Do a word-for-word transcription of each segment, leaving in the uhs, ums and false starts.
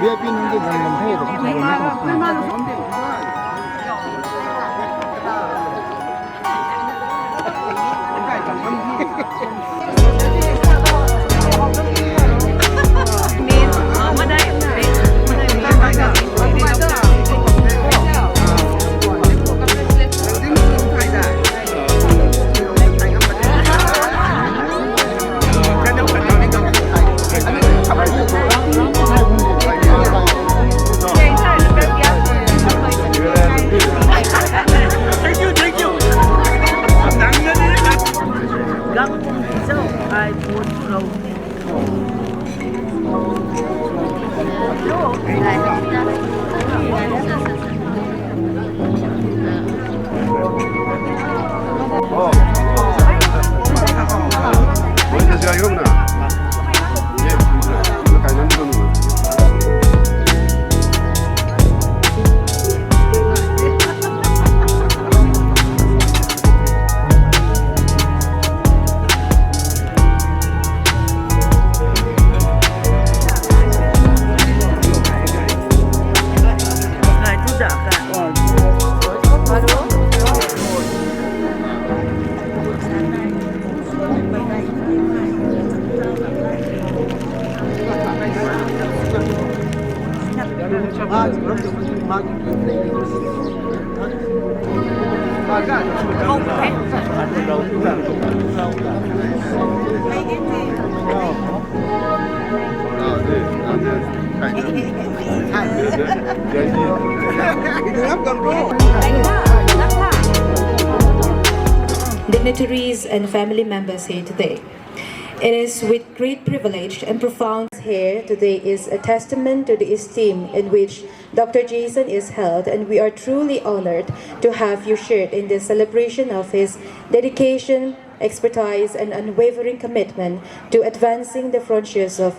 VIP ꯅꯪꯒꯤ ꯂꯝ ꯂꯝ ꯊꯣꯛꯑꯦꯕ꯫ Dignitaries and family members here today. It is with great privilege and profound here today is a testament to the esteem in which Doctor Jason is held, and we are truly honored to have you shared in this celebration of his dedication, expertise, and unwavering commitment to advancing the frontiers of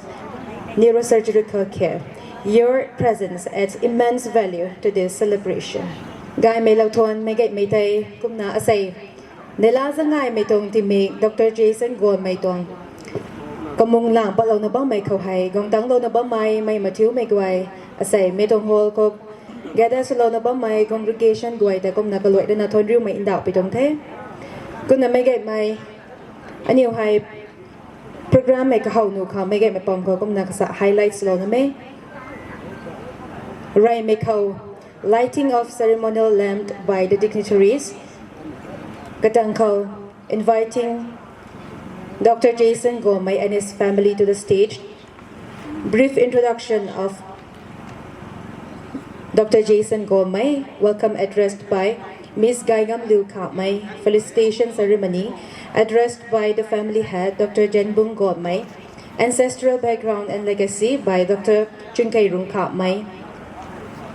neurosurgical care. Your presence adds immense value to this celebration. Gai Mei Lauthon, Meigei Meitei, Kumna Asei, Nela Zangai Meitong Timi, Doctor Jason Gol Meitong. Pamung lang pat lo na bammei khou hei, guang tang lo na bammei, mei mathiu mei guay, asei, meeting hall khou, gather sw lo na bammei, congregation guay ta kumna kaluai rui na thuanriumei ndauh pi tuang the. Kumna meic gaymei, aniu hei, program hei kahaw nuh khang meic gaymei pam khou kumna kasa highlights lo na mei. Reymei khou, lighting of ceremonial lamp by the dignitaries. Katang khou, inviting Doctor Jason Gomei and his family to the stage. Brief introduction of Doctor Jason Gomei, welcome addressed by Miss Gaigam Liu Khamei, felicitation ceremony, addressed by the family head, Doctor Jenbung Gomei, ancestral background and legacy by Doctor Chunkeirung Khamei.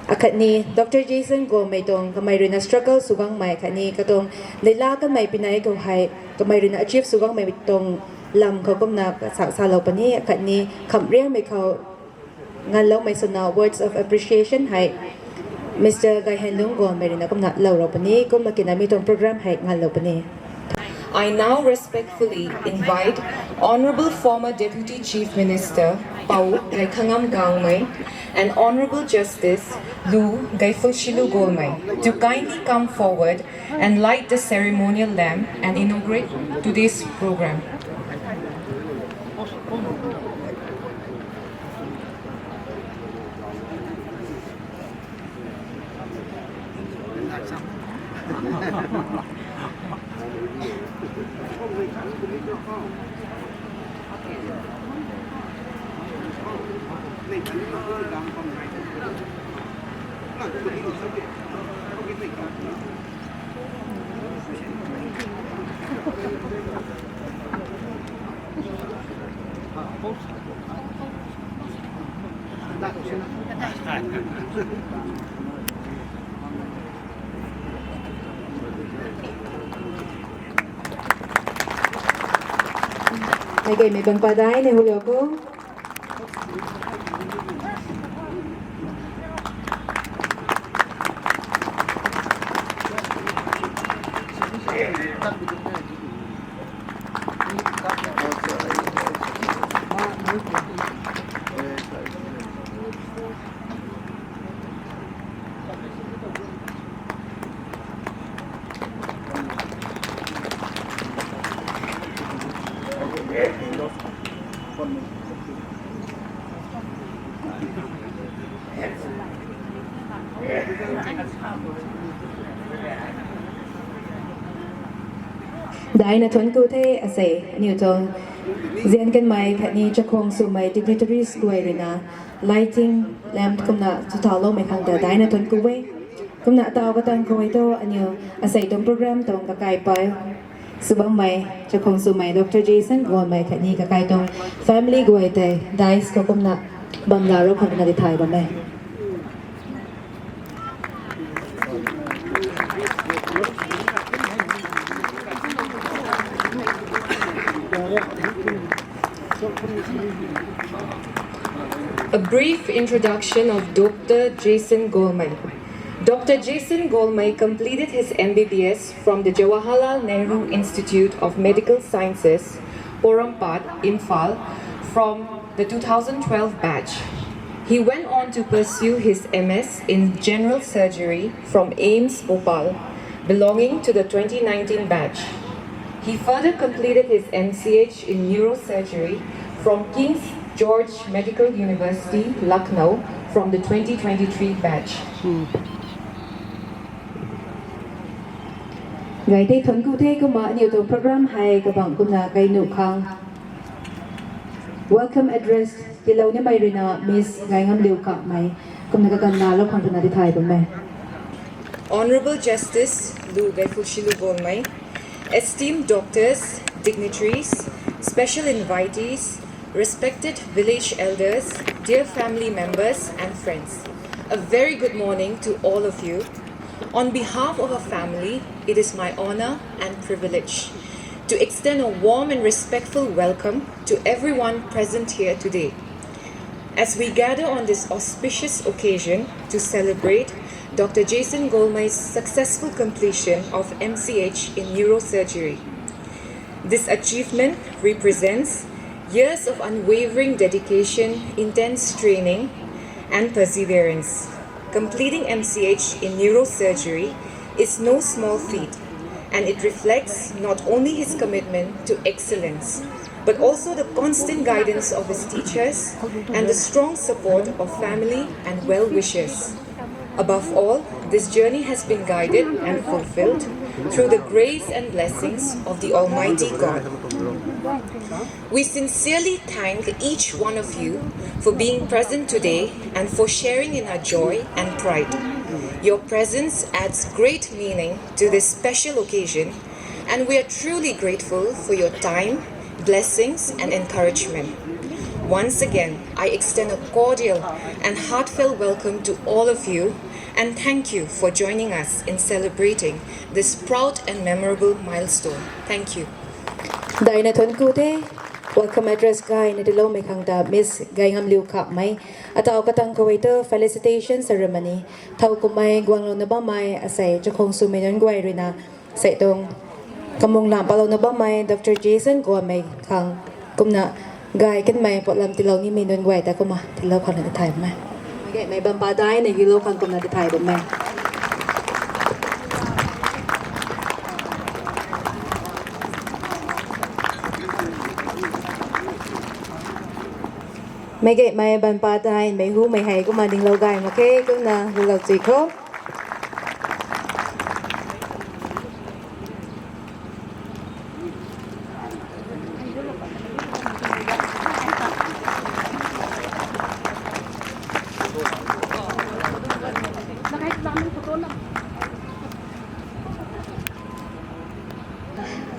Akhatni, Doctor Jason Gomei tuang kamei rui na struggle sw guangmei khatni katuang leila kanmei pinai khou hei kamei rui na achieve sw guangmei tuang lam khou kumna sa, sa lo puni, akhatni khamriangmei khou nganloumei swna words of appreciation hei Mister Gaihenlung Gomei rui na kumna lou rou puni, kumna kina mi tuang program hei nganlou puni. I now respectfully invite Honorable former Deputy Chief Minister Pou Gaikhangam Gangmei and Honorable Justice Lu Gaiphulshilu Golmei to kindly come forward and light the ceremonial lamp and inaugurate today's program. Meic gaymei bang padai ne hulou ko. Daina thon ku the asei aniu tong. Zian kan mai khatni chakhong su mai dignitaries kuai rina lighting lamp kumna tutalo mai khang da daina thon ku wei. Kumna tau ka tang kuai to aniu asei tong program tong ka kai pai. Subang mai chakhong su mai Doctor Jason Gol mai khatni ka kai tong family kuai te dais ko kumna bam la ro khang na di thai ba mai. A brief introduction of Doctor Jason Golmai. Doctor Jason Golmai completed his M B B S from the Jawaharlal Nehru Institute of Medical Sciences, Porompat, Imphal, from the two thousand twelve batch. He went on to pursue his M S in general surgery from AIIMS Bhopal, belonging to the twenty nineteen batch. He further completed his M C H in neurosurgery from King's George Medical University, Lucknow, from the twenty twenty-three batch. Gai te thon ku the kumna aniu tong program hai ka bang kumna kai nu khang. Welcome address tilou ni mai rina Miss Gaingam Liu Kap mai kumna ka kan na lo khang tuna di thai ba mai. Honorable Justice Lu Gaifulshilu Golmai, esteemed doctors, dignitaries, special invitees, respected village elders, dear family members and friends, a very good morning to all of you. On behalf of our family, it is my honor and privilege to extend a warm and respectful welcome to everyone present here today. As we gather on this auspicious occasion to celebrate Doctor Jason Golmai's successful completion of M C H in neurosurgery, this achievement represents Years of unwavering dedication, intense training, and perseverance. Completing M C H in neurosurgery is no small feat, and it reflects not only his commitment to excellence, but also the constant guidance of his teachers and the strong support of family and well wishers. Above all, this journey has been guided and fulfilled through the grace and blessings of the Almighty God. We sincerely thank each one of you for being present today and for sharing in our joy and pride. Your presence adds great meaning to this special occasion, and we are truly grateful for your time, blessings, and encouragement. Once again, I extend a cordial and heartfelt welcome to all of you, and thank you for joining us in celebrating this proud and memorable milestone. Thank you. Daina thon kute, welcome address gai na dilo mai khang da Miss Gaingam Liu Kap mai. Atau katang kawai to felicitation ceremony. Thau kumai guang lo na ba mai asai chakong su mai non guai rina. Sai tong kamung lam palo na ba mai Doctor Jason Guamei khang kumna gai ken mai potlam tilo ni mai non guai ta kuma tilo khang na thai mai. Gai mai bam pa dai na gilo khang kumna thai ba mai. Mai gai mai bam pa dai mai hu mai hai kuma ding lo gai ma ke kumna lo lo chi kho.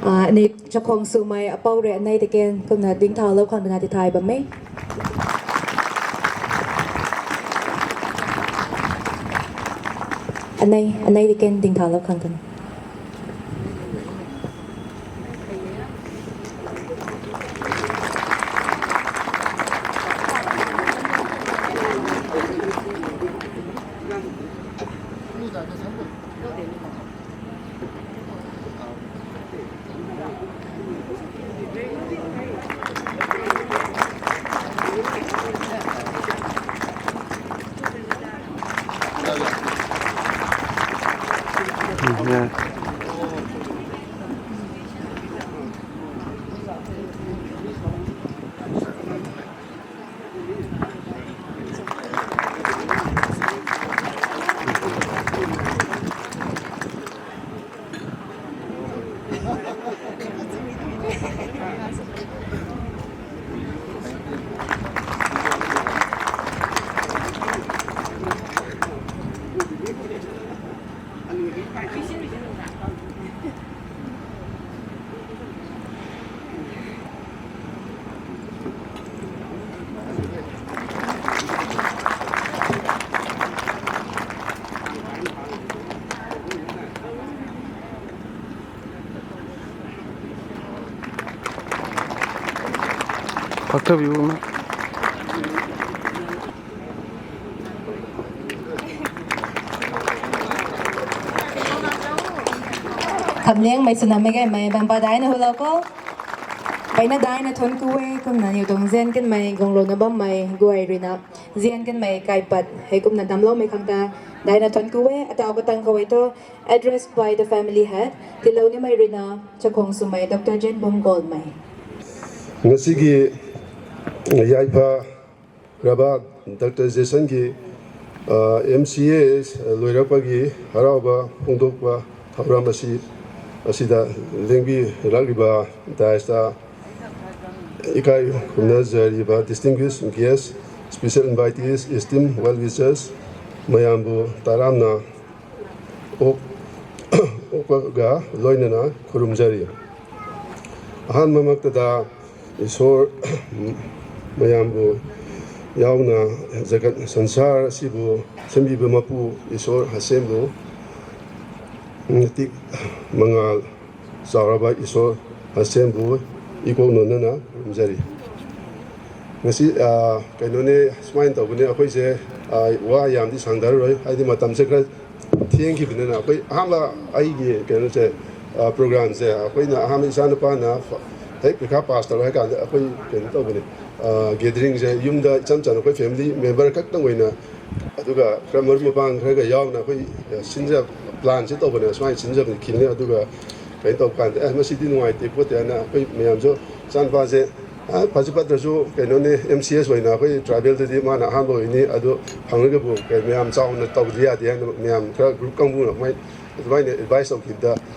Ah, ni chakong su mai apau re anai te ken kumna ding thau lo khang na ti thai ba mai. Anai, anai te ken ding thau lo khang kan. ꯐꯛꯊꯕꯤꯌꯨ꯫ ꯈꯝꯂꯦꯡ ꯃꯩꯁꯨꯅ ꯃꯩꯒꯩ ꯃꯩ ꯕꯝꯄꯥ ꯗꯥꯏꯅ ꯍꯨꯂꯧꯀꯣ꯫ ꯄꯩꯅ ꯗꯥꯏꯅ ꯊꯣꯟ ꯀꯨꯋꯦ ꯀꯨꯝꯅ ꯅꯤꯎꯇꯣꯡ ꯖꯦꯟ ꯀꯟ ꯃꯩ ꯒꯣꯡꯂꯣꯅ ꯕꯝ ꯃꯩ ꯒꯨꯋꯥꯏ ꯔꯤꯅ ꯖꯦꯟ ꯀꯟ ꯃꯩ ꯀꯥꯏꯄꯠ ꯍꯩ ꯀꯨꯝꯅ ꯗꯝꯂꯧ ꯃꯩ ꯈꯪꯗ ꯗꯥꯏꯅ ꯊꯣꯟ ꯀꯨꯋꯦ ꯑꯇꯥꯎ ꯀꯇꯪ ꯈꯋꯩ ꯊꯣ꯫ Address by the family head ꯇꯤꯜꯂꯧꯅꯤ ꯃꯩ ꯔꯤꯅ ꯆꯈꯣꯡ ꯁꯨꯃꯩ ꯗꯣꯛꯇꯔ ꯖꯦꯟꯕꯨꯡ ꯒꯣꯜ ꯃꯩ꯫ ꯉꯁꯤꯒꯤ ꯌꯥꯏꯐꯔꯕ ꯗꯥꯛꯇꯔ ꯖꯦꯁꯟꯒꯤ ꯑꯦꯝ ꯁꯤ ꯑꯦ ꯂꯣꯏꯔꯛꯄꯒꯤ ꯍꯔꯥꯎꯕ ꯐꯣꯡꯗꯣꯛꯄ ꯊꯧꯔꯝ ꯑꯁꯤ ꯑꯁꯤꯗ ꯂꯦꯡꯕꯤꯔꯛꯂꯤꯕ ꯗꯥꯏꯁꯇ ꯏꯀꯥꯏ ꯈꯨꯝꯅꯖꯔꯤꯕ distinguished guest, special invitees, esteemed well wishers ꯃꯌꯥꯝꯕꯨ ꯇꯔꯥꯝꯅ ꯑꯣꯛ ꯑꯣꯛꯄꯒ ꯂꯣꯏꯅꯅ ꯈꯨꯔꯨꯝꯖꯔꯤ꯫ ꯑꯍꯥꯟꯕꯃꯛꯇꯗ ꯏꯁꯣꯔ ꯃꯌꯥꯝꯕꯨ ꯌꯥꯎꯅ ꯖꯒꯠ ꯁꯪꯁꯥꯔ ꯑꯁꯤꯕꯨ ꯁꯦꯝꯕꯤꯕ ꯃꯄꯨ ꯏꯁꯣꯔ ꯍꯁꯦꯝꯕꯨ ꯃꯇꯤꯛ ꯃꯉꯥꯜ ꯆꯥꯎꯔꯕ ꯏꯁꯣꯔ ꯍꯁꯦꯝꯕꯨ ꯏꯀꯣꯛ ꯅꯣꯟꯅꯅ ꯈꯨꯔꯨꯝꯖꯔꯤ꯫ ꯉꯁꯤ ꯀꯩꯅꯣꯅꯦ, ꯁꯨꯃꯥꯏꯅ ꯇꯧꯕꯅꯦ, ꯑꯩꯈꯣꯏꯁꯦ ꯋꯥ ꯌꯥꯝꯗꯤ ꯁꯥꯡꯊꯔꯔꯣꯏ, ꯍꯥꯏꯗꯤ ꯃꯇꯝꯁꯦ ꯈꯔ ꯊꯦꯡꯈꯤꯕꯅꯤꯅ꯫ ꯑꯩꯈꯣꯏ ꯑꯍꯥꯟꯕ ꯑꯩꯒꯤ ꯀꯩꯅꯣꯁꯦ, ꯄ꯭ꯔꯣꯒ꯭ꯔꯥꯝꯁꯦ ꯑꯩꯈꯣꯏꯅ ꯑꯍꯥꯟꯕ ꯏꯆꯥ ꯅꯨꯄꯥꯅ ꯍꯦꯛ ꯄꯩꯈꯥ ꯄꯥꯁ ꯇꯧꯔꯦ ꯍꯥꯏ ꯀꯥꯟꯗ ꯑꯩꯈꯣꯏ ꯀꯩꯅꯣ ꯇꯧꯕꯅꯦ, ꯒꯦꯗꯔꯤꯡꯁꯦ ꯌꯨꯝꯗ ꯏꯆꯝ ꯆꯝꯅ ꯑꯩꯈꯣꯏ ꯐꯦꯃꯤꯂꯤ ꯃꯦꯝꯕꯔ ꯈꯛꯇꯪ ꯑꯣꯏꯅ, ꯑꯗꯨꯒ ꯈꯔ ꯃꯔꯨꯞ ꯃꯄꯥꯡ ꯈꯔꯒ ꯌꯥꯎꯅ ꯑꯩꯈꯣꯏ ꯁꯤꯟꯖ ꯄ꯭ꯂꯥꯟꯁꯦ ꯇꯧꯕꯅꯦ, ꯁꯨꯃꯥꯏꯅ ꯁꯤꯟꯖꯕꯅꯤ꯫ ꯑꯗꯨꯒ ꯀꯩꯅꯣ ꯇꯧꯕ ꯀꯥꯟꯗ ꯑꯦ ꯃꯁꯤꯗꯤ ꯅꯨꯡꯉꯥꯏꯇꯦ ꯈꯣꯠꯇꯦ ꯍꯥꯏꯅ ꯑꯩꯈꯣꯏ ꯃꯌꯥꯝꯁꯨ ꯏꯆꯥꯅꯨꯄꯥꯁꯦ ꯐꯁꯨ ꯐꯠꯇ꯭ꯔꯁꯨ ꯀꯩꯅꯣꯅꯦ, ꯑꯦꯝ ꯁꯤ ꯑꯦꯁ ꯑꯣꯏꯅ ꯑꯩꯈꯣꯏ ꯇ꯭ꯔꯥꯏꯕꯦꯜꯗꯗꯤ ꯃꯥꯅ ꯑꯍꯥꯟꯕ ꯑꯣꯏꯅꯤ꯫ ꯑꯗꯨ ꯐꯪꯉꯒꯕꯨ ꯀꯩ ꯃꯌꯥꯝ ꯆꯥꯎꯅ ꯇꯧꯗ ꯌꯥꯗꯦ ꯍꯥꯏꯅ ꯃꯌꯥꯝ ꯈꯔ ꯒ꯭ꯔꯨꯞ ꯀꯥꯡꯕꯨꯅ ꯑꯗꯨꯃꯥꯏꯅ ꯑꯗꯨꯃꯥꯏꯅ ꯑꯦꯗꯚꯥꯏꯁ ꯇꯧꯈꯤꯕꯗ,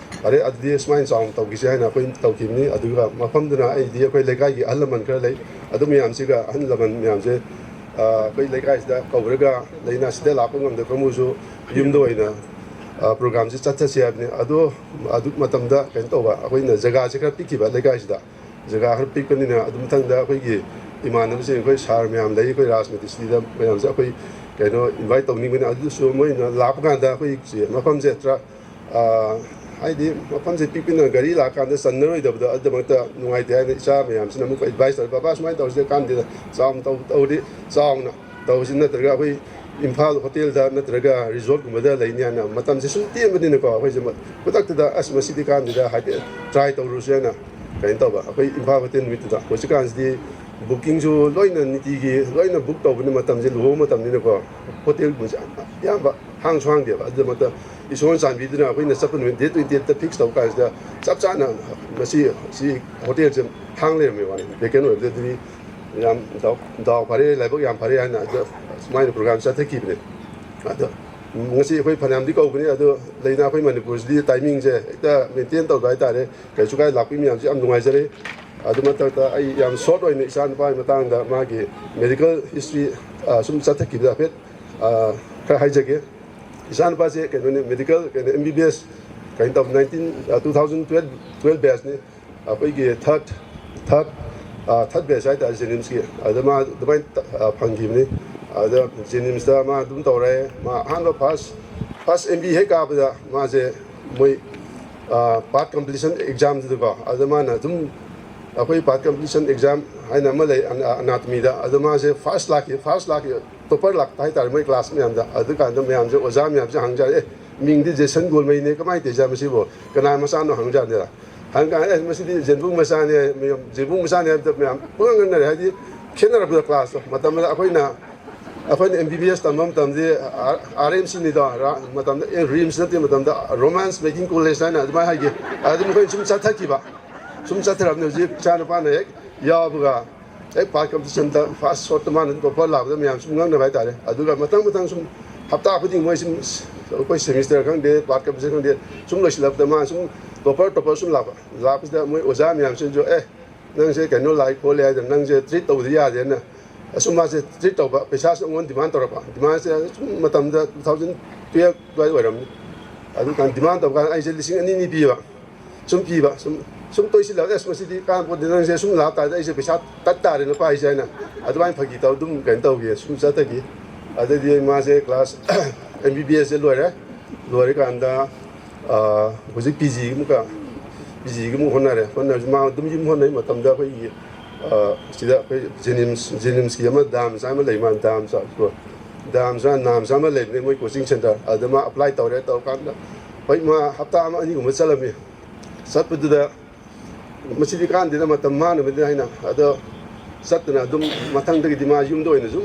ꯑꯔꯦ ꯑꯗꯨꯗꯤ ꯁꯨꯃꯥꯏꯅ ꯆꯥꯎꯅ ꯇꯧꯈꯤꯁꯦ ꯍꯥꯏꯅ ꯑꯩꯈꯣꯏ ꯇꯧꯈꯤꯕꯅꯤ꯫ ꯑꯗꯨꯒ ꯃꯐꯝꯗꯨꯅ ꯑꯩꯗꯤ ꯑꯩꯈꯣꯏ ꯂꯩꯀꯥꯏꯒꯤ ꯑꯍꯜ ꯂꯃꯟ ꯈꯔ ꯂꯩ, ꯑꯗꯨ ꯃꯌꯥꯝꯁꯤꯒ ꯑꯍꯜ ꯂꯃꯟ ꯃꯌꯥꯝꯁꯦ ꯑꯩꯈꯣꯏ ꯂꯩꯀꯥꯏꯁꯤꯗ ꯀꯧꯔꯒ ꯂꯩꯅꯥꯁꯤꯗ ꯂꯥꯛꯄ ꯉꯝꯗꯕ ꯀꯥꯡꯕꯨꯁꯨ ꯌꯨꯝꯗ ꯑꯣꯏꯅ ꯄ꯭ꯔꯣꯒ꯭ꯔꯥꯝꯁꯤ ꯆꯠꯊꯁꯤ ꯍꯥꯏꯕꯅꯤ꯫ ꯑꯗꯣ ꯑꯗꯨ ꯃꯇꯝꯗ ꯀꯩꯅꯣ ꯇꯧꯕ, ꯑꯩꯈꯣꯏꯅ ꯖꯒꯥꯁꯦ ꯈꯔ ꯄꯤꯛꯈꯤꯕ ꯂꯩꯀꯥꯏꯁꯤꯗ, ꯖꯒꯥ ꯈꯔ ꯄꯤꯛꯄꯅꯤꯅ ꯑꯗꯨ ꯃꯊꯪꯗ ꯑꯩꯈꯣꯏꯒꯤ ꯏꯃꯥꯟꯅꯕꯁꯤꯡ, ꯑꯩꯈꯣꯏ ꯁꯥꯔ ꯃꯌꯥꯝ ꯂꯩ, ꯑꯩꯈꯣꯏ ꯔꯥꯖꯅꯤꯇꯤꯁꯤꯗ ꯃꯌꯥꯝꯁꯦ ꯑꯩꯈꯣꯏ ꯀꯩꯅꯣ ꯏꯟꯚꯥꯏꯠ ꯇꯧꯅꯤꯡꯕꯅꯤ꯫ ꯑꯗꯨꯁꯨ ꯃꯣꯏꯅ ꯂꯥꯛꯄ ꯀꯥꯟꯗ ꯑꯩꯈꯣꯏ ꯃꯐꯝꯁꯦ ꯇꯔꯥ ꯍꯥꯏꯗꯤ ꯃꯐꯝꯁꯦ ꯄꯤꯛꯄꯅ ꯒꯥꯔꯤ ꯂꯥꯛꯀꯥꯟꯗ ꯆꯟꯅꯔꯣꯏꯗꯕꯗꯣ ꯑꯗꯨꯃꯛꯇ ꯅꯨꯡꯉꯥꯏꯇꯦ ꯍꯥꯏꯅ ꯏꯆꯥ ꯃꯌꯥꯝꯁꯤꯅ ꯑꯃꯨꯛ ꯑꯦꯗꯚꯥꯏꯁ ꯇꯧꯔꯦ, "ꯕꯕꯥ, ꯁꯨꯃꯥꯏꯅ ꯇꯧꯔꯁꯤꯗ ꯀꯥꯟꯗꯦꯗ, ꯆꯥꯎꯅ ꯇꯧ-, ꯇꯧꯔꯗꯤ ꯆꯥꯎꯅ ꯇꯧꯔꯁꯤ, ꯅꯠꯇ꯭ꯔꯒ ꯑꯩꯈꯣꯏ ꯏꯝꯐꯥꯜ ꯍꯣꯇꯦꯜꯗ ꯅꯠꯇ꯭ꯔꯒ ꯔꯤꯖꯣꯔꯠꯀꯨꯝꯕꯗ ꯂꯩꯅꯤ" ꯍꯥꯏꯅ꯫ ꯃꯇꯝꯁꯦ ꯁꯨꯝ ꯇꯦꯟꯕꯅꯤꯅꯀꯣ, ꯑꯩꯈꯣꯏꯁꯦ ꯃ-, ꯈꯨꯗꯛꯇꯨꯗ "ꯑꯁ, ꯃꯁꯤꯗꯤ ꯀꯥꯟꯗꯦꯗ, ꯍꯥꯏꯐꯦꯠ ꯇ꯭ꯔꯥꯏ ꯇꯧꯔꯨꯁꯦ" ꯍꯥꯏꯅ ꯀꯩꯅꯣ ꯇꯧꯕ꯫ ꯑꯩꯈꯣꯏ ꯏꯝꯐꯥꯜ ꯍꯣꯇꯦꯜ ꯅꯨꯃꯤꯠꯇꯨꯗ꯫ ꯍꯧꯖꯤꯛꯀꯥꯟꯁꯤꯗꯤ ꯕꯨꯀꯤꯡꯁꯨ ꯂꯣꯏꯅ ꯅꯤꯇꯤꯒꯤ ꯂꯣꯏꯅ ꯕꯨꯛ ꯇꯧꯕꯅꯤ, ꯃꯇꯝꯁꯦ ꯂꯨꯍꯣꯡꯕ ꯃꯇꯝꯅꯤꯅꯀꯣ, ꯍꯣꯇꯦꯜꯒꯨꯝꯕꯁꯦ ꯑꯌꯥꯝꯕ ꯍꯥꯡꯁꯨ ꯍꯥꯡꯗꯦꯕ꯫ ꯑꯗꯨꯃꯛꯇ ꯏꯁꯣꯔꯅ ꯆꯥꯟꯕꯤꯗꯨꯅ ꯑꯩꯈꯣꯏꯅ ꯆꯠꯄ ꯅꯨꯃꯤꯠ ꯗꯦꯠ ꯇ꯭ꯋꯦꯟꯇꯤ ꯑꯩꯠꯇ ꯐꯤꯛꯁ ꯇꯧꯕ ꯀꯥꯟꯁꯤꯗ ꯆꯞ ꯆꯥꯅ ꯃꯁꯤ, ꯁꯤ ꯍꯣꯇꯦꯜꯁꯦ ꯍꯥꯡ ꯂꯩꯔꯝꯃꯦ ꯋꯥꯅꯤ, ꯚꯦꯀꯦꯟ ꯑꯣꯏꯕꯗ꯫ ꯑꯗꯨꯗꯤ ꯌꯥꯝ ꯗꯥꯎ, ꯗꯥꯎ ꯐꯔꯦ, ꯂꯥꯏꯕꯛ ꯌꯥꯝ ꯐꯔꯦ ꯍꯥꯏꯅ ꯑꯗ ꯁꯨꯃꯥꯏꯅ ꯄ꯭ꯔꯣꯒ꯭ꯔꯥꯝ ꯆꯠꯊꯈꯤꯕꯅꯦ꯫ ꯑꯗꯣ ꯉꯁꯤ ꯑꯩꯈꯣꯏ ꯐꯅꯌꯥꯝꯗꯤ ꯀꯧꯕꯅꯤ, ꯑꯗꯣ ꯂꯩꯅ ꯑꯩꯈꯣꯏ ꯃꯅꯤꯄꯨꯔꯁꯤꯗꯤ ꯇꯥꯏꯃꯤꯡꯁꯦ ꯍꯦꯛꯇ ꯃꯦꯟꯇꯦꯟ ꯇꯧꯗ ꯍꯥꯏꯇꯥꯔꯦ꯫ ꯀꯩꯁꯨ ꯀꯥꯏ ꯂꯥꯛꯄꯤ ꯃꯌꯥꯝꯁꯦ ꯌꯥꯝ ꯅꯨꯡꯉꯥꯏꯖꯔꯦ꯫ ꯑꯗꯨ ꯃꯊꯛꯇ ꯑꯩ ꯌꯥꯝ ꯁꯣꯔꯠ ꯑꯣꯏꯅ ꯏꯆꯥ ꯅꯨꯄꯥꯒꯤ ꯃꯇꯥꯡꯗ ꯃꯥꯒꯤ ꯃꯦꯗꯤꯀꯦꯜ ꯍꯤꯁꯇ꯭ꯔꯤ, ꯑ, ꯁꯨꯝ ꯆꯠꯊꯈꯤꯕꯗ ꯍꯥꯏꯐꯦꯠ, ꯑ, ꯈꯔ ꯍꯥꯏꯖꯒꯦ꯫ ꯏꯆꯥ ꯅꯨꯄꯥꯁꯦ ꯀꯩꯅꯣꯅꯤ, ꯃꯦꯗꯤꯀꯦꯜ, ꯀꯩꯅꯣ, ꯑꯦꯝ ꯕꯤ ꯕꯤ ꯑꯦꯁ, ꯀꯩꯅꯣ ꯇꯧꯕ, ꯅꯥꯏꯟꯇꯤꯟ, ꯑ, ꯇꯨ ꯊꯥꯎꯖꯟ ꯇꯨꯋꯦꯜꯞ, ꯇꯨꯋꯦꯜꯞ ꯕꯦꯆꯅꯤ꯫ ꯑꯩꯈꯣꯏꯒꯤ ꯊꯥꯔꯠ, ꯊꯥꯔꯠ, ꯑ, ꯊꯥꯔꯠ ꯕꯦꯆ ꯍꯥꯏꯇꯥꯔꯦ ꯖꯦꯅꯤꯝꯁꯀꯤ꯫ ꯑꯗ ꯃꯥ ꯑꯗꯨꯃꯥꯏꯅ ꯇ-, ꯑ, ꯐꯪꯈꯤꯕꯅꯤ꯫ ꯑꯗ ꯖꯦꯅꯤꯝꯁꯇ ꯃꯥ ꯑꯗꯨꯝ ꯇꯧꯔꯦ꯫ ꯃꯥ ꯑꯍꯥꯟꯕ ꯐꯥꯔꯁ, ꯐꯥꯔꯁ ꯑꯦꯝ ꯕꯤ ꯍꯦꯛ ꯀꯥꯕꯗ ꯃꯥꯁꯦ ꯃꯣꯏ, ꯑ, ꯄꯥꯠ ꯀꯝꯄꯤꯇꯤꯁꯟ ꯑꯦꯛꯖꯥꯝꯗꯨꯗꯀꯣ, ꯑꯗ ꯃꯥꯅ ꯑꯗꯨꯝ ꯑꯩꯈꯣꯏ ꯄꯥꯠ ꯀꯝꯄꯤꯇꯤꯁꯟ ꯑꯦꯛꯖꯥꯝ ꯍꯥꯏꯅ ꯑꯃ ꯂꯩ, ꯑꯅꯥ-, ꯑꯅꯥꯇꯣꯃꯤꯗ꯫ ꯑꯗ ꯃꯥꯁꯦ ꯐꯥꯔꯁ ꯂꯥꯛꯈꯤ, ꯐꯥꯔꯁ ꯂꯥꯛꯈꯤ, ꯇꯣꯄꯔ ꯂꯥꯛꯄ ꯍꯥꯏꯇꯥꯔꯦ ꯃꯣꯏ ꯀ꯭ꯂꯥꯁ ꯃꯌꯥꯝꯗ꯫ ꯑꯗꯨꯀꯥꯟꯗ ꯃꯌꯥꯝꯁꯦ, ꯑꯣꯖꯥ ꯃꯌꯥꯝꯁꯦ ꯍꯪꯖꯔꯦ, "ꯑꯦ, ꯃꯤꯡꯗꯤ ꯖꯦꯁꯟ ꯒꯣꯜꯃꯩꯅꯦ, ꯀꯃꯥꯏꯅ ꯇꯧꯔꯤꯖꯥꯠ ꯃꯁꯤꯕꯨ? ꯀꯅꯥ ꯃꯆꯥꯅꯣ?" ꯍꯪꯖꯥꯠꯅꯤꯗ꯫ ꯍꯪꯀꯥꯟꯗ, "ꯑꯦ, ꯃꯁꯤꯗꯤ ꯖꯦꯟꯕꯨꯡ ꯃꯆꯥꯅꯦ, ꯃꯌꯥꯝ ꯖꯦꯟꯕꯨꯡ ꯃꯆꯥꯅꯦ" ꯍꯥꯏꯕꯗ ꯃꯌꯥꯝ ꯄꯨꯡꯉꯥꯡ ꯉꯥꯡꯅꯔꯦ꯫ ꯍꯥꯏꯗꯤ ꯈꯦꯠꯅꯔꯛꯄꯗ ꯀ꯭ꯂꯥꯁꯇꯣ꯫ ꯃꯇꯝ ꯑꯃꯗ ꯑꯩꯈꯣꯏꯅ, ꯑꯩꯈꯣꯏꯅ ꯑꯦꯝ ꯕꯤ ꯕꯤ ꯑꯦꯁ ꯇꯝꯕ ꯃꯇꯝꯗꯤ ꯑꯥꯔ-, ꯑꯥꯔ ꯑꯦꯝ ꯁꯤꯅꯤꯗꯣ, ꯔꯥ-, ꯃꯇꯝꯗ, ꯑꯦ, ꯔꯤꯝꯁ ꯅꯠꯇꯦ, ꯃꯇꯝꯗ ꯔꯣꯃꯥꯟꯁ ꯃꯦꯗꯤꯀꯦꯜ ꯀꯣꯂꯦꯖ ꯍꯥꯏꯅ ꯑꯗꯨꯃꯥꯏꯅ ꯍꯥꯏꯒꯦ꯫ ꯑꯗꯨꯝ ꯑꯩꯈꯣꯏꯅ ꯁꯨꯝ ꯆꯠꯊꯈꯤꯕ꯫ ꯁꯨꯝ ꯆꯠꯊꯔꯕꯅꯤ꯫ ꯍꯧꯖꯤꯛ ꯏꯆꯥ ꯅꯨꯄꯥꯅ ꯍꯦꯛ ꯌꯥꯎꯕꯒ, ꯍꯦꯛ ꯄꯥꯠ ꯀꯝꯄꯤꯇꯤꯁꯟꯗ ꯐꯥꯔꯁ ꯁꯣꯠꯇ ꯃꯥꯅ ꯑꯗꯨꯝ ꯇꯣꯄꯔ ꯂꯥꯛꯄꯗ ꯃꯌꯥꯝ ꯁꯨꯝ ꯉꯛꯅꯕ ꯍꯥꯏꯇꯥꯔꯦ꯫ ꯑꯗꯨꯒ ꯃꯊꯪ ꯃꯊꯪ ꯁꯨꯝ ꯍꯞꯇꯥ ꯈꯨꯗꯤꯡ ꯃꯣꯏ ꯁꯨꯝ, ꯑꯩꯈꯣꯏ ꯁꯦꯃꯤꯁꯇꯔ ꯈꯪꯗꯦ, ꯄꯥꯠ ꯀꯝꯄꯤꯇꯤꯁꯟ ꯈꯪꯗꯦ, ꯁꯨꯝ ꯂꯣꯏꯁꯤꯜꯂꯛꯄꯗ ꯃꯥꯅ ꯁꯨꯝ ꯇꯣꯄꯔ, ꯇꯣꯄꯔ ꯁꯨꯝ ꯂꯥꯛꯄ꯫ ꯂꯥꯛꯄꯁꯤꯗ ꯃꯣꯏ ꯑꯣꯖꯥ ꯃꯌꯥꯝꯁꯤꯅꯁꯨ, "ꯑꯦ, ꯅꯪꯁꯦ ꯀꯩꯅꯣ ꯂꯥꯛꯏ ꯈꯣꯠꯂꯤ" ꯍꯥꯏꯗꯅ, "ꯅꯪꯁꯦ ꯇ꯭ꯔꯤꯠ ꯇꯧꯕꯗꯤ ꯌꯥꯗꯦꯅ", ꯑꯁꯨꯝ ꯃꯥꯁꯦ ꯇ꯭ꯔꯤꯠ ꯇꯧꯕ, ꯄꯩꯁꯥꯁꯨ ꯑꯩꯉꯣꯟꯗ ꯗꯤꯃꯥꯟ ꯇꯧꯔꯛꯄ꯫ ꯗꯤꯃꯥꯟꯁꯦ ꯁꯨꯝ ꯃꯇꯝꯗ ꯇꯨ ꯊꯥꯎꯖꯟ ꯇꯨꯌꯦꯜꯞ ꯑꯗꯨꯋꯥꯏ ꯑꯣꯏꯔꯝꯅꯤ꯫ ꯑꯗꯨꯀꯥꯟꯗ ꯗꯤꯃꯥꯟ ꯇꯧꯕ ꯀꯥꯟꯗ ꯑꯩꯁꯦ ꯂꯤꯁꯤꯡ ꯑꯅꯤ ꯑꯅꯤ ꯄꯤꯕ꯫ ꯁꯨꯝ ꯄꯤꯕ, ꯁꯨꯝ, ꯁꯨꯝ ꯇꯣꯏꯁꯤꯜꯂꯛꯑꯒ, "ꯑꯁ, ꯃꯁꯤꯗꯤ ꯀꯥꯟꯅꯄꯣꯠꯇꯦ, ꯅꯪꯁꯦ ꯁꯨꯝ ꯂꯥꯛ ꯇꯥꯔꯗꯤ ꯑꯩꯁꯦ ꯄꯩꯁꯥ ꯇꯠ ꯇꯥꯔꯦ ꯅꯨꯄꯥ ꯍꯥꯏꯁꯦ" ꯍꯥꯏꯅ ꯑꯗꯨꯃꯥꯏꯅ ꯐꯥꯒꯤ ꯇꯧꯔ ꯑꯗꯨꯝ ꯀꯩꯅꯣ ꯇꯧꯈꯤ, ꯁꯨꯝ ꯆꯠꯊꯈꯤ꯫ ꯑꯗꯩꯗꯤ ꯃꯥꯁꯦ ꯀ꯭ꯂꯥꯁ ꯑꯦꯝ ꯕꯤ ꯕꯤ ꯑꯦꯁꯁꯦ ꯂꯣꯏꯔꯦ꯫ ꯂꯣꯏꯔꯀꯥꯟꯗ ꯍꯧꯖꯤꯛ ꯄꯤ ꯖꯤꯒꯤ ꯑꯃꯨꯛꯀ ꯄꯤ ꯖꯤꯒꯤ ꯑꯃꯨꯛ ꯍꯣꯠꯅꯔꯦ꯫ ꯍꯣꯠꯅꯔꯁꯨ ꯃꯥ ꯑꯗꯨꯝ ꯌꯨꯝ ꯍꯣꯠꯅꯩ ꯃꯇꯝꯗ ꯑꯩꯈꯣꯏꯒꯤ ꯁꯤꯗ ꯑꯩꯈꯣꯏ ꯖꯦꯅꯤꯝꯁ ꯖꯦꯅꯤꯝꯁꯀꯤ ꯑꯃ ꯗꯥꯝ ꯃꯆꯥ ꯑꯃ ꯂꯩ꯫ ꯃꯥ ꯗꯥꯝ ꯃꯆꯥ ꯗꯥꯝ ꯃꯆꯥ ꯅꯥꯝ ꯃꯆꯥ ꯑꯃ ꯂꯩꯕꯅꯦ, ꯃꯣꯏ ꯀꯣꯆꯤꯡ ꯁꯦꯟꯇꯔ꯫ ꯑꯗꯨꯗ ꯃꯥ ꯑꯦꯄ꯭ꯂꯥꯏ ꯇꯧꯔꯦ꯫ ꯇꯧꯔꯀꯥꯟꯗ ꯍꯣꯏ, ꯃꯥ ꯍꯞꯇꯥ ꯑꯃ ꯑꯅꯤꯒꯨꯝꯕ ꯆꯠꯂꯝꯃꯤ꯫ ꯆꯠꯄꯗꯨꯗ ꯃꯁꯤꯗꯤ ꯀꯥꯟꯗꯦꯗ, ꯃꯇꯝ ꯃꯥꯡꯅꯕꯅꯤ ꯍꯥꯏꯅ꯫ ꯑꯗꯣ ꯆꯠꯇꯅ ꯑꯗꯨꯝ ꯃꯊꯪꯗꯒꯤꯗꯤ ꯃꯥ ꯌꯨꯝꯗ ꯑꯣꯏꯅ ꯁꯨꯝ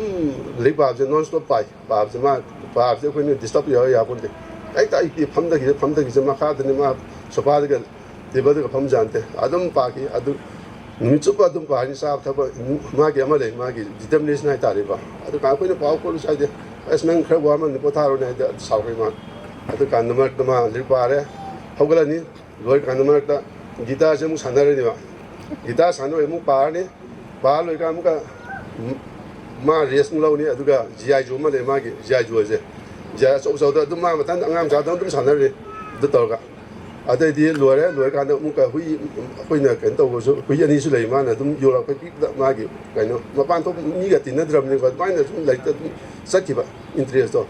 ꯂꯥꯏꯔꯤꯛ ꯄꯥꯕꯁꯦ ꯅꯣꯟ ꯁ꯭ꯇꯣꯞ ꯄꯥꯏ꯫ ꯄꯥꯕꯁꯦ ꯃꯥ ꯄꯥꯕꯁꯦ ꯑꯩꯈꯣꯏꯅ ꯗꯤꯁꯇꯔꯕ ꯌꯥꯎ ꯌꯥꯄꯣꯟꯇꯦ꯫ ꯍꯦꯛꯇ ꯑꯩ ꯐꯝꯊꯈꯤꯗ ꯐꯝꯊꯈꯤꯗ ꯃꯈꯥꯗꯅꯤ ꯃꯥ ꯁꯣꯐꯥꯗꯒ ꯇꯦꯕꯜꯗꯒ ꯐꯝꯖꯥꯟꯇꯦ꯫ ꯑꯗꯨꯝ ꯄꯥꯈꯤ꯫ ꯑꯗꯨ ꯅꯨꯃꯤꯠ ꯆꯨꯞꯄ ꯑꯗꯨꯝ ꯄꯥꯅꯤ꯫ ꯆꯥꯕ ꯊꯛꯄ ꯃꯥꯒꯤ ꯑꯃ ꯂꯩ, ꯃꯥꯒꯤ ꯗꯤꯇꯔꯃꯤꯅꯦꯁꯟ ꯍꯥꯏꯇꯥꯔꯦꯀꯣ꯫ ꯑꯗꯨ ꯑꯩꯈꯣꯏꯅ ꯄꯥꯎ ꯈꯣꯠꯂꯨꯁꯨ ꯍꯥꯏꯗꯦ꯫ "ꯑꯁ, ꯅꯪ ꯈꯔ ꯋꯥꯃꯟꯅꯤ, ꯄꯣꯊꯥꯔꯣꯅꯦ" ꯍꯥꯏꯗꯤ ꯑꯗꯨ ꯁꯥꯎꯈ꯭ꯔꯦ ꯃꯥ꯫ ꯑꯗꯨꯀꯥꯟꯗ ꯃꯔꯛꯇ ꯃꯥ ꯂꯥꯏꯔꯤꯛ ꯄꯥꯔꯦ, ꯍꯧꯒꯠꯂꯅꯤ꯫ ꯂꯣꯏꯔꯀꯥꯟꯗ ꯃꯔꯛꯇ ꯒꯤꯇꯥꯔꯁꯦ ꯑꯃꯨꯛ ꯁꯥꯟꯅꯔꯅꯦꯕ꯫ ꯒꯤꯇꯥꯔ ꯁꯥꯟꯅꯔꯣꯏ ꯑꯃꯨꯛ ꯄꯥꯔꯅꯤ꯫ ꯄꯥꯔ ꯂꯣꯏꯔꯀꯥꯟꯗ ꯑꯃꯨꯛꯀ ꯃꯥ ꯔꯦꯁ ꯑꯃꯨꯛ ꯂꯧꯅꯤ꯫ ꯑꯗꯨꯒ ꯖꯤ ꯑꯥꯏ ꯖꯣ ꯑꯃ ꯂꯩ, ꯃꯥꯒꯤ ꯖꯤ ꯑꯥꯏ ꯖꯣꯁꯦ꯫ ꯖꯤ ꯑꯥꯏ ꯑꯆꯧ ꯑꯆꯧꯕꯗ ꯑꯗꯨꯝ ꯃꯥ ꯃꯊꯟꯗ ꯑꯉꯥꯡ ꯃꯆꯥꯗꯧꯅ ꯑꯗꯨꯝ ꯁꯥꯟꯅꯔꯅꯤ꯫ ꯑꯗꯨ ꯇꯧꯔꯒ ꯑꯗꯩꯗꯤ ꯂꯣꯏꯔꯦ꯫ ꯂꯣꯏꯔꯀꯥꯟꯗ ꯑꯃꯨꯛꯀ ꯍꯨꯏ, ꯑꯩꯈꯣꯏꯅ ꯀꯩꯅꯣ ꯇꯧꯕꯁꯨ ꯍꯨꯏ ꯑꯅꯤꯁꯨ ꯂꯩ꯫ ꯃꯥꯅ ꯑꯗꯨꯝ ꯌꯣꯜꯂꯛꯄ ꯄꯤꯕꯗ ꯃꯥꯒꯤ ꯀꯩꯅꯣ ꯃꯄꯥꯟ ꯊꯣꯛꯄ ꯃꯤꯒ ꯇꯤꯟꯅꯗ꯭ꯔꯕꯅꯤꯀꯣ꯫ ꯑꯗꯨꯃꯥꯏꯅ ꯁꯨꯝ ꯂꯥꯏꯔꯤꯛꯇ ꯑꯗꯨꯝ ꯆꯠꯈꯤꯕ ꯏꯟꯇꯔꯦꯁꯇꯣ꯫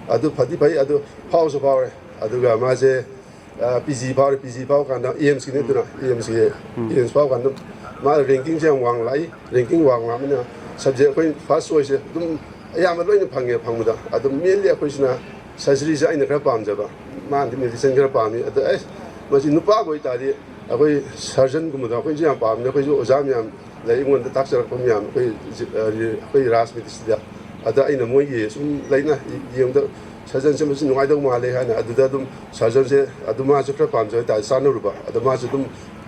ꯑꯗꯨ ꯐꯗꯤ ꯐꯩ, ꯑꯗꯨ ꯐꯥꯎꯁꯨ ꯐꯥꯎꯔꯦ꯫ ꯑꯗꯨꯒ ꯃꯥꯁꯦ ꯄꯤ ꯖꯤ ꯐꯥꯎꯔꯦ꯫ ꯄꯤ ꯖꯤ ꯐꯥꯎ ꯀꯥꯟꯗ ꯑꯦꯝꯁꯀꯤ ꯅꯠꯇꯅ ꯑꯦꯝꯁꯀꯤ ꯑꯦꯝꯁ ꯐꯥꯎ ꯀꯥꯟꯗ ꯃꯥ ꯔꯦꯡꯀꯤꯡꯁꯦ ꯌꯥꯝ ꯋꯥꯡ ꯂꯥꯛꯏ꯫ ꯔꯦꯡꯀꯤꯡ ꯋꯥꯡ ꯂꯥꯛꯄꯅꯤꯅ ꯁꯕꯖꯦꯛ ꯑꯩꯈꯣꯏ ꯐꯥꯔꯁ ꯆꯣꯏꯁꯁꯦ ꯑꯗꯨꯝ ꯑꯌꯥꯝꯕ ꯂꯣꯏꯅ ꯐꯪꯉꯦ꯫ ꯐꯪꯕꯗ ꯑꯗꯨꯝ ꯃꯦꯟꯂꯤ ꯑꯩꯈꯣꯏꯁꯤꯅ ꯁꯔꯖꯔꯤꯁꯦ ꯑꯩꯅ ꯈꯔ ꯄꯥꯝꯖꯕ, ꯃꯥꯅꯗꯤ ꯃꯦꯗꯤꯁꯤꯟ ꯈꯔ ꯄꯥꯝꯃꯤ꯫ ꯑꯗ ꯑꯩꯁ ꯃꯁꯤ ꯅꯨꯄꯥꯕꯨ ꯑꯣꯏꯇꯥꯔꯗꯤ ꯑꯩꯈꯣꯏ ꯁꯔꯖꯟꯒꯨꯝꯕꯗ ꯑꯩꯈꯣꯏꯁꯨ ꯌꯥꯝ ꯄꯥꯝꯃꯤ꯫ ꯑꯩꯈꯣꯏꯁꯨ ꯑꯣꯖꯥ ꯃꯌꯥꯝ ꯂꯩ ꯑꯩꯉꯣꯟꯗ ꯇꯥꯛꯆꯔꯛꯄ ꯃꯌꯥꯝ ꯑꯩꯈꯣꯏ ꯖꯤ-, ꯑ, ꯑꯩꯈꯣꯏ ꯔꯥꯖ ꯃꯤꯗꯤꯁꯤꯗ꯫ ꯑꯗ ꯑꯩꯅ ꯃꯣꯏꯒꯤ ꯁꯨꯝ ꯂꯩꯅ ꯌꯦꯡꯕꯗ ꯁꯔꯖꯟꯁꯦ ꯃꯁꯤ ꯅꯨꯡꯉꯥꯏꯗꯧ ꯃꯥꯜꯂꯦ ꯍꯥꯏꯅ ꯑꯗꯨꯗ ꯑꯗꯨꯝ ꯁꯔꯖꯟꯁꯦ ꯑꯗꯨ ꯃꯥꯁꯨ ꯈꯔ ꯄꯥꯝꯖꯕ ꯍꯥꯏꯇꯥꯔꯦ ꯆꯥꯟꯅꯔꯨꯕ꯫ ꯑꯗ ꯃꯥꯁꯨ ꯑꯗꯨꯝ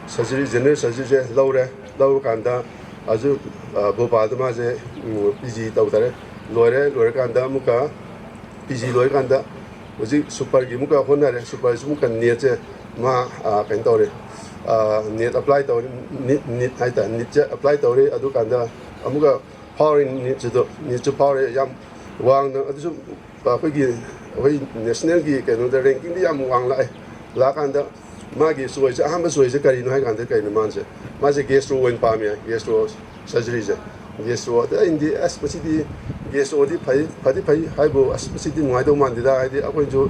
ꯁꯔꯖꯔꯤ, ꯖꯦꯅꯔꯦꯜ ꯁꯔꯖꯔꯤꯁꯦ ꯂꯧꯔꯦ꯫ ꯂꯧꯔꯀꯥꯟꯗ ꯍꯧꯖꯤꯛ, ꯑ, ꯚꯣꯄꯥꯜꯗ ꯃꯥꯁꯦ, ꯎꯝ, ꯄꯤ ꯖꯤ ꯇꯧꯊꯔꯦ꯫ ꯂꯣꯏꯔꯦ꯫ ꯂꯣꯏꯔꯀꯥꯟꯗ ꯑꯃꯨꯛꯀ ꯄꯤ ꯖꯤ ꯂꯣꯏꯔꯀꯥꯟꯗ ꯍꯧꯖꯤꯛ ꯁꯨꯄꯔꯒꯤ ꯑꯃꯨꯛꯀ ꯍꯣꯠꯅꯔꯦ꯫ ꯁꯨꯄꯔꯁꯤ ꯑꯃꯨꯛꯀ ꯅꯦꯠꯁꯦ ꯃꯥ, ꯑ, ꯀꯩꯅꯣ ꯇꯧꯔꯦ꯫ ꯑ, ꯅꯦꯠ ꯑꯦꯄ꯭ꯂꯥꯏ ꯇꯧꯔꯦ꯫ ꯅꯤꯠ, ꯅꯤꯠ ꯍꯥꯏꯇꯥꯔꯦ꯫ ꯅꯤꯠꯁꯦ ꯑꯦꯄ꯭ꯂꯥꯏ ꯇꯧꯔꯦ꯫ ꯑꯗꯨꯀꯥꯟꯗ ꯑꯃꯨꯛꯀ ꯐꯥꯎꯔꯦ꯫ ꯅꯤꯠꯁꯤꯗꯣ, ꯅꯤꯠꯁꯨ ꯐꯥꯎꯔꯦ꯫ ꯌꯥꯝ ꯋꯥꯡꯅ, ꯑꯗꯨꯁꯨ ꯑꯩꯈꯣꯏꯒꯤ, ꯑꯩꯈꯣꯏ ꯅꯦꯁꯅꯦꯜꯒꯤ ꯀꯩꯅꯣꯗ ꯔꯦꯡꯀꯤꯡꯗꯤ ꯌꯥꯝ ꯋꯥꯡ ꯂꯥꯛꯑꯦ꯫ ꯂꯥꯛꯑꯀꯥꯟꯗ ꯃꯥꯒꯤ ꯆꯣꯏꯁꯁꯦ, ꯑꯍꯥꯟꯕ ꯆꯣꯏꯁꯁꯦ ꯀꯔꯤꯅꯣ ꯍꯥꯏ ꯀꯥꯟꯗ ꯀꯩꯅꯣ ꯃꯥꯁꯦ, ꯃꯥꯁꯦ ꯒꯦꯁꯇ꯭ꯔꯣ ꯑꯣꯏꯅ ꯄꯥꯝꯃꯦ ꯍꯥꯏ, ꯒꯦꯁꯇ꯭ꯔꯣ ꯁꯔꯖꯔꯤꯁꯦ꯫ ꯒꯦꯁꯇ꯭ꯔꯣ꯫ ꯑꯗ ꯑꯩꯅꯗꯤ, "ꯑꯁ, ꯃꯁꯤꯗꯤ ꯒꯦꯁꯇ꯭ꯔꯣꯗꯤ ꯐꯩ, ꯐꯗꯤ ꯐꯩ ꯍꯥꯏꯕꯨ, ꯑꯁ, ꯃꯁꯤꯗꯤ ꯅꯨꯡꯉꯥꯏꯗꯧ ꯃꯥꯟꯗꯦꯗ", ꯍꯥꯏꯗꯤ ꯑꯩꯈꯣꯏꯁꯨ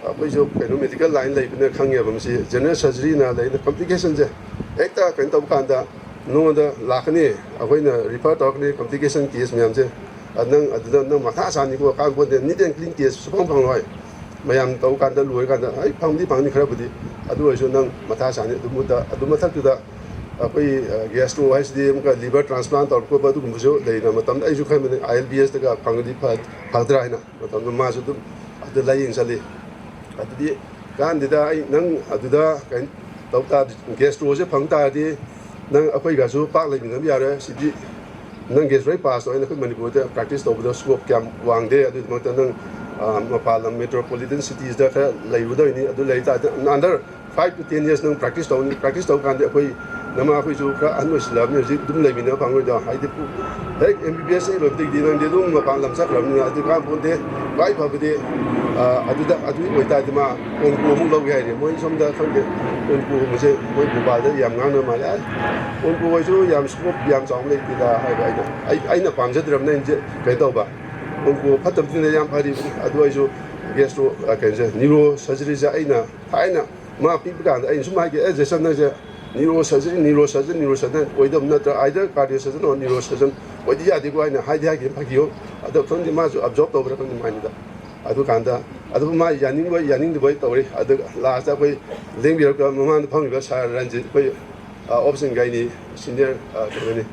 ꯑꯩꯈꯣꯏꯁꯨ ꯀꯩꯅꯣ medical line ꯂꯩꯕꯅ ꯈꯪꯉꯦꯕ, ꯃꯁꯤ general surgery ꯅ ꯂꯩꯅ complication ꯁꯦ ꯍꯦꯛꯇ ꯀꯩꯅꯣ ꯇꯧꯕ ꯀꯥꯟꯗ ꯅꯉꯣꯟꯗ ꯂꯥꯛꯀꯅꯤ, ꯑꯩꯈꯣꯏꯅ refer ꯇꯧꯔꯛꯀꯅꯤ complication case ꯃꯌꯥꯝꯁꯦ꯫ ꯑ, ꯅꯪ ꯑꯗꯨꯗ ꯅꯪ ꯃꯊꯥ ꯁꯥꯅꯤꯀꯣ, ꯀꯥꯟꯅꯄꯣꯠꯇꯦ, neat and clean case ꯁꯨꯐꯪ ꯐꯪꯉꯣꯏ꯫ ꯃꯌꯥꯝ ꯇꯧ ꯀꯥꯟꯗ, ꯂꯣꯏ ꯀꯥꯟꯗ ꯑꯩ ꯐꯪꯗꯤ ꯐꯪꯅꯤ ꯈꯔꯕꯨꯗꯤ, ꯑꯗꯨ ꯑꯣꯏꯔꯁꯨ ꯅꯪ ꯃꯊꯥ ꯁꯥꯅꯤ꯫ ꯑꯗꯨ ꯃꯍꯨꯠꯇ, ꯑꯗꯨ ꯃꯊꯛꯇꯨꯗ ꯑꯩꯈꯣꯏ, ꯑ, gastro ꯍꯥꯏꯁꯤꯗꯤ ꯑꯃꯨꯛꯀ liver transplant ꯇꯧꯔꯛꯄ ꯈꯣꯠꯄ ꯑꯗꯨꯒꯨꯝꯕꯁꯨ ꯂꯩꯅ ꯃꯇꯝꯗ ꯑꯩꯁꯨ ꯈꯟꯕꯅꯤ, I L B S ꯇꯒ ꯐꯪꯉꯗꯤ ꯐ-, ꯐꯒꯗ꯭ꯔꯥ ꯍꯥꯏꯅ꯫ ꯃꯇꯝꯗ ꯃꯥꯁꯨ ꯑꯗꯨꯝ ꯑꯗꯨ ꯂꯥꯏꯌꯦꯡ ꯆꯠꯂꯤ꯫ ꯑꯗꯨꯗꯤ ꯀꯥꯟꯗꯦꯗ, ꯑꯩ ꯅꯪ ꯑꯗꯨꯗ ꯀꯩꯅꯣ ꯇꯧ ꯇꯥꯔꯗꯤ, gastro ꯁꯦ ꯐꯪ ꯇꯥꯔꯗꯤ ꯅꯪ ꯑꯩꯈꯣꯏꯒꯁꯨ ꯄꯥꯛ ꯂꯩꯃꯤꯟꯅꯕ ꯌꯥꯔꯣꯏ꯫ ꯁꯤꯗꯤ ꯅꯪ gastro ꯂꯣꯏ pass ꯇꯧꯔꯦ, ꯑꯩꯈꯣꯏ ꯃꯅꯤꯄꯨꯔꯗ practice ꯇꯧꯕꯗ scope ꯀꯌꯥꯝ ꯋꯥꯡꯗꯦ꯫ ꯑꯗꯨꯒꯤꯗꯃꯛꯇ ꯅꯪ, ꯑ, ꯃꯄꯥꯟ ꯂꯝ metropolitan cities ꯗ ꯈꯔ ꯂꯩꯔꯨꯗꯣꯏꯅꯤ꯫ ꯑꯗꯨ ꯂꯩ ꯇꯥꯔꯗꯤ under five to ten years ꯅꯪ practice ꯇꯧꯅꯤ꯫ Practice ꯇꯧꯕ ꯀꯥꯟꯗ ꯑꯩꯈꯣꯏ ꯅꯃꯥ ꯑꯩꯈꯣꯏꯁꯨ ꯈꯔ ꯑꯍꯟ ꯑꯣꯏꯁꯤꯜꯂꯛꯑꯕꯅꯤ, ꯍꯧꯖꯤꯛ ꯑꯗꯨꯝ ꯂꯩꯃꯤꯟꯅꯕ ꯐꯪꯉꯣꯏꯗꯣ꯫ ꯍꯥꯏꯗꯤ ꯄꯨ-, ꯍꯦꯛ M B B S ꯍꯦꯛ ꯂꯣꯏꯕꯗꯒꯤꯗꯤ ꯅꯪꯗꯤ ꯑꯗꯨꯝ ꯃꯄꯥꯟ ꯂꯝ ꯆꯠꯈ꯭ꯔꯕꯅꯤꯅ ꯑꯗꯨ ꯀꯥꯟ ꯄꯣꯟꯇꯦ꯫ ꯈ꯭ꯋꯥꯏ ꯐꯕꯗꯤ, ꯑ, ꯑꯗꯨꯗ, ꯑꯗꯨ ꯑꯣꯏꯇꯥꯔꯗꯤ ꯃꯥ ꯑꯣꯟꯀꯣ ꯑꯃꯨꯛ ꯂꯧꯒꯦ ꯍꯥꯏꯔꯦ꯫ ꯃꯣꯏ ꯁꯣꯝꯗ ꯈꯪꯗꯦ, ꯑꯣꯟꯀꯣꯒꯨꯝꯕꯁꯦ ꯃꯣꯏ ꯚꯣꯄꯥꯜꯗ ꯌꯥꯝ ꯉꯥꯡꯅꯕ ꯃꯥꯜꯂꯦ꯫ ꯑꯁ, ꯑꯣꯟꯀꯣ ꯍꯣꯏꯁꯨ ꯌꯥꯝ scope ꯌꯥꯝ ꯆꯥꯎꯕ ꯂꯩꯇꯦꯗ ꯍꯥꯏꯕ꯫ ꯑꯩꯅ, ꯑꯩ, ꯑꯩꯅ ꯄꯥꯝꯖꯗ꯭ꯔꯕꯅꯤꯅ ꯑꯩꯁꯦ ꯀꯩꯅꯣ ꯇꯧꯕ꯫ ꯑꯣꯟꯀꯣ ꯐꯠꯇꯕꯗꯨꯅ ꯌꯥꯝ ꯐꯔꯤꯕꯅꯤ꯫ ꯑꯗꯨ ꯑꯩꯁꯨ gastro, ꯑ, ꯀꯩꯅꯣꯁꯦ, neuro surgery ꯁꯦ ꯑꯩꯅ ꯊꯥꯏꯅ ꯃꯥ ꯄꯤꯛꯄ ꯀꯥꯟꯗ ꯑꯩꯅ ꯁꯨꯝ ꯍꯥꯏꯒꯦ, "ꯑꯦ, ꯖꯦꯁꯟ, ꯅꯪꯁꯦ neurosurgeon, neurosurgeon, neurosurgeon ꯑꯣꯏꯗꯕ ꯅꯠꯇ꯭ꯔꯥ, either cardio surgeon or neurosurgeon ꯑꯣꯏꯗꯤ ꯌꯥꯗꯦꯀꯣ" ꯍꯥꯏꯅ ꯍꯥꯏꯗꯤ ꯍꯥꯏꯈꯤꯕ ꯐꯥꯒꯤ ꯑꯣ꯫ ꯑꯗꯣ ꯈꯪꯗꯦ, ꯃꯥꯁꯨ absorb ꯇꯧꯕ꯭ꯔꯥ ꯈꯪꯗꯦ ꯃꯥꯏꯅꯤꯗ꯫ ꯑꯗꯨꯀꯥꯟꯗ ꯑꯗꯨ ꯃꯥ ꯌꯥꯅꯤꯡꯕ ꯌꯥꯅꯤꯡꯗꯕ ꯇꯧꯔꯤ꯫ ꯑꯗꯨꯒ last ꯑꯩꯈꯣꯏ ꯂꯦꯡꯕꯤꯔꯛꯄ ꯃꯃꯥꯡꯗ ꯐꯝꯃꯤꯕ ꯁꯥꯔ ꯔꯟꯖꯤꯠ, ꯑꯩꯈꯣꯏ, ꯑ, obs and gynae senior, ꯑ, ꯀꯩꯅꯣꯅꯤ꯫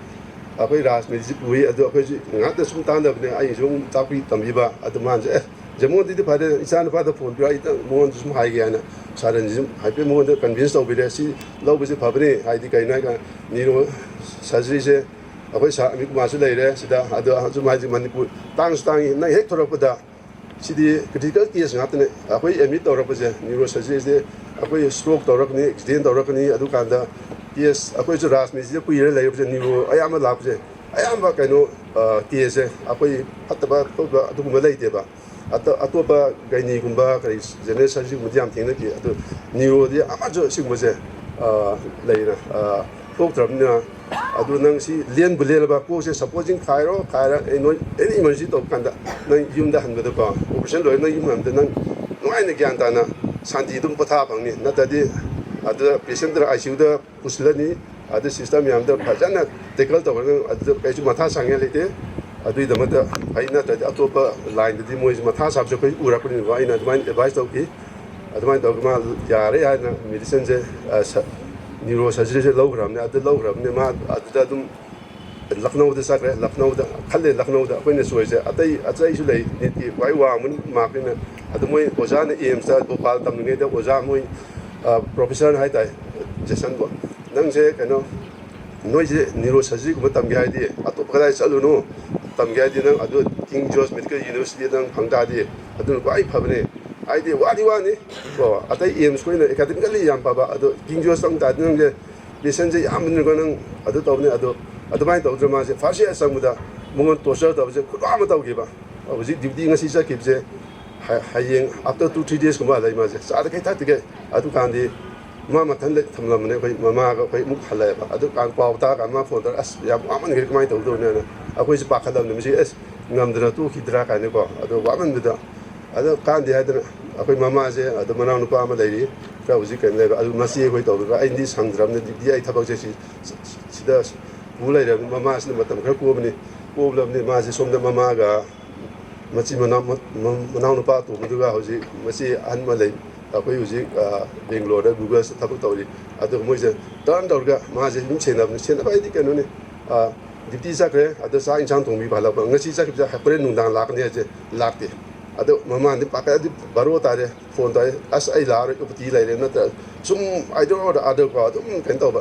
ꯑꯩꯈꯣꯏ ꯔꯥꯖꯅꯤꯁꯤ ꯄꯨꯏ꯫ ꯑꯗꯨ ꯑꯩꯈꯣꯏꯁꯨ ꯉꯥꯛꯇ ꯁꯨꯝ ꯇꯥꯟꯅꯕꯅꯦ, ꯑꯩꯁꯨ ꯑꯃꯨꯛ ꯇꯥꯛꯄꯤ ꯇꯝꯕꯤꯕ꯫ ꯑꯗꯨ ꯃꯥꯅꯁꯨ, "ꯑꯦ, ꯖꯃꯣꯟꯗꯤꯗꯤ ꯐꯔꯦ, ꯏꯆꯥ ꯅꯨꯄꯥꯗ phone ꯄꯤꯔꯛꯑꯣ, ꯑꯩ ꯃꯉꯣꯟꯗ ꯁꯨꯝ ꯍꯥꯏꯒꯦ" ꯍꯥꯏꯅ ꯁꯥꯔ ꯔꯟꯖꯤꯠ ꯁꯨꯝ ꯍꯥꯏꯐꯦꯠ ꯃꯉꯣꯟꯗ convince ꯇꯧꯕꯤꯔꯦ꯫ "ꯁꯤ ꯂꯧꯕꯁꯦ ꯐꯕꯅꯦ, ꯍꯥꯏꯗꯤ ꯀꯩꯅꯣ ꯍꯥꯏꯀꯥꯟꯗ neurosurgery ꯁꯦ ꯑꯩꯈꯣꯏ ꯁꯥꯔ ꯑꯃꯤꯠ ꯀꯨꯃꯥꯔꯁꯨ ꯂꯩꯔꯦ ꯁꯤꯗ, ꯑꯗꯣ ꯁꯨꯝ ꯍꯥꯏꯁꯦ ꯃꯅꯤꯄꯨꯔ ꯇꯥꯡꯁꯨ ꯇꯥꯡꯉꯤ, ꯅꯪ ꯍꯦꯛ ꯊꯣꯔꯛꯄꯗ ꯁꯤꯗꯤ critical case ꯉꯥꯛꯇꯅꯦ, ꯑꯩꯈꯣꯏ admit ꯇꯧꯔꯛꯄꯁꯦ neurosurgery ꯁꯦ ꯑꯩꯈꯣꯏ stroke ꯇꯧꯔꯛꯀꯅꯤ, accident ꯇꯧꯔꯛꯀꯅꯤ, ꯑꯗꯨꯀꯥꯟꯗ case ꯑꯩꯈꯣꯏꯁꯨ ꯔꯥꯖꯅꯤꯁꯤꯗ ꯀꯨꯏꯔꯦ ꯂꯩꯔꯛꯄꯁꯦ, neuro ꯑꯌꯥꯝꯕ ꯂꯥꯛꯄꯁꯦ ꯑꯌꯥꯝꯕ ꯀꯩꯅꯣ, ꯑ, case ꯁꯦ ꯑꯩꯈꯣꯏ ꯐꯠꯇꯕ ꯈꯣꯠꯄ ꯑꯗꯨꯒꯨꯝꯕ ꯂꯩꯇꯦꯕ꯫ ꯑꯇꯣ-, ꯑꯇꯣꯞꯄ gynae ꯒꯨꯝꯕ ꯀꯔꯤ general surgery ꯒꯨꯝꯕꯗꯤ ꯌꯥꯝ ꯊꯦꯡꯅꯈꯤ꯫ ꯑꯗꯨ neuro ꯗꯤ ꯑꯃꯁꯨ ꯁꯤꯒꯨꯝꯕꯁꯦ, ꯑ, ꯂꯩꯅ, ꯑ, ꯊꯣꯛꯇ꯭ꯔꯕꯅꯤꯅ꯫ ꯑꯗꯨ ꯅꯪ ꯁꯤ ꯂꯦꯟꯕꯨ ꯂꯦꯜꯂꯕ, ꯀꯣꯛꯁꯦ supposing ꯈꯥꯏꯔꯣ, ꯈꯥꯏꯔ ꯑꯩ ꯅꯣꯏ any emergency ꯇꯧꯕ ꯀꯥꯟꯗ ꯅꯪ ꯌꯨꯝꯗ ꯍꯟꯕꯗꯀꯣ, operation ꯂꯣꯏꯔ ꯅꯪ ꯌꯨꯝ ꯍꯟꯕꯗ ꯅꯪ ꯅꯨꯡꯉꯥꯏꯅ ꯒ꯭ꯌꯥꯟ ꯇꯥꯅ ꯁꯥꯟꯇꯤ ꯑꯗꯨꯝ ꯄꯣꯊꯥ ꯐꯪꯅꯤ꯫ ꯅꯠꯇ꯭ꯔꯗꯤ ꯑꯗꯨꯗ ꯄꯦꯁꯦꯟꯗꯨꯅ ꯑꯥꯏ ꯁꯤ ꯌꯨꯗ ꯄꯨꯁꯤꯜꯂꯅꯤ, ꯑꯗꯨ ꯁꯤꯁꯇꯔ ꯃꯌꯥꯝꯗ ꯐꯖꯅ ꯇꯦꯀꯜ ꯇꯧꯔꯒ ꯑꯗꯨꯗ ꯀꯩꯁꯨ ꯃꯊꯥ ꯁꯥꯅꯤꯡꯉꯥꯏ ꯂꯩꯇꯦ꯫ ꯑꯗꯨꯒꯤꯗꯃꯛꯇ ꯐꯩ, ꯅꯠꯇ꯭ꯔꯗꯤ ꯑꯇꯣꯞꯄ ꯂꯥꯏꯟꯗꯗꯤ ꯃꯣꯏꯁꯨ ꯃꯊꯥ ꯁꯥꯕꯁꯨ ꯑꯩꯈꯣꯏ ꯎꯔꯛꯄꯅꯤꯅꯀꯣ꯫ ꯑꯩꯅ ꯑꯗꯨꯃꯥꯏꯅ ꯑꯦꯗꯚꯥꯏꯁ ꯇꯧꯈꯤ꯫ ꯑꯗꯨꯃꯥꯏꯅ ꯇꯧꯔꯒ ꯃꯥ ꯌꯥꯔꯦ ꯍꯥꯏꯅ ꯃꯦꯗꯤꯁꯟꯁꯦ, ꯅ꯭ꯌꯨꯔꯣ ꯁꯔꯖꯔꯤꯁꯦ ꯂꯧꯈ꯭ꯔꯕꯅꯦ꯫ ꯑꯗꯨ ꯂꯧꯈ꯭ꯔꯕꯅꯦ, ꯃꯥ ꯑꯗꯨꯗ ꯑꯗꯨꯝ ꯂꯈꯅꯧꯗ ꯆꯠꯈ꯭ꯔꯦ꯫ ꯂꯈꯅꯧꯗ ꯈꯜꯂꯦ, ꯂꯈꯅꯧꯗ ꯑꯩꯈꯣꯏꯅ ꯆꯣꯏꯁꯁꯦ ꯑꯇꯩ ꯑꯇꯩꯁꯨ ꯂꯩ, ꯅꯤꯠꯀꯤ ꯈ꯭ꯋꯥꯏ ꯋꯥꯡꯕ ꯃꯥꯔꯛꯅꯤꯅ꯫ ꯑꯗꯨ ꯃꯣꯏ ꯑꯣꯖꯥꯅ ꯑꯦꯝꯁꯇ ꯚꯣꯄꯥꯜ ꯇꯝꯂꯤꯉꯩꯗ ꯑꯣꯖꯥ ꯃꯣꯏ ꯄ꯭ꯔꯣꯐꯦꯁꯔ ꯍꯥꯏꯇꯥꯔꯦ, ꯖꯦꯁꯟꯕꯣ, "ꯅꯪꯁꯦ ꯀꯩꯅꯣ, ꯅꯣꯏꯁꯦ ꯅ꯭ꯌꯨꯔꯣ ꯁꯔꯖꯔꯤꯒꯨꯝꯕ ꯇꯝꯒꯦ ꯍꯥꯏꯗꯤ ꯑꯇꯣꯞꯄ ꯀꯗꯥꯏ ꯆꯠꯂꯨꯅꯨ, ꯇꯝꯒꯦ ꯍꯥꯏꯗꯤ ꯅꯪ ꯑꯗꯨ ꯀꯤꯡ ꯖꯣꯔꯖ ꯃꯦꯗꯤꯀꯦꯜ ꯌꯨꯅꯤꯚꯔꯁꯤꯇꯤꯗ ꯅꯪ ꯐꯪ ꯇꯥꯔꯗꯤ ꯑꯗꯨꯅ ꯈ꯭ꯋꯥꯏ ꯐꯕꯅꯦ꯫ ꯍꯥꯏꯗꯤ ꯋꯥꯗꯤ ꯋꯥꯅꯤ ꯀꯣ, ꯑꯇꯩ ꯑꯦꯝꯁ ꯈꯣꯏꯅ ꯑꯦꯀꯥꯗꯃꯤꯀꯦꯜꯂꯤ ꯌꯥꯝ ꯐꯕ, ꯑꯗꯣ ꯀꯤꯡ ꯖꯣꯔꯖ ꯇꯝ ꯇꯥꯔꯗꯤ ꯅꯪꯁꯦ ꯄꯦꯁꯦꯟꯁꯦ ꯌꯥꯝꯕꯅꯤꯅꯀꯣ, ꯅꯪ ꯑꯗꯨ ꯇꯧꯕꯅꯦ꯫ ꯑꯗꯣ ꯑꯗꯨꯃꯥꯏꯅ ꯇꯧꯗ꯭ꯔ ꯃꯥꯁꯦ ꯐꯥꯔꯁ ꯏꯌꯥꯔ ꯆꯪꯕꯗ ꯃꯉꯣꯟ ꯇꯣꯔꯆꯔ ꯇꯧꯕꯁꯦ ꯈꯨꯠꯋꯥ ꯑꯃ ꯇꯧꯈꯤꯕ꯫ ꯍꯧꯖꯤꯛ ꯗ꯭ꯌꯨꯇꯤ ꯉꯁꯤ ꯆꯠꯈꯤꯕꯁꯦ ꯍ-, ꯍꯌꯦꯡ ꯑꯥꯐꯇꯔ ꯇꯨ ꯊ꯭ꯔꯤ ꯗꯦꯖꯀꯨꯝꯕ ꯍꯜꯂꯛꯏ ꯃꯥꯁꯦ꯫ ꯆꯥꯗ ꯀꯩ ꯊꯛꯇꯒꯦ? ꯑꯗꯨꯀꯥꯟꯗꯤ ꯃꯥ ꯃꯊꯟꯗ ꯊꯝꯂꯝꯕꯅꯦ꯫ ꯑꯩꯈꯣꯏ ꯃꯃꯥꯒ ꯑꯩꯈꯣꯏ ꯑꯃꯨꯛ ꯍꯜꯂꯛꯑꯦꯕ꯫ ꯑꯗꯨꯀꯥꯟ ꯄꯥꯎ ꯇꯥꯔꯀꯥꯟꯗ ꯃꯥ ꯐꯣꯟ ꯇꯧꯔꯒ, "ꯑꯁ, ꯌꯥꯝ ꯋꯥꯃꯟꯈ꯭ꯔꯦ, ꯀꯃꯥꯏꯅ ꯇꯧꯗꯧꯅꯦꯅ?" ꯑꯩꯈꯣꯏꯁꯦ ꯄꯥꯈꯠꯂꯕꯅꯦ, "ꯃꯁꯤ ꯑꯁ ꯉꯝꯗꯅ ꯇꯣꯛꯈꯤꯗ꯭ꯔꯥ?" ꯀꯥꯏꯅꯀꯣ꯫ ꯑꯗꯣ ꯋꯥꯃꯟꯕꯗ ꯑꯗꯣ ꯀꯥꯟꯗꯦ ꯍꯥꯏꯗꯅ ꯑꯩꯈꯣꯏ ꯃꯃꯥꯁꯦ, ꯑꯗꯣ ꯃꯅꯥꯎꯅꯨꯄꯥ ꯑꯃ ꯂꯩꯔꯤ, ꯈꯔ ꯍꯧꯖꯤꯛ ꯀꯩꯅꯣ ꯂꯩꯕ, ꯑꯗꯨ ꯃꯆꯦ ꯑꯩꯈꯣꯏ ꯇꯧꯔꯒ ꯑꯩꯗꯤ ꯁꯪꯗ꯭ꯔꯕꯅꯤꯅ ꯗ꯭ꯌꯨꯇꯤ ꯑꯩ ꯊꯕꯛꯁꯦ ꯁꯤ-, ꯁꯤꯗ ꯄꯨ ꯂꯩꯔꯕꯅꯤ꯫ ꯃꯃꯥꯁꯤꯅ ꯃꯇꯝ ꯈꯔ ꯀꯣꯝꯕꯅꯤ, ꯀꯣꯝꯂꯕꯅꯤ꯫ ꯃꯥꯁꯦ ꯁꯣꯝꯗ ꯃꯃꯥꯒ ꯃꯆꯤꯟ ꯃꯅꯥꯎ, ꯃ-, ꯃ-, ꯃꯅꯥꯎꯅꯨꯄꯥ ꯑꯇꯣꯝꯕꯗꯨꯒ ꯍꯧꯖꯤꯛ ꯃꯆꯦ ꯑꯍꯟ ꯑꯃ ꯂꯩ꯫ ꯑꯩꯈꯣꯏ ꯍꯧꯖꯤꯛ, ꯑ, ꯕꯦꯡꯒ꯭ꯂꯣꯔꯗ ꯒꯨꯒꯜꯁꯇ ꯊꯕꯛ ꯇꯧꯔꯤ꯫ ꯑꯗꯨꯒ ꯃꯣꯏꯁꯦ ꯇꯔꯟ ꯇꯧꯔꯒ ꯃꯥꯁꯦ ꯑꯗꯨꯝ ꯁꯦꯟꯅꯕꯅꯤ꯫ ꯁꯦꯟꯅꯕ ꯍꯥꯏꯗꯤ ꯀꯩꯅꯣꯅꯤ, ꯑ, ꯗ꯭ꯌꯨꯇꯤ ꯆꯠꯈ꯭ꯔꯦ, ꯑꯗ ꯆꯥꯛ ꯏꯟꯁꯥꯡ ꯊꯣꯡꯕꯤꯕ ꯍꯜꯂꯛꯄ꯫ ꯉꯁꯤ ꯆꯠꯈꯤꯕꯁꯦ ꯍꯣꯔꯦꯟ ꯅꯨꯡꯗꯥꯡ ꯂꯥꯛꯀꯅꯤ ꯍꯥꯏꯁꯦ ꯂꯥꯛꯇꯦ꯫ ꯑꯗꯣ ꯃꯃꯥꯟꯗꯤ ꯄꯥꯈꯠ-, ꯑꯗꯨ ꯕꯥꯔꯣ ꯇꯥꯔꯦ, ꯐꯣꯟ ꯇꯧꯔꯦ, "ꯑꯁ, ꯑꯩ ꯂꯥꯛꯑꯔꯣꯏ, ꯑꯣ ꯄꯤ ꯇꯤ ꯂꯩꯔꯦ", ꯅꯠꯇ꯭ꯔ ꯁꯨꯝ ꯑꯥꯏꯗꯔ ꯑꯣꯔꯗꯔ ꯑꯥꯗꯔ ꯀꯣ ꯑꯗꯨꯝ ꯀꯩꯅꯣ ꯇꯧꯕ꯫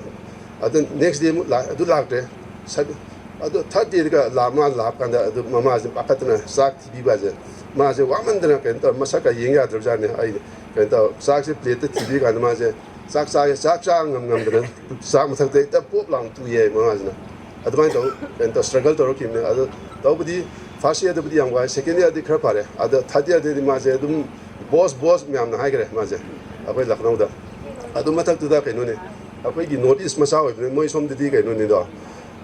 ꯑꯗꯨ ꯅꯦꯛꯁ ꯗꯦ ꯑꯃꯨꯛ ꯂꯥꯛ-, ꯑꯗꯨ ꯂꯥꯛꯇ꯭ꯔꯦ꯫ ꯁꯛ-, ꯑꯗꯨ ꯊꯥꯔꯠ ꯗꯦꯗꯒ ꯂꯥꯛ-, ꯃꯥ ꯂꯥꯛꯄ ꯀꯥꯟꯗ ꯑꯗꯨ ꯃꯃꯥꯁꯦ ꯄꯥꯈꯠꯇꯅ ꯆꯥꯛ ꯊꯤꯕꯤꯕꯁꯦ, ꯃꯥꯁꯦ ꯋꯥꯃꯟꯗꯅ ꯀꯩꯅꯣ ꯇꯧꯔ ꯃꯁꯛꯀ ꯌꯦꯡ ꯌꯥꯗ꯭ꯔꯕꯖꯥꯠꯅꯦ꯫ ꯑꯩ ꯀꯩꯅꯣ ꯇꯧꯔ ꯆꯥꯛꯁꯦ ꯄ꯭ꯂꯦꯠꯇ ꯊꯤꯕꯤ ꯀꯥꯟꯗ ꯃꯥꯁꯦ ꯆꯥꯛ ꯆꯥꯒꯦ, ꯆꯥꯛ ꯆꯥ ꯉꯝ-, ꯉꯝꯗꯅ ꯆꯥꯛ ꯃꯊꯛꯇ ꯍꯦꯛꯇ ꯄꯣꯞ ꯂꯥꯎꯅ ꯇꯨ ꯌꯥꯏ ꯃꯃꯥꯁꯤꯅ꯫ ꯑꯗꯨꯃꯥꯏꯅ ꯇꯧ, ꯀꯩꯅꯣ ꯇꯧ, ꯁ꯭ꯇ꯭ꯔꯒꯜ ꯇꯧꯔꯛꯈꯤꯕꯅꯦ꯫ ꯑꯗꯣ ꯇꯧꯕꯗꯤ ꯐꯥꯔꯁ ꯏꯌꯥꯔꯗꯕꯨꯗꯤ ꯌꯥꯝ ꯋꯥꯏ, ꯁꯦꯀꯦꯟ ꯏꯌꯥꯔꯗꯤ ꯈꯔ ꯐꯔꯦ꯫ ꯑꯗꯣ ꯊꯥꯔꯠ ꯏꯌꯥꯔꯗꯗꯤ ꯃꯥꯁꯦ ꯑꯗꯨꯝ "ꯕꯣꯁ, ꯕꯣꯁ" ꯃꯌꯥꯝꯅ ꯍꯥꯏꯈ꯭ꯔꯦ ꯃꯥꯁꯦ ꯑꯩꯈꯣꯏ ꯂꯈꯅꯧꯗ꯫ ꯑꯗꯨ ꯃꯊꯛꯇꯨꯗ ꯀꯩꯅꯣꯅꯦ, ꯑꯩꯈꯣꯏꯒꯤ ꯅꯣꯔꯠ ꯏꯁ ꯃꯆꯥ ꯑꯣꯏꯕꯅꯤ, ꯃꯣꯏ ꯁꯣꯝꯗꯗꯤ ꯀꯩꯅꯣꯅꯤꯗꯣ,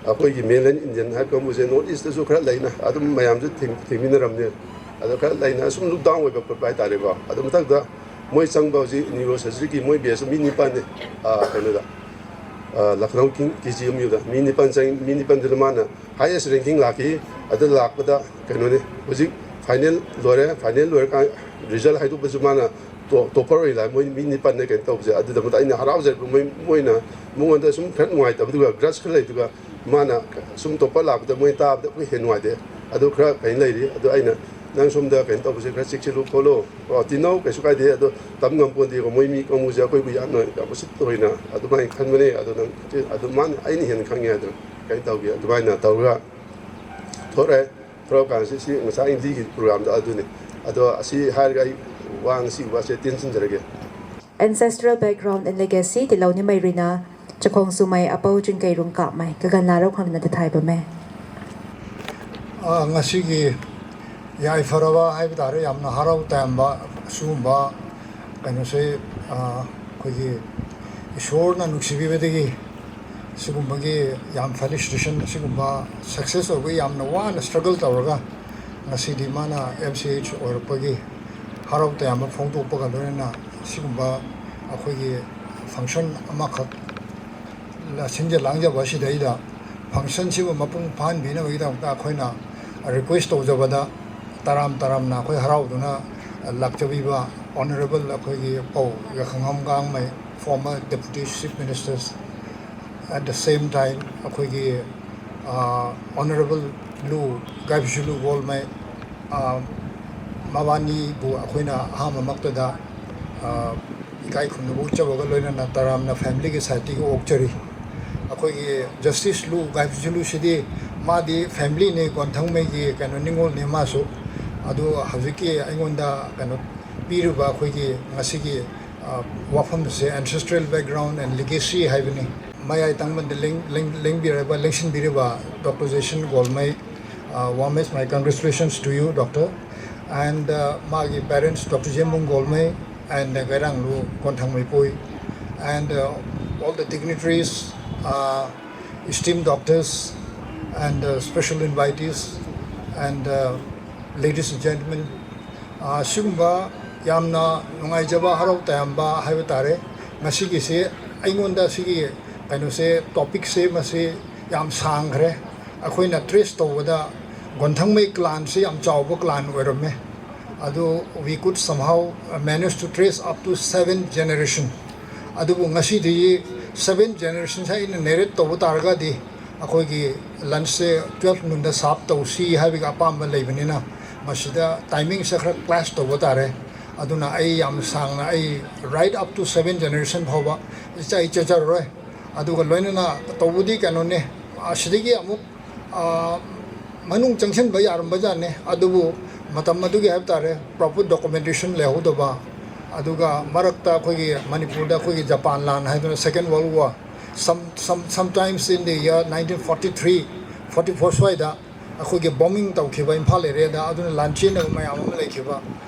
ꯑꯩꯈꯣꯏꯒꯤ ꯃꯦꯟꯂꯦꯟ ꯏꯟꯗꯤꯌꯟ ꯍꯥꯏꯕ ꯀꯥꯡꯕꯨꯁꯦ ꯅꯣꯔꯠ ꯏꯁꯇꯁꯨ ꯈꯔ ꯂꯩꯅ ꯑꯗꯨꯝ ꯃꯌꯥꯝꯁꯨ ꯊꯦꯡ-, ꯊꯦꯡꯃꯤꯟꯅꯔꯝꯅꯦ꯫ ꯑꯗꯣ ꯈꯔ ꯂꯩꯅ ꯁꯨꯝ ꯂꯨꯛ ꯗꯥꯎꯟ ꯑꯣꯏꯕ ꯈꯣꯠꯄ ꯍꯥꯏꯇꯥꯔꯦꯀꯣ꯫ ꯑꯗꯨ ꯃꯊꯛꯇ ꯃꯣꯏ ꯆꯪꯕ ꯍꯧꯖꯤꯛ ꯅ꯭ꯌꯨꯔꯣ ꯁꯔꯖꯔꯤꯒꯤ ꯃꯣꯏ ꯕꯦꯁ ꯃꯤ ꯅꯤꯄꯥꯟꯅꯦ꯫ ꯑ, ꯀꯩꯅꯣꯗ, ꯑ, ꯂꯈꯅꯧ ꯀꯤꯡ ꯀꯦ ꯖꯤ ꯑꯦꯝ ꯌꯨꯗ ꯃꯤ ꯅꯤꯄꯥꯟ ꯆꯪ-, ꯃꯤ ꯅꯤꯄꯥꯟꯗꯨꯗ ꯃꯥꯅ ꯍꯥꯏꯌꯦꯁ ꯔꯦꯡꯀꯤꯡ ꯂꯥꯛꯈꯤ꯫ ꯑꯗꯨ ꯂꯥꯛꯄꯗ ꯀꯩꯅꯣꯅꯤ, ꯍꯧꯖꯤꯛ ꯐꯥꯏꯅꯦꯜ ꯂꯣꯏꯔꯦ, ꯐꯥꯏꯅꯦꯜ ꯂꯣꯏꯔꯀꯥꯟ ꯔꯤꯖꯜ ꯍꯥꯏꯗꯣꯛꯄꯁꯨ ꯃꯥꯅ ꯇꯣ-, ꯇꯣꯞꯄꯔ ꯑꯣꯏꯅ ꯂꯥꯛꯑꯦ꯫ ꯃꯣꯏ ꯃꯤ ꯅꯤꯄꯥꯟꯅꯦ ꯀꯩꯅꯣ ꯇꯧꯕꯁꯦ꯫ ꯑꯗꯨꯗ ꯃꯇꯝꯗ ꯑꯩꯅ ꯍꯔꯥꯎꯖꯔꯛꯄ ꯃꯣꯏ, ꯃꯣꯏꯅ ꯃꯉꯣꯟꯗ ꯁꯨꯝ ꯈꯔ ꯅꯨꯡꯉꯥꯏꯇꯕꯗꯨꯒ ꯒ꯭ꯔꯁ ꯈꯔ ꯂꯩꯗꯨꯒ ꯃꯥꯅ ꯁꯨꯝ ꯇꯣꯞꯄꯔ ꯂꯥꯛꯄꯗ ꯃꯣꯏ ꯇꯥꯕꯗ ꯑꯩꯈꯣꯏ ꯍꯦꯟꯅ ꯅꯨꯡꯉꯥꯏꯇꯦ꯫ ꯑꯗꯨ ꯈꯔ ꯀꯩꯅꯣ ꯂꯩꯔꯤ꯫ ꯑꯗꯣ ꯑꯩꯅ ꯅꯪ ꯁꯣꯝꯗ ꯀꯩꯅꯣ ꯇꯧꯕꯁꯦ ꯈꯔ ꯆꯦꯛꯁꯤꯜꯂꯨ ꯈꯣꯠꯂꯨ꯫ ꯑꯣ, ꯇꯤꯟꯅꯧ, ꯀꯩꯁꯨ ꯀꯥꯏꯗꯦ꯫ ꯑꯗꯣ ꯇꯝ ꯉꯝꯄꯣꯟꯇꯦꯀꯣ, ꯃꯣꯏ ꯃꯤ ꯀꯥꯡꯕꯨꯁꯦ ꯑꯩꯈꯣꯏꯕꯨ ꯌꯥꯝꯅ ꯌꯥꯝ ꯎꯁꯤꯠꯇ ꯑꯣꯏꯅ ꯑꯗꯨꯃꯥꯏꯅ ꯈꯟꯕꯅꯦ꯫ ꯑꯗꯣ ꯅꯪ ꯆꯦ-, ꯑꯗꯨ ꯃꯥꯅ ꯑꯩꯅ ꯍꯦꯟꯅ ꯈꯪꯉꯦ ꯍꯥꯏꯗꯅ ꯀꯩꯅꯣ ꯇꯧꯒꯦ꯫ ꯑꯗꯨꯃꯥꯏꯅ ꯇꯧꯔꯒ ꯊꯣꯔꯛꯑꯦ꯫ ꯊꯣꯔꯛꯑꯀꯥꯟꯁꯤ ꯁꯤ ꯉꯁꯥꯏ ꯍꯤꯟꯗꯤꯒꯤ ꯄ꯭ꯔꯣꯒ꯭ꯔꯥꯝꯗꯣ ꯑꯗꯨꯅꯤ꯫ ꯑꯗꯣ ꯑꯁꯤ ꯍꯥꯏꯔꯒ ꯑꯩ ꯋꯥ ꯉꯁꯤ ꯋꯥꯁꯦ ꯇꯦꯟꯁꯤꯟꯖꯔꯒꯦ꯫ Ancestral background and legacy ꯇꯤꯂꯧꯅꯤ ꯃꯩꯔꯨꯏꯅ ꯆꯈꯣꯡꯁꯨ ꯃꯩ ꯑꯄꯧ ꯆꯤꯡꯀꯩꯔꯨꯡ ꯀꯥꯞꯃꯩ ꯀꯒꯟ ꯂꯥꯔꯧ ꯈꯪꯅ ꯇꯊꯥꯏꯕꯃꯦ꯫ ꯑ, ꯉꯁꯤꯒꯤ ꯌꯥꯏꯐꯔꯕ ꯍꯥꯏꯕ ꯇꯥꯔꯦ, ꯌꯥꯝꯅ ꯍꯔꯥꯎ ꯇꯌꯥꯝꯕ ꯑꯁꯤꯒꯨꯝꯕ ꯀꯩꯅꯣꯁꯦ, ꯑ, ꯑꯩꯈꯣꯏꯒꯤ ꯏꯁꯣꯔꯅ ꯅꯨꯡꯁꯤꯕꯤꯕꯗꯒꯤ ꯁꯤꯒꯨꯝꯕꯒꯤ ꯌꯥꯝ ꯐꯦꯂꯤꯁꯤꯇꯦꯁꯟ, ꯑꯁꯤꯒꯨꯝꯕ ꯁꯛꯁꯦꯁ ꯑꯣꯏꯕꯒꯤ ꯌꯥꯝꯅ ꯋꯥꯅ ꯁ꯭ꯇ꯭ꯔꯒꯜ ꯇꯧꯔꯒ ꯉꯁꯤꯗꯤ ꯃꯥꯅ ꯑꯦꯝ ꯁꯤ ꯑꯩꯆ ꯑꯣꯏꯔꯛꯄꯒꯤ ꯍꯔꯥꯎ ꯇꯌꯥꯝꯕ ꯐꯣꯡꯗꯣꯛꯄꯒ ꯂꯣꯏꯅꯅ ꯁꯤꯒꯨꯝꯕ ꯑꯩꯈꯣꯏꯒꯤ ꯐꯪꯁꯟ ꯑꯃꯈꯛ ꯁꯤꯟꯖ ꯂꯥꯡꯖꯕ ꯑꯁꯤꯗꯩꯗ ꯐꯪꯁꯟꯁꯤꯕꯨ ꯃꯄꯨꯡ ꯐꯥꯍꯟꯕꯤꯅꯕꯒꯤꯗꯃꯛꯇ ꯑꯩꯈꯣꯏꯅ ꯔꯤꯀ꯭ꯋꯦꯁ ꯇꯧꯖꯕꯗ ꯇꯔꯥꯝ ꯇꯔꯥꯝꯅ ꯑꯩꯈꯣꯏ ꯍꯔꯥꯎꯗꯨꯅ ꯂꯥꯛꯆꯕꯤꯕ ꯑꯣꯅꯔꯦꯕꯜ ꯑꯩꯈꯣꯏꯒꯤ ꯄꯧ ꯌꯥꯏꯈꯪꯉꯝ ꯒꯥꯡꯃꯩ, former Deputy Chief Ministers, at the same time ꯑꯩꯈꯣꯏꯒꯤ ꯑꯣꯅꯔꯦꯕꯜ ꯂꯨ, ꯒꯥꯏꯕꯤꯁꯨ ꯂꯨ ꯒꯣꯜꯃꯩ, ꯑ, ꯃꯕꯥꯅꯤꯕꯨ ꯑꯩꯈꯣꯏꯅ ꯑꯍꯥꯟꯕꯃꯛꯇꯗ, ꯑ, ꯏꯀꯥꯏ ꯈꯨꯝꯅꯕ ꯎꯠꯆꯕꯒ ꯂꯣꯏꯅꯅ ꯇꯔꯥꯝꯅ ꯐꯦꯃꯤꯂꯤꯒꯤ ꯁꯥꯏꯠꯇꯒꯤ ꯑꯣꯛꯆꯔꯤ꯫ ꯑꯩꯈꯣꯏꯒꯤ ꯖꯁꯇꯤꯁ ꯂꯨ, ꯒꯥꯏꯕꯤꯁꯨ ꯂꯨꯁꯤꯗꯤ ꯃꯥꯗꯤ ꯐꯦꯃꯤꯂꯤꯅꯤ, ꯀꯣꯟꯊꯪꯃꯩꯒꯤ ꯀꯩꯅꯣ ꯅꯤꯉꯣꯜꯅꯤ ꯃꯥꯁꯨ꯫ ꯑꯗꯨ ꯍꯧꯖꯤꯛꯀꯤ ꯑꯩꯉꯣꯟꯗ ꯀꯩꯅꯣ ꯄꯤꯔꯤꯕ ꯑꯩꯈꯣꯏꯒꯤ ꯉꯁꯤꯒꯤ, ꯑ, ꯋꯥꯐꯝꯁꯦ Ancestral Background and Legacy ꯍꯥꯏꯕꯅꯤ꯫ ꯃꯌꯥꯏ ꯇꯪꯕꯗ ꯂꯦꯡ-, ꯂꯦꯡ-, ꯂꯦꯡꯕꯤꯔꯕ, ꯂꯦꯡꯁꯤꯟꯕꯤꯔꯤꯕ Doctor Jason Golmei, uh, warmest my congratulations to you, Doctor, and, uh, ꯃꯥꯒꯤ parents Doctor Jembung Golmei and, uh, Gairanglu Kontangmeipui, and, uh, all the dignitaries, uh, esteemed doctors, and, uh, special invitees, and, uh, Ladies and gentlemen, ꯑ, ꯁꯤꯒꯨꯝꯕ ꯌꯥꯝꯅ ꯅꯨꯡꯉꯥꯏꯖꯕ, ꯍꯔꯥꯎ ꯇꯌꯥꯝꯕ ꯍꯥꯏꯕ ꯇꯥꯔꯦ꯫ ꯉꯁꯤꯒꯤꯁꯦ ꯑꯩꯉꯣꯟꯗ ꯁꯤꯒꯤ ꯀꯩꯅꯣꯁꯦ, ꯇꯣꯄꯤꯛꯁꯦ ꯃꯁꯤ ꯌꯥꯝ ꯁꯥꯡꯈ꯭ꯔꯦ꯫ ꯑꯩꯈꯣꯏꯅ ꯇ꯭ꯔꯦꯁ ꯇꯧꯕꯗ ꯒꯣꯟꯊꯪꯃꯩ ꯀ꯭ꯂꯥꯟꯁꯦ ꯌꯥꯝ ꯆꯥꯎꯕ ꯀ꯭ꯂꯥꯟ ꯑꯣꯏꯔꯝꯃꯦ꯫ ꯑꯗꯨ we could somehow manage to trace up to seven generation꯫ ꯑꯗꯨꯕꯨ ꯉꯁꯤꯗꯤ seven generation ꯁꯦ ꯑꯩꯅ ꯅꯦꯔꯦꯠ ꯇꯧꯕ ꯇꯥꯔꯒꯗꯤ ꯑꯩꯈꯣꯏꯒꯤ ꯂꯟꯁꯁꯦ ꯇ꯭ꯋꯦꯜꯐ ꯅꯨꯟꯗ ꯁꯥꯔꯞ ꯇꯧꯁꯤ ꯍꯥꯏꯕꯒꯤ ꯑꯄꯥꯝꯕ ꯂꯩꯕꯅꯤꯅ ꯃꯁꯤꯗ ꯇꯥꯏꯃꯤꯡꯁꯦ ꯈꯔ ꯀ꯭ꯂꯥꯁ ꯇꯧꯕ ꯇꯥꯔꯦ꯫ ꯑꯗꯨꯅ ꯑꯩ ꯌꯥꯝ ꯁꯥꯡꯅ, ꯑꯩ right up to seven generation ꯐꯥꯎꯕ ꯑꯩ ꯆꯠꯆꯔꯔꯣꯏ꯫ ꯑꯗꯨꯒ ꯂꯣꯏꯅꯅ ꯇꯧꯕꯗꯤ ꯀꯩꯅꯣꯅꯦ, ꯑꯁꯤꯗꯒꯤ ꯑꯃꯨꯛ, ꯑ, ꯃꯅꯨꯡ ꯆꯪꯁꯤꯟꯕ ꯌꯥꯔꯝꯕꯖꯥꯠꯅꯦ꯫ ꯑꯗꯨꯕꯨ ꯃꯇꯝ ꯑꯗꯨꯒꯤ ꯍꯥꯏꯕ ꯇꯥꯔꯦ, ꯄ꯭ꯔꯣꯄꯔ ꯗꯣꯀꯨꯃꯦꯟꯇꯦꯁꯟ ꯂꯩꯍꯧꯗꯕ, ꯑꯗꯨꯒ ꯃꯔꯛꯇ ꯑꯩꯈꯣꯏꯒꯤ ꯃꯅꯤꯄꯨꯔꯗ ꯑꯩꯈꯣꯏꯒꯤ ꯖꯄꯥꯟ ꯂꯥꯟ ꯍꯥꯏꯗꯨꯅ, Second World War, some, some, sometimes in the year nineteen forty three, forty four ꯁ꯭ꯋꯥꯏꯗ ꯑꯩꯈꯣꯏꯒꯤ ꯕꯣꯝꯕꯤꯡ ꯇꯧꯈꯤꯕ ꯏꯝꯐꯥꯜ ꯑꯦꯔꯤꯌꯥꯗ, ꯑꯗꯨꯅ ꯂꯥꯟ ꯆꯦꯟꯅꯕ ꯃꯌꯥꯝ ꯑꯃ ꯂꯩꯈꯤꯕ꯫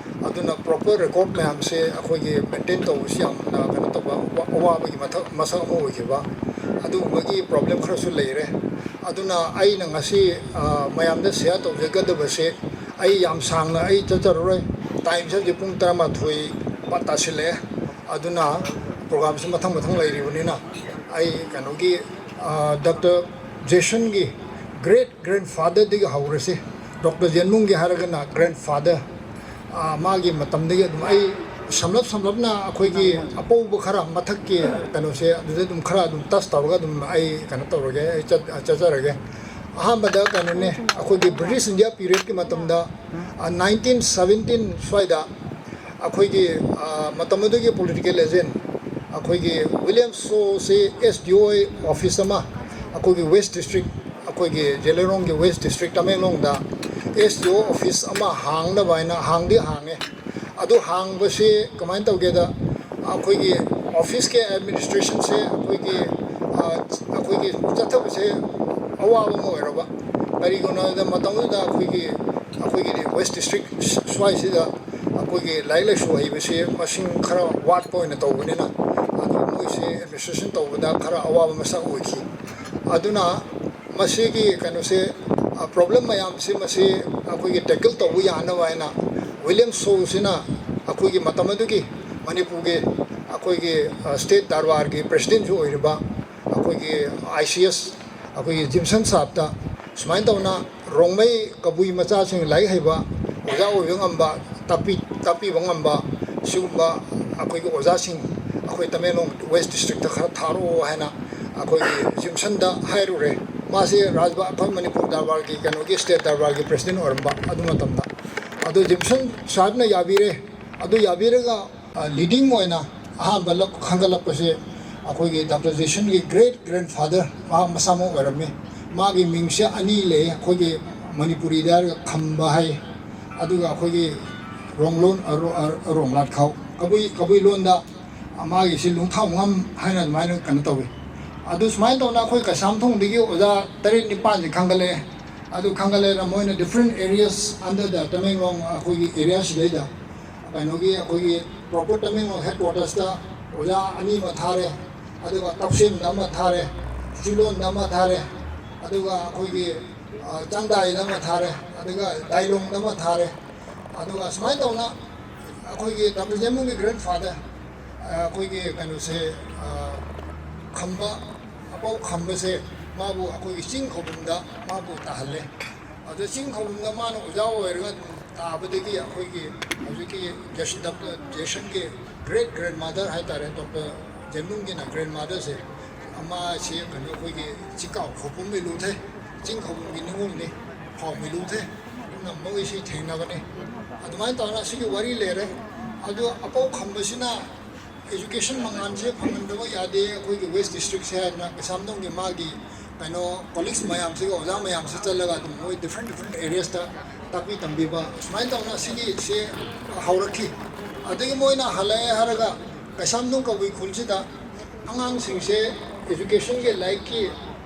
ꯑꯗꯨꯅ ꯄ꯭ꯔꯣꯄꯔ ꯔꯦꯀꯣꯔꯠ ꯃꯌꯥꯝꯁꯦ ꯑꯩꯈꯣꯏꯒꯤ ꯃꯦꯟꯇꯦꯟ ꯇꯧꯕꯁꯤ ꯌꯥꯝꯅ ꯀꯩꯅꯣ ꯇꯧꯕ, ꯑꯋꯥ-, ꯑꯋꯥꯕꯒꯤ ꯃꯊꯛ, ꯃꯁꯛ ꯑꯃ ꯑꯣꯏꯈꯤꯕ꯫ ꯑꯗꯨꯒꯨꯝꯕꯒꯤ ꯄ꯭ꯔꯣꯕ꯭ꯂꯦꯝ ꯈꯔꯁꯨ ꯂꯩꯔꯦ꯫ ꯑꯗꯨꯅ ꯑꯩꯅ ꯉꯁꯤ, ꯑ, ꯃꯌꯥꯝꯗ ꯁꯤꯌꯥꯔ ꯇꯧꯖꯒꯗꯕꯁꯦ, ꯑꯩ ꯌꯥꯝ ꯁꯥꯡꯅ ꯑꯩ ꯆꯠꯆꯔꯔꯣꯏ꯫ ꯇꯥꯏꯝꯁꯦ ꯍꯧꯖꯤꯛ ꯄꯨꯡ ꯇꯔꯥꯃꯥꯊꯣꯏ ꯄ-, ꯇꯥꯁꯤꯜꯂꯛꯑꯦ꯫ ꯑꯗꯨꯅ ꯄ꯭ꯔꯣꯒ꯭ꯔꯥꯝꯁꯦ ꯃꯊꯪ ꯃꯊꯪ ꯂꯩꯔꯤꯕꯅꯤꯅ ꯑꯩ ꯀꯩꯅꯣꯒꯤ, ꯑ, ꯗꯥꯛꯇꯔ ꯖꯦꯁꯟꯒꯤ great grandfather ꯗꯒꯤ ꯍꯧꯔꯁꯤ꯫ ꯗꯥꯛꯇꯔ ꯌꯦꯟꯃꯨꯡꯒꯤ ꯍꯥꯏꯔꯒꯅ grandfather, ꯑ, ꯃꯥꯒꯤ ꯃꯇꯝꯗꯒꯤ ꯑꯗꯨꯝ ꯑꯩ ꯁꯝꯂꯞ ꯁꯝꯂꯞꯅ ꯑꯩꯈꯣꯏꯒꯤ ꯑꯄꯧꯕ ꯈꯔ ꯃꯊꯛꯀꯤ ꯀꯩꯅꯣꯁꯦ ꯑꯗꯨꯗ ꯑꯗꯨꯝ ꯈꯔ ꯑꯗꯨꯝ ꯇꯁ ꯇꯧꯔꯒ ꯑꯗꯨꯝ ꯑꯩ ꯀꯩꯅꯣ ꯇꯧꯔꯒꯦ, ꯑꯩ ꯆꯠ-, ꯆꯠꯆꯔꯒꯦ꯫ ꯑꯍꯥꯟꯕꯗ ꯀꯩꯅꯣꯅꯦ, ꯑꯩꯈꯣꯏꯒꯤ ꯕ꯭ꯔꯤꯇꯤꯁ ꯏꯟꯗꯤꯌꯥ ꯄꯤꯔꯤꯌꯠꯀꯤ ꯃꯇꯝꯗ, ꯑ, ꯅꯥꯏꯟꯇꯤꯟ ꯁꯕꯦꯟꯇꯤꯟ ꯁ꯭ꯋꯥꯏꯗ ꯑꯩꯈꯣꯏꯒꯤ, ꯑ, ꯃꯇꯝ ꯑꯗꯨꯒꯤ ꯄꯣꯂꯤꯇꯤꯀꯦꯜ ꯑꯦꯖꯦꯟ ꯑꯩꯈꯣꯏꯒꯤ ꯋꯤꯂꯤꯌꯝ ꯁꯣꯁꯤ ꯑꯦꯁ ꯗꯤ ꯑꯣ ꯑꯣꯐꯤꯁ ꯑꯃ ꯑꯩꯈꯣꯏꯒꯤ ꯋꯦꯁ ꯗꯤꯁꯇ꯭ꯔꯤꯛ, ꯑꯩꯈꯣꯏꯒꯤ ꯖꯦꯂꯤꯌꯥꯡꯔꯣꯡꯒꯤ ꯋꯦꯁ ꯗꯤꯁꯇ꯭ꯔꯤꯛ ꯇꯃꯦꯡꯂꯣꯡꯗ ꯑꯦꯁ ꯗꯤ ꯑꯣ ꯑꯣꯐꯤꯁ ꯑꯃ ꯍꯥꯡꯅꯕ ꯍꯥꯏꯅ ꯍꯥꯡꯗꯤ ꯍꯥꯡꯉꯦ꯫ ꯑꯗꯨ ꯍꯥꯡꯕꯁꯤ ꯀꯃꯥꯏꯅ ꯇꯧꯒꯦꯗ, ꯑꯩꯈꯣꯏꯒꯤ ꯑꯣꯐꯤꯁꯀꯤ ꯑꯦꯗꯃꯤꯅꯤꯁꯇ꯭ꯔꯦꯁꯟꯁꯦ ꯑꯩꯈꯣꯏꯒꯤ, ꯑ, ꯑꯩꯈꯣꯏꯒꯤ ꯆꯠꯊꯕꯁꯦ ꯑꯋꯥꯕ ꯑꯃ ꯑꯣꯏꯔꯕ꯫ ꯀꯔꯤꯒꯤꯅꯣ ꯍꯥꯏꯕꯗ ꯃꯇꯝꯗꯨꯗ ꯑꯩꯈꯣꯏꯒꯤ, ꯑꯩꯈꯣꯏꯒꯤ ꯋꯦꯁ ꯗꯤꯁꯇ꯭ꯔꯤꯛ ꯁ꯭ꯋꯥꯏꯁꯤꯗ ꯑꯩꯈꯣꯏꯒꯤ ꯂꯥꯏꯔꯤꯛ ꯂꯥꯏꯁꯨ ꯍꯩꯕꯁꯤ ꯃꯁꯤꯡ ꯈꯔ ꯋꯥꯠꯄ ꯑꯣꯏꯅ ꯇꯧꯕꯅꯤꯅ, ꯑꯗꯨ ꯃꯣꯏꯁꯦ ꯑꯦꯗꯃꯤꯅꯤꯁꯇ꯭ꯔꯦꯁꯟ ꯇꯧꯕꯗ ꯈꯔ ꯑꯋꯥꯕ ꯃꯁꯛ ꯑꯣꯏꯈꯤ꯫ ꯑꯗꯨꯅ ꯃꯁꯤꯒꯤ ꯀꯩꯅꯣꯁꯦ, ꯄ꯭ꯔꯣꯕ꯭ꯂꯦꯝ ꯃꯌꯥꯝꯁꯤ ꯃꯁꯤ ꯑꯩꯈꯣꯏꯒꯤ ꯇꯦꯀꯜ ꯇꯧꯕ ꯌꯥꯅꯕ ꯍꯥꯏꯅ ꯋꯤꯂꯤꯌꯝ ꯁꯣꯁꯤꯅ ꯑꯩꯈꯣꯏꯒꯤ ꯃꯇꯝ ꯑꯗꯨꯒꯤ ꯃꯅꯤꯄꯨꯔꯒꯤ ꯑꯩꯈꯣꯏꯒꯤ ꯁ꯭ꯇꯦꯠ ꯗꯔꯕꯥꯔꯒꯤ ꯄ꯭ꯔꯦꯁꯤꯗꯦꯟꯁꯨ ꯑꯣꯏꯔꯤꯕ ꯑꯩꯈꯣꯏꯒꯤ ꯑꯥꯏ ꯁꯤ ꯑꯦꯁ ꯑꯩꯈꯣꯏꯒꯤ ꯖꯤꯝꯁꯟ ꯁꯥꯕꯇ ꯁꯨꯃꯥꯏꯅ ꯇꯧꯅ ꯔꯣꯡꯃꯩ ꯀꯕꯨꯏ ꯃꯆꯥꯁꯤꯡ ꯂꯥꯏꯔꯤꯛ ꯍꯩꯕ ꯑꯣꯖꯥ ꯑꯣꯏꯕ ꯉꯝꯕ, ꯇꯥꯛꯄꯤ ꯇꯥꯛꯄꯤꯕ ꯉꯝꯕ ꯁꯤꯒꯨꯝꯕ ꯑꯩꯈꯣꯏꯒꯤ ꯑꯣꯖꯥꯁꯤꯡ ꯑꯩꯈꯣꯏ ꯇꯃꯦꯡꯂꯣꯡ ꯋꯦꯁ ꯗꯤꯁꯇ꯭ꯔꯤꯛꯇ ꯈꯔ ꯊꯥꯔꯛꯑꯣ ꯍꯥꯏꯅ ꯑꯩꯈꯣꯏꯒꯤ ꯖꯤꯝꯁꯟꯗ ꯍꯥꯏꯔꯨꯔꯦ꯫ ꯃꯥꯁꯦ ꯔꯥꯖꯕ ꯑꯩꯈꯣꯏ ꯃꯅꯤꯄꯨꯔ ꯗꯔꯕꯥꯔꯒꯤ ꯀꯩꯅꯣꯒꯤ ꯁ꯭ꯇꯦꯠ ꯗꯔꯕꯥꯔꯒꯤ ꯄ꯭ꯔꯦꯁꯤꯗꯦꯟ ꯑꯣꯏꯔꯝꯕ ꯑꯗꯨ ꯃꯇꯝꯗ꯫ ꯑꯗꯨ ꯖꯤꯝꯁꯟ ꯁꯥꯍꯦꯕꯅ ꯌꯥꯕꯤꯔꯦ꯫ ꯑꯗꯨ ꯌꯥꯕꯤꯔꯒ ꯂꯤꯗꯤꯡ ꯑꯣꯏꯅ ꯑꯍꯥꯟꯕ ꯂꯧ- ꯈꯟꯒꯠꯂꯛꯄꯁꯦ ꯑꯩꯈꯣꯏꯒꯤ ꯗꯥꯛꯇꯔ ꯖꯦꯁꯟꯒꯤ ꯒ꯭ꯔꯦꯠ ꯒ꯭ꯔꯦꯟ ꯐꯥꯗꯔ ꯃꯍꯥꯛ ꯃꯁꯥꯃꯛ ꯑꯣꯏꯔꯝꯃꯤ꯫ ꯃꯥꯒꯤ ꯃꯤꯡꯁꯦ ꯑꯅꯤ ꯂꯩ, ꯑꯩꯈꯣꯏꯒꯤ ꯃꯅꯤꯄꯨꯔꯤꯗ ꯍꯥꯏꯔꯒ ꯈꯝꯕ ꯍꯥꯏ, ꯑꯗꯨꯒ ꯑꯩꯈꯣꯏꯒꯤ ꯔꯣꯡꯂꯣꯟ ꯑꯔꯣ- ꯑꯔꯣ- ꯔꯣꯡꯂꯥꯠꯈꯥꯎ ꯀꯕꯨꯏ ꯀꯕꯨꯏ ꯂꯣꯟꯗ ꯃꯥꯒꯤꯁꯤ ꯂꯨꯡꯊꯥꯎꯉꯝ ꯍꯥꯏꯅ ꯑꯗꯨꯃꯥꯏꯅ ꯀꯩꯅꯣ ꯇꯧꯏ꯫ ꯑꯗꯨ ꯁꯨꯃꯥꯏꯅ ꯇꯧꯅ ꯑꯩꯈꯣꯏ ꯀꯩꯁꯥꯝꯊꯣꯡꯗꯒꯤ ꯑꯣꯖꯥ ꯇꯔꯦꯠ ꯅꯤꯄꯥꯜꯁꯦ ꯈꯟꯒꯠꯂꯛꯑꯦ꯫ ꯑꯗꯨ ꯈꯟꯒꯠꯂꯛꯑꯦꯅ ꯃꯣꯏꯅ different areas under the Tamenglong ꯑꯩꯈꯣꯏꯒꯤ ꯑꯦꯔꯤꯌꯥꯁꯤꯗꯩꯗ ꯀꯩꯅꯣꯒꯤ ꯑꯩꯈꯣꯏꯒꯤ ꯄ꯭ꯔꯣꯄꯔ ꯇꯃꯦꯡꯂꯣꯡ ꯍꯦꯗ ꯀ꯭ꯋꯥꯇꯔꯁꯇ ꯑꯣꯖꯥ ꯑꯅꯤ ꯑꯃ ꯊꯥꯔꯦ, ꯑꯗꯨꯒ ꯇꯧꯁꯦꯝꯗ ꯑꯃ ꯊꯥꯔꯦ, ꯆꯤꯂꯣꯟꯗ ꯑꯃ ꯊꯥꯔꯦ, ꯑꯗꯨꯒ ꯑꯩꯈꯣꯏꯒꯤ ꯆꯥꯡꯗꯥꯏꯗ ꯑꯃ ꯊꯥꯔꯦ, ꯑꯗꯨꯒ ꯗꯥꯏꯂꯣꯡꯗ ꯑꯃ ꯊꯥꯔꯦ꯫ ꯑꯗꯨꯒ ꯁꯨꯃꯥꯏꯅ ꯇꯧꯅ ꯑꯩꯈꯣꯏꯒꯤ ꯗꯥꯛꯇꯔ ꯖꯦꯃꯨꯡꯒꯤ ꯒ꯭ꯔꯦꯟ ꯐꯥꯗꯔ ꯑꯩꯈꯣꯏꯒꯤ ꯀꯩꯅꯣꯁꯦ ꯈꯝꯕ ꯑꯄꯧ ꯈꯝꯕꯁꯦ ꯃꯥꯕꯨ ꯑꯩꯈꯣꯏꯒꯤ ꯆꯤꯡ ꯈꯧꯕꯨꯝꯗ ꯃꯥꯕꯨ ꯇꯥꯍꯜꯂꯦ꯫ ꯑꯗꯨ ꯆꯤꯡ ꯈꯧꯕꯨꯝꯗ ꯃꯥꯅ ꯑꯣꯖꯥ ꯑꯣꯏꯔꯒ ꯑꯗꯨꯝ ꯇꯥꯕꯗꯒꯤ ꯑꯩꯈꯣꯏꯒꯤ ꯍꯧꯖꯤꯛꯀꯤ ꯖꯦꯁꯟ ꯗꯥꯛꯇꯔ ꯖꯦꯁꯟꯒꯤ ꯒ꯭ꯔꯦꯠ ꯒ꯭ꯔꯦꯟ ꯃꯥꯗꯔ ꯍꯥꯏꯇꯥꯔꯦ, ꯗꯥꯛꯇꯔ ꯖꯦꯃꯨꯡꯒꯤꯅ ꯒ꯭ꯔꯦꯟ ꯃꯥꯗꯔꯁꯦ ꯃꯥꯁꯤ ꯀꯩꯅꯣ ꯑꯩꯈꯣꯏꯒꯤ ꯆꯤꯡꯀꯥꯎ ꯈꯧꯄꯨꯝ ꯃꯤꯂꯨꯊꯦ, ꯆꯤꯡ ꯈꯧꯄꯨꯝꯒꯤ ꯅꯤꯉꯣꯜꯅꯤ, ꯐꯥꯎ ꯃꯤꯂꯨꯊꯦ꯫ ꯑꯗꯨꯅ ꯃꯣꯏꯁꯤ ꯊꯦꯡꯅꯕꯅꯤ꯫ ꯑꯗꯨꯃꯥꯏꯅ ꯇꯧꯗꯅ ꯁꯤꯒꯤ ꯋꯥꯔꯤ ꯂꯩꯔꯦ꯫ ꯑꯗꯨ ꯑꯄꯧ ꯈꯝꯕꯁꯤꯅ education ꯃꯉꯥꯜꯁꯦ ꯐꯪꯍꯟꯗꯕ ꯌꯥꯗꯦ ꯑꯩꯈꯣꯏꯒꯤ ꯋꯦꯁ ꯗꯤꯁꯇ꯭ꯔꯤꯛꯁꯦ ꯍꯥꯏꯗꯅ ꯀꯩꯁꯥꯝꯊꯣꯡꯒꯤ ꯃꯥꯒꯤ ꯀꯩꯅꯣ ꯀꯣꯂꯤꯛꯁ ꯃꯌꯥꯝꯁꯤꯒ ꯑꯣꯖꯥ ꯃꯌꯥꯝꯁꯤ ꯆꯠꯂꯒ ꯑꯗꯨꯝ ꯃꯣꯏ different different areasꯇ ꯇꯥꯛꯄꯤ ꯇꯝꯕꯤꯕ ꯁꯨꯃꯥꯏꯅ ꯇꯧꯅ ꯁꯤꯒꯤꯁꯦ ꯍꯧꯔꯛꯈꯤ꯫ ꯑꯗꯒꯤ ꯃꯣꯏꯅ ꯍꯜꯂꯛꯑꯦ ꯍꯥꯏꯔꯒ ꯀꯩꯁꯥꯝꯊꯣꯡ ꯀꯕꯨꯏ ꯈꯨꯜꯁꯤꯗ ꯑꯉꯥꯡꯁꯤꯡꯁꯦ educationꯒꯤ ꯂꯥꯏꯔꯤꯛꯀꯤ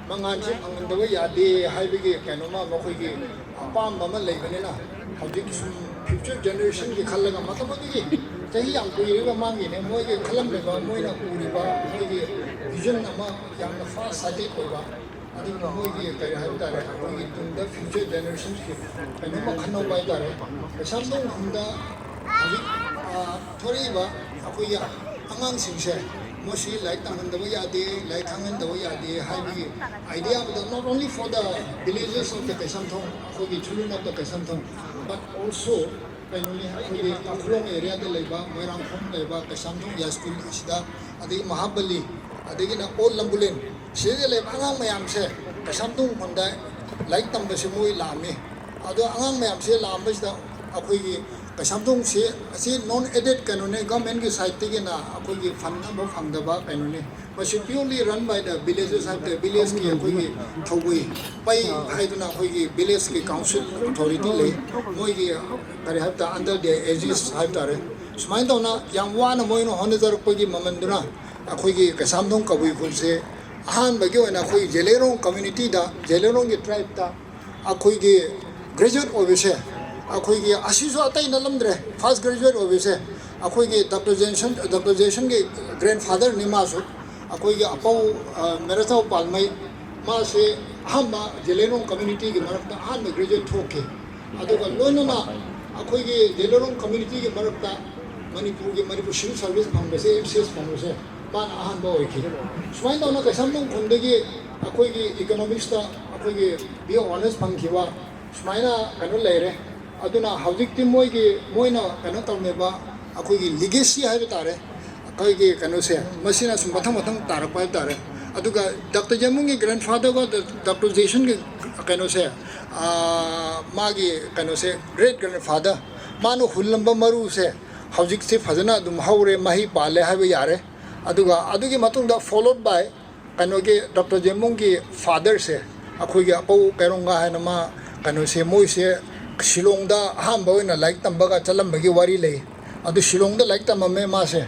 ꯃꯉꯥꯜꯁꯦ ꯐꯪꯍꯟꯗꯕ ꯌꯥꯗꯦ ꯍꯥꯏꯕꯒꯤ ꯀꯩꯅꯣꯃ ꯃꯈꯣꯏꯒꯤ ꯑꯄꯥꯝꯕ ꯑꯃ ꯂꯩꯕꯅꯤꯅ ꯍꯧꯖꯤꯛ ꯁꯨꯝ future generationꯒꯤ ꯈꯜꯂꯒ ꯃꯇꯝ ꯑꯗꯨꯒꯤ ꯆꯍꯤ ꯌꯥꯝ ꯀꯨꯏꯔꯕ ꯃꯃꯥꯡꯒꯤꯅꯦ ꯃꯣꯏꯒꯤ ꯈꯜꯂꯝꯃꯤꯕ ꯃꯣꯏꯅ ꯎꯔꯤꯕ ꯃꯣꯏꯒꯤ vision ꯑꯃ ꯌꯥꯝꯅ far sighted ꯑꯣꯏꯕ ꯑꯗꯨꯅ ꯃꯣꯏꯒꯤ ꯀꯔꯤ ꯍꯥꯏꯕ ꯇꯥꯔꯦ, ꯑꯩꯈꯣꯏꯒꯤ ꯇꯨꯡꯗ future generationꯁꯀꯤ ꯀꯩꯅꯣꯝꯃ ꯈꯟꯍꯧꯕ ꯍꯥꯏ ꯇꯥꯔꯦ꯫ ꯀꯩꯁꯥꯝꯊꯣꯡ ꯈꯨꯟꯗ ꯍꯧꯖꯤꯛ, ꯑ, ꯊꯣꯔꯛꯏꯕ ꯑꯩꯈꯣꯏꯒꯤ ꯑꯉꯥꯡꯁꯤꯡꯁꯦ, ꯃꯣꯏꯁꯤ ꯂꯥꯏꯔꯤꯛ ꯇꯝꯍꯟꯗꯕ ꯌꯥꯗꯦ, ꯂꯥꯏꯔꯤꯛ ꯈꯪꯍꯟꯗꯕ ꯌꯥꯗꯦ ꯍꯥꯏꯕꯒꯤ idea ꯑꯃꯗ, not only for the villages of the Keishamthong, ꯑꯩꯈꯣꯏꯒꯤ children of the Keishamthong, but also ꯀꯩꯅꯣꯅꯤ, ꯑꯩꯈꯣꯏꯒꯤ ꯇꯥꯈꯨꯂꯣꯡ areaꯗ ꯂꯩꯕ, ꯃꯣꯏꯔꯥꯡꯈꯣꯡ ꯂꯩꯕ ꯀꯩꯁꯥꯝꯊꯣꯡ ꯌꯥꯏꯁ꯭ꯀꯨꯜ ꯑꯁꯤꯗ, ꯑꯗꯒꯤ ꯃꯍꯥꯕꯂꯤ, ꯑꯗꯒꯤꯅ ꯑꯣꯜ ꯂꯝꯕꯨꯂꯦꯟ, ꯁꯤꯗ ꯂꯩꯕ ꯑꯉꯥꯡ ꯃꯌꯥꯝꯁꯦ ꯀꯩꯁꯥꯝꯊꯣꯡ ꯈꯨꯟꯗ ꯂꯥꯏꯔꯤꯛ ꯇꯝꯕꯁꯦ ꯃꯣꯏ ꯂꯥꯛꯑꯝꯃꯤ꯫ ꯑꯗꯣ ꯑꯉꯥꯡ ꯃꯌꯥꯝꯁꯦ ꯂꯥꯛꯑꯝꯕꯁꯤꯗ ꯑꯩꯈꯣꯏꯒꯤ ꯀꯩꯁꯥꯝꯊꯣꯡꯁꯤ ꯑꯁꯤ non aided ꯀꯩꯅꯣꯅꯦ, governmentꯀꯤ sideꯇꯒꯤꯅ ꯑꯩꯈꯣꯏꯒꯤ fund ꯑꯃ ꯐꯪꯗꯕ ꯀꯩꯅꯣꯅꯤ꯫ ꯃꯁꯤ purely run by the villages ꯍꯥꯏꯕ ꯇꯥꯔꯦ, villageꯀꯤ ꯑꯩꯈꯣꯏꯒꯤ ꯊꯧꯕꯨꯏ ꯄꯩ ꯍꯥꯏꯗꯨꯅ ꯑꯩꯈꯣꯏꯒꯤ villageꯀꯤ council authority ꯂꯩ, ꯃꯣꯏꯒꯤ ꯀꯔꯤ ꯍꯥꯏꯕ ꯇꯥꯔꯦ, under their aegis ꯍꯥꯏꯕ ꯇꯥꯔꯦ꯫ ꯁꯨꯃꯥꯏꯅ ꯇꯧꯅ ꯌꯥꯝ ꯋꯥꯅ ꯃꯣꯏꯅ ꯍꯣꯠꯅꯖꯔꯛꯄꯒꯤ ꯃꯃꯜꯗꯨꯅ ꯑꯩꯈꯣꯏꯒꯤ ꯀꯩꯁꯥꯝꯊꯣꯡ ꯀꯕꯨꯏ ꯈꯨꯜꯁꯦ ꯑꯍꯥꯟꯕꯒꯤ ꯑꯣꯏꯅ ꯑꯩꯈꯣꯏ ꯖꯦꯂꯦꯔꯣꯡ communityꯗ, ꯖꯦꯂꯦꯔꯣꯡꯒꯤ tribeꯇ ꯑꯩꯈꯣꯏꯒꯤ graduate ꯑꯣꯏꯕꯁꯦ, ꯑꯩꯈꯣꯏꯒꯤ ꯑꯁꯤꯁꯨ ꯑꯇꯩ ꯅꯠꯂꯝꯗ꯭ꯔꯦ, first graduate ꯑꯣꯏꯕꯁꯦ ꯑꯩꯈꯣꯏꯒꯤ ꯗꯥꯛꯇꯔ ꯖꯦꯟꯁꯟ, ꯗꯥꯛꯇꯔ ꯖꯦꯟꯁꯟꯒꯤ grandfatherꯅꯤ ꯃꯥꯁꯨ꯫ ꯑꯩꯈꯣꯏꯒꯤ ꯑꯄꯧ, ꯑ, ꯃꯦꯔꯥꯊꯥꯎ ꯄꯥꯜꯃꯩ, ꯃꯥꯁꯦ ꯑꯍꯥꯟꯕ ꯖꯦꯂꯦꯔꯣꯡ communityꯒꯤ ꯃꯔꯛꯇ ꯑꯍꯥꯟꯕ graduate ꯊꯣꯛꯈꯤ꯫ ꯑꯗꯨꯒ ꯂꯣꯏꯅꯅ ꯑꯩꯈꯣꯏꯒꯤ ꯖꯦꯂꯦꯔꯣꯡ communityꯒꯤ ꯃꯔꯛꯇ ꯃꯅꯤꯄꯨꯔꯒꯤ, ꯃꯅꯤꯄꯨꯔ civil service ꯐꯪꯕꯁꯦ, MCS ꯐꯪꯕꯁꯦ ꯃꯥꯅ ꯑꯍꯥꯟꯕ ꯑꯣꯏꯈꯤ꯫ ꯁꯨꯃꯥꯏꯅ ꯇꯧꯅ ꯀꯩꯁꯥꯝꯊꯣꯡ ꯈꯨꯟꯗꯒꯤ ꯑꯩꯈꯣꯏꯒꯤ economicsꯇ ꯑꯩꯈꯣꯏꯒꯤ B A honours ꯐꯪꯈꯤꯕ ꯁꯨꯃꯥꯏꯅ ꯀꯩꯅꯣ ꯂꯩꯔꯦ꯫ ꯑꯗꯨꯅ ꯍꯧꯖꯤꯛꯇꯤ ꯃꯣꯏꯒꯤ, ꯃꯣꯏꯅ ꯀꯩꯅꯣ ꯇꯧꯅꯦꯕ, ꯑꯩꯈꯣꯏꯒꯤ legacy ꯍꯥꯏꯕ ꯇꯥꯔꯦ, ꯑꯩꯈꯣꯏꯒꯤ ꯀꯩꯅꯣꯁꯦ, ꯃꯁꯤꯅ ꯁꯨꯝ ꯃꯊꯪ ꯃꯊꯪ ꯇꯥꯔꯛꯄ ꯍꯥꯏꯕ ꯇꯥꯔꯦ꯫ ꯑꯗꯨꯒ ꯗꯥꯛꯇꯔ ꯖꯦꯃꯨꯡꯒꯤ grandfatherꯒ ꯗꯥꯛꯇꯔ ꯖꯦꯁꯟꯒꯤ ꯀꯩꯅꯣꯁꯦ, ꯑꯥ, ꯃꯥꯒꯤ ꯀꯩꯅꯣꯁꯦ, great grandfather, ꯃꯥꯅ ꯍꯨꯜꯂꯝꯕ ꯃꯔꯨꯁꯦ ꯍꯧꯖꯤꯛꯁꯤ ꯐꯖꯅ ꯑꯗꯨꯝ ꯍꯧꯔꯦ, ꯃꯍꯩ ꯄꯥꯜꯂꯦ ꯍꯥꯏꯕ ꯌꯥꯔꯦ꯫ ꯑꯗꯨꯒ ꯑꯗꯨꯒꯤ ꯃꯇꯨꯡꯗ followed by ꯀꯩꯅꯣꯒꯤ ꯗꯥꯛꯇꯔ ꯖꯦꯃꯨꯡꯒꯤ fatherꯁꯦ, ꯑꯩꯈꯣꯏꯒꯤ ꯑꯄꯧ ꯀꯩꯔꯣꯡꯒ ꯍꯥꯏꯅ, ꯃꯥ ꯀꯩꯅꯣꯁꯦ, ꯃꯣꯏꯁꯦ ꯁꯤꯂꯣꯡꯗ ꯑꯍꯥꯟꯕ ꯑꯣꯏꯅ ꯂꯥꯏꯔꯤꯛ ꯇꯝꯕꯒ ꯆꯠꯂꯝꯕꯒꯤ ꯋꯥꯔꯤ ꯂꯩ꯫ ꯑꯗꯨ ꯁꯤꯂꯣꯡꯗ ꯂꯥꯏꯔꯤꯛ ꯇꯝꯃꯝꯃꯦ ꯃꯥꯁꯦ꯫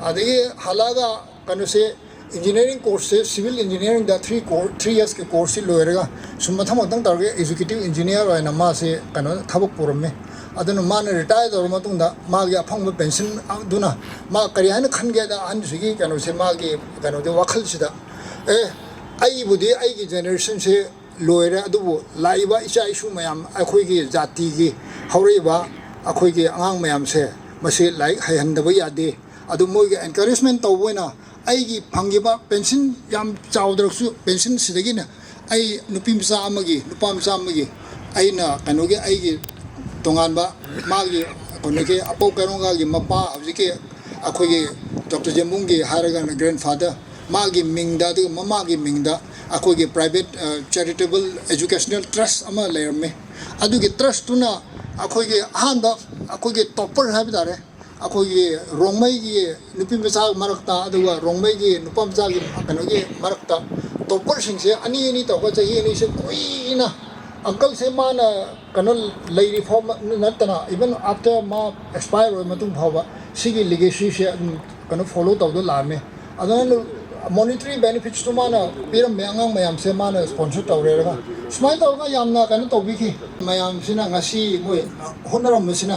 ꯑꯗꯒꯤ ꯍꯜꯂꯛꯑꯒ ꯀꯩꯅꯣꯁꯦ, engineering courseꯁꯦ, civil engineeringꯗ three course, three yearsꯀꯤ courseꯁꯤ ꯂꯣꯏꯔꯒ ꯁꯨꯝ ꯃꯊꯪ ꯃꯊꯪ ꯇꯧꯔꯒ executive engineer ꯑꯣꯏꯅ ꯃꯥꯁꯦ ꯀꯩꯅꯣ ꯊꯕꯛ ꯄꯨꯔꯝꯃꯦ꯫ ꯑꯗꯨꯅ ꯃꯥꯅ retire ꯇꯧꯔ ꯃꯇꯨꯡꯗ ꯃꯥꯒꯤ ꯑꯐꯪꯕ pension ꯑꯗꯨꯅ ꯃꯥ ꯀꯔꯤ ꯍꯥꯏꯅ ꯈꯟꯒꯦꯗ, ꯑꯍꯟꯁꯤꯒꯤ ꯀꯩꯅꯣꯁꯦ, ꯃꯥꯒꯤ ꯀꯩꯅꯣꯗꯤ ꯋꯥꯈꯜꯁꯤꯗ, ꯑꯦ, ꯑꯩꯕꯨꯗꯤ ꯑꯩꯒꯤ ꯖꯦꯅꯦꯔꯦꯁꯟꯁꯦ ꯂꯣꯏꯔꯦ, ꯑꯗꯨꯕꯨ ꯂꯥꯛꯏꯕ ꯏꯆꯥ ꯏꯁꯨ ꯃꯌꯥꯝ, ꯑꯩꯈꯣꯏꯒꯤ ꯖꯥꯇꯤꯒꯤ ꯍꯧꯔꯛꯏꯕ ꯑꯩꯈꯣꯏꯒꯤ ꯑꯉꯥꯡ ꯃꯌꯥꯝꯁꯦ, ꯃꯁꯤ ꯂꯥꯏꯔꯤꯛ ꯍꯩꯍꯟꯗꯕ ꯌꯥꯗꯦ꯫ ꯑꯗꯨ ꯃꯣꯏꯒꯤ ꯑꯦꯟꯀꯔꯦꯖꯃꯦꯟ ꯇꯧꯕ ꯑꯣꯏꯅ ꯑꯩꯒꯤ ꯐꯪꯈꯤꯕ ꯄꯦꯟꯁꯤꯟ, ꯌꯥꯝ ꯆꯥꯎꯗ꯭ꯔꯁꯨ ꯄꯦꯟꯁꯤꯟꯁꯤꯗꯒꯤꯅ ꯑꯩ ꯅꯨꯄꯤ ꯃꯆꯥ ꯑꯃꯒꯤ, ꯅꯨꯄꯥ ꯃꯆꯥ ꯑꯃꯒꯤ, ꯑꯩꯅ ꯀꯩꯅꯣꯒꯤ, ꯑꯩꯒꯤ ꯇꯣꯉꯥꯟꯕ ꯃꯥꯒꯤ ꯀꯩꯅꯣꯒꯤ ꯑꯄꯧ ꯀꯩꯔꯣꯡꯒꯥꯒꯤ ꯃꯄꯥ, ꯍꯧꯖꯤꯛꯀꯤ ꯑꯩꯈꯣꯏꯒꯤ ꯗꯣꯛꯇꯔ ꯖꯦꯝꯕꯨꯡꯒꯤ ꯍꯥꯏꯔꯒꯅ ꯒ꯭ꯔꯦꯟꯐꯥꯗꯔ, ꯃꯥꯒꯤ ꯃꯤꯡꯗ ꯑꯗꯨꯒ ꯃꯃꯥꯒꯤ ꯃꯤꯡꯗ ꯑꯩꯈꯣꯏꯒꯤ ꯄ꯭ꯔꯥꯏꯚꯦꯠ ꯆꯦꯔꯤꯇꯦꯕꯜ ꯑꯦꯖꯨꯀꯦꯁꯅꯦꯜ ꯇ꯭ꯔꯁ ꯑꯃ ꯂꯩꯔꯝꯃꯤ꯫ ꯑꯗꯨꯒꯤ ꯇ꯭ꯔꯁꯇꯨꯅ ꯑꯩꯈꯣꯏꯒꯤ ꯑꯍꯥꯟꯕ, ꯑꯩꯈꯣꯏꯒꯤ ꯇꯣꯞꯄꯔ ꯍꯥꯏꯕ ꯇꯥꯔꯦ, ꯑꯩꯈꯣꯏꯒꯤ ꯔꯣꯡꯃꯩꯒꯤ ꯅꯨꯄꯤ ꯃꯆꯥ ꯃꯔꯛꯇ, ꯑꯗꯨꯒ ꯔꯣꯡꯃꯩꯒꯤ ꯅꯨꯄꯥ ꯃꯆꯥꯒꯤ ꯀꯩꯅꯣꯒꯤ ꯃꯔꯛꯇ ꯇꯣꯞꯄꯔꯁꯤꯡꯁꯦ ꯑꯅꯤ ꯑꯅꯤ ꯇꯧꯔꯒ ꯆꯍꯤ ꯑꯅꯤꯁꯦ ꯀꯨꯏꯅ, ꯑꯪꯀꯜꯁꯦ ꯃꯥꯅ ꯀꯩꯅꯣ ꯂꯩꯔꯤ ꯐꯥꯎꯕ ꯅꯠꯇꯅ, even after ꯃꯥ ꯑꯦꯛꯁꯄꯥꯌꯔ ꯑꯣꯏꯕ ꯃꯇꯨꯡ ꯐꯥꯎꯕ ꯁꯤꯒꯤ ꯂꯤꯒꯦꯁꯤꯁꯦ ꯑꯗꯨꯝ ꯀꯩꯅꯣ ꯐꯣꯂꯣ ꯇꯧꯗꯨꯅ ꯂꯥꯛꯑꯝꯃꯦ꯫ ꯑꯗꯨꯅ ꯃꯣꯅꯤꯇꯔꯤ ꯕꯦꯅꯤꯐꯤꯠꯁꯇꯨ ꯃꯥꯅ ꯄꯤꯔꯝꯃꯦ, ꯑꯉꯥꯡ ꯃꯌꯥꯝꯁꯦ ꯃꯥꯅ ꯁ꯭ꯄꯣꯟꯁꯔ ꯇꯧꯔꯦꯔꯒ ꯁꯨꯃꯥꯏꯅ ꯇꯧꯔꯒ ꯌꯥꯝꯅ ꯀꯩꯅꯣ ꯇꯧꯕꯤꯈꯤ꯫ ꯃꯌꯥꯝꯁꯤꯅ ꯉꯁꯤ ꯃꯣꯏ ꯍꯣꯠꯅꯔꯝꯕꯁꯤꯅ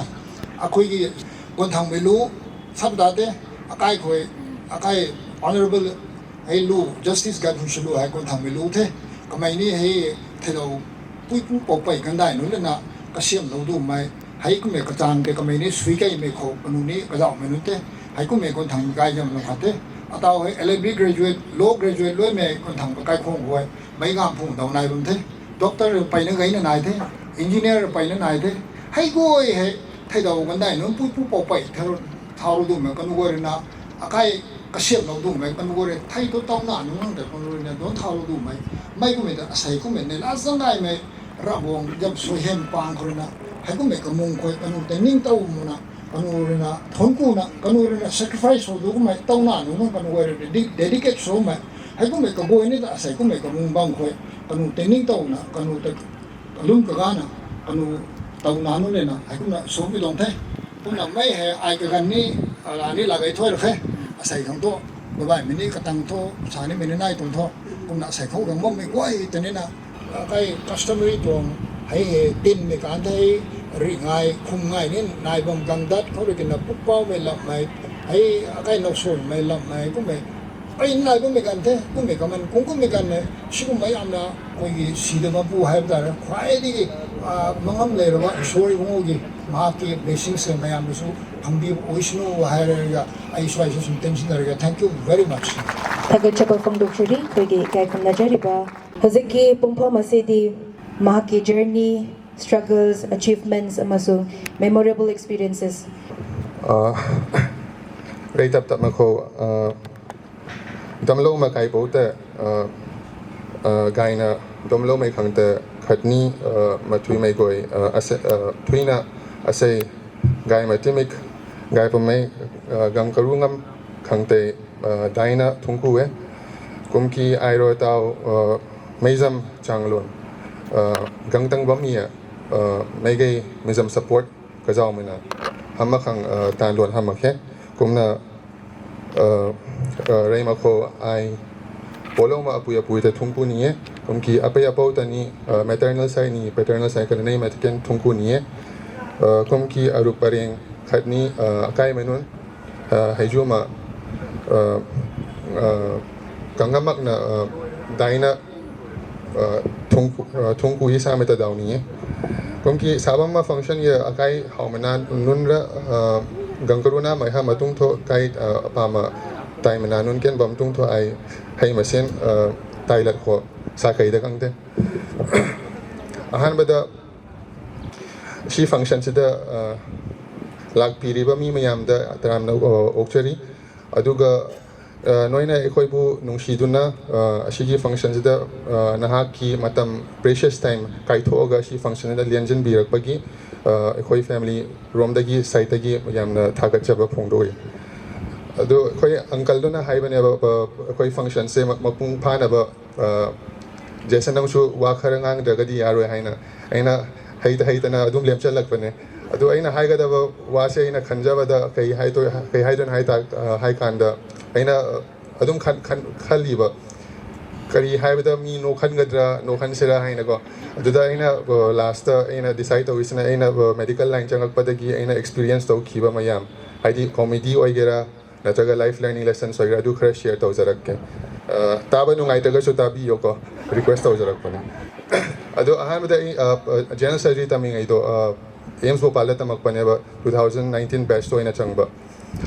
ꯑꯩꯈꯣꯏꯒꯤ ꯀꯣꯟꯊꯥꯡꯃꯩꯂꯨ ꯁꯕ ꯇꯥꯗꯦ, ꯑꯀꯥꯏꯈꯣꯏ, ꯑꯀꯥꯏ ꯑꯣꯅꯔꯦꯕꯜ ꯍꯩ ꯂꯨ, ꯖꯁꯇꯤꯁ ꯒꯥꯏꯈꯨꯟꯁꯤꯂꯨ ꯍꯥꯏ ꯀꯣꯟꯊꯥꯡꯃꯩꯂꯨ ꯊꯦ, ꯀꯃꯥꯏꯅꯤ ꯍꯩ ꯊꯩꯗꯧ ꯄꯨꯏꯄꯨ ꯄꯣꯛꯄꯩ ꯀꯟꯗꯥꯏ ꯅꯨꯂꯅ ꯀꯁꯦꯝ ꯂꯧꯗꯨ ꯃꯥꯏ, ꯍꯩ ꯀꯨꯝꯃꯦ ꯀꯆꯥꯡꯗꯦ ꯀꯃꯥꯏꯅꯤ ꯁꯨꯏ ꯀꯩ ꯃꯩ ꯈꯣ ꯀꯅꯨꯅꯤ ꯀꯖꯥꯎ ꯃꯩ ꯅꯨꯠꯇꯦ, ꯍꯩ ꯀꯨꯝꯃꯦ ꯀꯣꯟꯊꯥꯡ ꯀꯥꯏ ꯌꯥꯝ ꯂꯧꯈꯠꯇꯦ꯫ ꯑꯇꯥꯎ ꯍꯩ ꯑꯦꯜ ꯑꯦꯜ ꯕꯤ ꯒ꯭ꯔꯦꯖꯨꯋꯦꯠ, ꯂꯣ ꯒ꯭ꯔꯦꯖꯨꯋꯦꯠ ꯂꯣꯏ ꯃꯩ ꯀꯣꯟꯊꯥꯡ ꯀꯥꯏ ꯈꯣꯡ ꯍꯣꯏ, ꯃꯩ ꯉꯥꯝ ꯐꯣꯡ ꯗꯧ ꯅꯥꯏꯕꯝ ꯊꯦ꯫ ꯗꯣꯛꯇꯔ ꯄꯩꯅ ꯒꯩꯅ ꯅꯥꯏꯗꯦ, ꯏꯟꯖꯤꯅꯤꯌꯥꯔ ꯄꯩꯅ ꯅꯥꯏꯗꯦ꯫ ꯍꯩꯒꯣꯏ ꯍꯩ ꯊꯩꯗꯧ ꯒꯟꯗꯥꯏ ꯅꯨꯡ ꯄꯨꯏ ꯄꯨ ꯄꯥꯎ ꯄꯩ ꯊꯥꯔꯨ-, ꯊꯥꯔꯨꯗꯨꯃ ꯀꯅꯨ ꯒꯣꯏꯔꯅ ꯑꯀꯥꯏ ꯀꯁꯦꯞ ꯂꯧꯗꯨꯃ ꯀꯅꯨ ꯒꯣꯏꯔꯦ ꯊꯩꯗꯣ ꯇꯧꯅ ꯅꯨꯡ ꯅꯪꯗ ꯀꯅꯨ ꯒꯣꯏꯔꯅ ꯗꯣꯟ ꯊꯥꯔꯨꯗꯨꯃ ꯃꯩ ꯀꯨꯝꯃꯤꯗ ꯑꯁꯩ ꯀꯨꯝꯃꯤꯅꯦ ꯂꯥꯁ ꯆꯪꯒꯥꯏ ꯃꯩ ꯔꯥꯕꯣꯡ ꯌꯥꯝ ꯁꯣꯏꯍꯦꯝ ꯄꯥꯡꯈ꯭ꯔꯅ ꯍꯩꯒꯨꯝꯃꯩ ꯀꯃꯨꯡ ꯈꯣꯏ ꯀꯅꯨ ꯇꯩꯅꯤꯡ ꯇꯧꯃꯨꯅ ꯀꯅꯨꯔꯅ ꯊꯣꯟꯀꯨꯅ ꯀꯅꯨꯔꯅ ꯁꯦꯀ꯭ꯔꯤꯐꯥꯏꯁ ꯁꯣꯗꯨꯒꯨꯝꯃꯩ ꯇꯧꯅ ꯅꯨꯡ ꯀꯅꯨ ꯒꯣꯏꯔꯦ ꯗꯦꯗꯤꯀꯦꯠ ꯁꯣꯃꯩ ꯍꯩꯒꯨꯝꯃꯩ ꯀꯒꯣꯏꯅꯤꯗ ꯑꯁꯩ ꯀꯨꯝꯃꯩ ꯀꯃꯨꯡ ꯕꯥꯡ ꯈꯣꯏ ꯀꯅꯨ ꯇꯩꯅꯤꯡ ꯇꯧꯅ ꯀꯅꯨ ꯇ-, ꯑꯗꯨꯝ ꯀꯒꯥꯅ ꯀꯅꯨ ꯇꯧꯅꯥꯅꯨ ꯂꯩꯅ ꯍꯥꯏꯀꯨꯝꯅ ꯁꯣꯝꯒꯤ ꯗꯣꯡꯊꯩ꯫ ꯀꯨꯝꯅ ꯃꯩ ꯍꯦ ꯑꯥꯏ ꯀꯒꯟꯅꯤ ꯑꯅꯤ ꯂꯥꯒꯩ ꯊꯣꯏꯔꯈꯦ꯫ ꯑꯁꯥꯏ ꯈꯪꯗꯣ ꯕꯕꯥꯏ ꯃꯤꯅꯤ ꯀꯇꯪ ꯊꯣ ꯁꯥꯅꯤ ꯃꯤꯅꯤ ꯅꯥꯏ ꯇꯨꯝꯊꯣ꯫ ꯀꯨꯝꯅ ꯑꯁꯥꯏ ꯈꯧ ꯔꯪꯕꯝ ꯃꯤ ꯀꯣꯏ ꯇꯅꯤꯅ ꯀꯩ ꯀꯁꯇꯃꯔꯤ ꯇꯣꯡ ꯍꯩ ꯍꯦ ꯇꯤꯟ ꯃꯤ ꯀꯥꯟꯗ ꯍꯩ ꯔꯤꯉꯥꯏ ꯈꯨꯝꯉꯥꯏ ꯅꯤ ꯅꯥꯏꯕꯝ ꯒꯪꯗꯠ ꯈꯧꯔꯤꯀꯤꯅ ꯄꯨꯛꯄꯥꯎ ꯃꯩ ꯂꯞꯃꯩ ꯍꯩ ꯑꯀꯥꯏ ꯅꯧꯁꯣꯟ ꯃꯩ ꯂꯞꯃꯩ ꯀꯨꯝꯃꯩ ꯑꯩ ꯅꯥꯏꯕ ꯃꯦꯒꯥꯟ ꯊꯦ, ꯀꯨꯝꯃꯦ ꯀꯃꯟ, ꯀꯨꯝ ꯀꯨꯝꯃꯦ ꯀꯥꯟꯗ ꯁꯤꯒꯨꯝꯕ ꯌꯥꯝꯅ ꯑꯩꯈꯣꯏꯒꯤ ꯁꯤꯗ ꯃꯄꯨ ꯍꯥꯏꯕ ꯇꯥꯔꯦ, ꯈ꯭ꯋꯥꯏꯗꯒꯤ, ꯑ, ꯃꯉꯝ ꯂꯩꯔꯕ ꯏꯁꯣꯔ ꯏꯕꯨꯡꯉꯣꯒꯤ ꯃꯍꯥꯛꯀꯤ blessings ꯃꯌꯥꯝꯗꯨꯁꯨ ꯐꯪꯕꯤꯕ ꯑꯣꯏꯁꯅꯨ ꯍꯥꯏꯔꯒ ꯑꯩ ꯁ꯭ꯋꯥꯏꯁꯤꯗ ꯁꯨꯝ ꯇꯦꯟꯁꯤꯟꯖꯔꯒꯦ꯫ Thank you very much꯫ ꯊꯥꯒꯠꯆꯕ ꯐꯣꯡꯗꯣꯛꯆꯔꯤ꯫ ꯑꯩꯈꯣꯏꯒꯤ ꯏꯀꯥꯏ ꯈꯨꯝꯅꯖꯔꯤꯕ ꯍꯧꯖꯤꯛꯀꯤ ꯄꯨꯡꯐꯝ ꯑꯁꯤꯗꯤ ꯃꯍꯥꯛꯀꯤ journey, struggles, achievements ꯑꯃꯁꯨꯡ memorable experiences꯫ ꯑ, ꯔꯩ ꯇꯞ ꯇꯞꯅ ꯈꯣ, ꯑ, ꯗꯝꯂꯧ ꯃꯀꯥꯏ ꯄꯧꯇ, ꯑ, ꯑ, ꯒꯥꯏꯅ ꯗꯝꯂꯧ ꯃꯩ ꯈꯪꯇ ꯈꯠꯅꯤ, ꯑ, ꯃꯊꯨꯏ ꯃꯩꯒꯣꯏ, ꯑ, ꯑꯁ-, ꯑ, ꯊꯨꯏꯅ ꯑꯁꯩ ꯒꯥꯏ ꯃꯇꯤꯃꯤꯛ ꯒꯥꯏ ꯄꯃꯩ, ꯑ, ꯒꯝ ꯀꯔꯨ ꯉꯝ ꯈꯪꯇꯩ, ꯑ, ꯗꯥꯏꯅ ꯊꯨꯡꯀꯨꯋꯦ꯫ ꯀꯨꯝꯀꯤ ꯑꯥꯏꯔꯣ ꯇꯥꯎ, ꯑ, ꯃꯩꯖꯝ ꯆꯥꯡꯂꯣꯟ, ꯑ, ꯒꯪꯇꯪ ꯕꯝ ꯏꯌꯦ, ꯑ, ꯃꯩꯒꯩ ꯃꯩꯖꯝ support ꯀꯖꯥꯎ ꯃꯩꯅ ꯍꯝꯃꯈꯪ, ꯑ, ꯇꯥꯟꯂꯣꯟ ꯍꯝꯃꯛꯈꯦ꯫ ꯀꯨꯝꯅ, ꯑ, ꯑ, ꯔꯩꯃꯈꯣ ꯑꯥꯏ ꯄꯣꯂꯧꯃ ꯑꯄꯨꯏ ꯑꯄꯨꯏꯗ ꯊꯨꯡꯀꯨꯅꯤꯌꯦ꯫ ꯀꯨꯝꯀꯤ ꯑꯄꯩ ꯑꯄꯧ ꯇꯅꯤ, ꯑ, maternal side ꯅꯤ, paternal side ꯀꯅ ꯅꯩ ꯃꯇꯤꯀꯦꯟ ꯊꯨꯡꯀꯨꯅꯤꯌꯦ꯫ ꯑ, ꯀꯨꯝꯀꯤ ꯑꯔꯨꯛ ꯄꯔꯦꯡ ꯈꯠꯅꯤ, ꯑ, ꯑꯀꯥꯏ ꯃꯅꯨꯟ, ꯑ, ꯍꯩꯖꯨꯃ, ꯑ, ꯑ, ꯀꯪꯉꯃꯛꯅ, ꯑ, ꯗꯥꯏꯅ, ꯑ, ꯊꯨꯡ, ꯑ, ꯊꯨꯡꯀꯨ ꯏꯁꯥ ꯃꯦꯇ ꯗꯥꯎꯅꯤꯌꯦ꯫ ꯀꯨꯝꯀꯤ ꯁꯥꯕꯝ ꯃ function ꯌ ꯑꯀꯥꯏ ꯍꯥꯎꯃꯅꯥ ꯅꯨꯟꯔ, ꯑ, ꯒꯪꯀꯔꯨꯅꯥ ꯃꯩꯍꯥ ꯃꯇꯨꯡ ꯊꯣ ꯀꯥꯏ, ꯑ, ꯑꯄꯥꯃ ꯇꯥꯏꯃꯅꯥ ꯅꯨꯟ ꯀꯦꯟꯕ ꯃꯇꯨꯡ ꯊꯣ ꯑꯥꯏ ꯍꯩ ꯃꯁꯦꯟ, ꯑ, ꯇꯥꯏꯂꯠ ꯈꯣ ꯁꯥꯀꯩꯗ ꯀꯪꯗꯦ꯫ ꯑꯍꯥꯟꯕꯗ ꯁꯤ function ꯁꯤꯗ, ꯑ, ꯂꯥꯛꯄꯤꯔꯤꯕ ꯃꯤ ꯃꯌꯥꯝꯗ ꯇꯔꯥꯝꯅ, ꯑ, ꯑꯣꯛꯆꯔꯤ꯫ ꯑꯗꯨꯒ, ꯑ, ꯅꯣꯏꯅ ꯑꯩꯈꯣꯏꯕꯨ ꯅꯨꯡꯁꯤꯗꯨꯅ, ꯑ, ꯑꯁꯤꯒꯤ function ꯁꯤꯗ, ꯑ, ꯅꯍꯥꯛꯀꯤ ꯃꯇꯝ, precious time ꯀꯥꯏꯊꯣꯛꯑꯒ ꯁꯤ function ꯁꯤꯗ ꯂꯦꯟꯖꯤꯟꯕꯤꯔꯛꯄꯒꯤ, ꯑ, ꯑꯩꯈꯣꯏ family ꯔꯣꯝꯗꯒꯤ, side ꯇꯒꯤ ꯌꯥꯝꯅ ꯊꯥꯒꯠꯆꯕ ꯐꯣꯡꯗꯣꯛꯏ꯫ ꯑꯗꯨ ꯑꯩꯈꯣꯏ uncle ꯗꯨꯅ ꯍꯥꯏꯕꯅꯦꯕ, ꯑ, ꯑꯩꯈꯣꯏ function ꯁꯦ ꯃ-, ꯃꯄꯨꯡ ꯐꯥꯅꯕ, ꯑ, ꯖꯦꯁꯟ ꯅꯪꯁꯨ ꯋꯥ ꯈꯔ ꯉꯥꯡꯗ꯭ꯔꯒꯗꯤ ꯌꯥꯔꯣꯏ ꯍꯥꯏꯅ꯫ ꯑꯩꯅ ꯍꯩꯇ ꯍꯩꯇꯅ ꯑꯗꯨꯝ ꯂꯦꯞꯆꯜꯂꯛꯄꯅꯦ꯫ ꯑꯗꯨ ꯑꯩꯅ ꯍꯥꯏꯒꯗꯕ ꯋꯥꯁꯦ ꯑꯩꯅ ꯈꯟꯖꯕꯗ ꯀꯩ ꯍꯥꯏꯗꯣꯏ-, ꯀꯩ ꯍꯥꯏꯗꯣꯏꯅꯣ ꯍꯥꯏ ꯇꯥ-, ꯑ, ꯍꯥꯏ ꯀꯥꯟꯗ ꯑꯩꯅ, ꯑ, ꯑꯗꯨꯝ ꯈꯟ-, ꯈꯟ-, ꯈꯜꯂꯤꯕ꯫ ꯀꯔꯤ ꯍꯥꯏꯕꯗ ꯃꯤ ꯅꯣꯛꯍꯟꯒꯗ꯭ꯔꯥ, ꯅꯣꯛꯍꯟꯁꯤꯔꯥ ꯍꯥꯏꯅꯀꯣ꯫ ꯑꯗꯨꯗ ꯑꯩꯅ, ꯑ, last ꯑꯩꯅ decide ꯇꯧꯔꯤꯁꯤꯅ ꯑꯩꯅ, ꯑ, medical line ꯆꯪꯉꯛꯄꯗꯒꯤ ꯑꯩꯅ experience ꯇꯧꯈꯤꯕ ꯃꯌꯥꯝ, ꯍꯥꯏꯗꯤ comedy ꯑꯣꯏꯒꯦꯔꯥ, ꯅꯠꯇ꯭ꯔꯒ life learning lessons ꯑꯣꯏꯒꯦꯔꯥ, ꯑꯗꯨ ꯈꯔ share ꯇꯧꯖꯔꯛꯀꯦ꯫ ꯑ, ꯇꯥꯕ ꯅꯨꯡꯉꯥꯏꯇ꯭ꯔꯒꯁꯨ ꯇꯥꯕꯤꯌꯣꯀꯣ, request ꯇꯧꯖꯔꯛꯄꯅꯦ꯫ ꯑꯗꯣ ꯑꯍꯥꯟꯕꯗ ꯑꯩ, ꯑ, ꯑ, general surgery ꯇꯝꯃꯤꯉꯩꯗꯣ, ꯑ, AIIMS ꯚꯣꯄꯥꯜꯗ ꯇꯝꯃꯛꯄꯅꯦꯕ, two thousand nineteen batchꯇ ꯑꯣꯏꯅ ꯆꯪꯕ꯫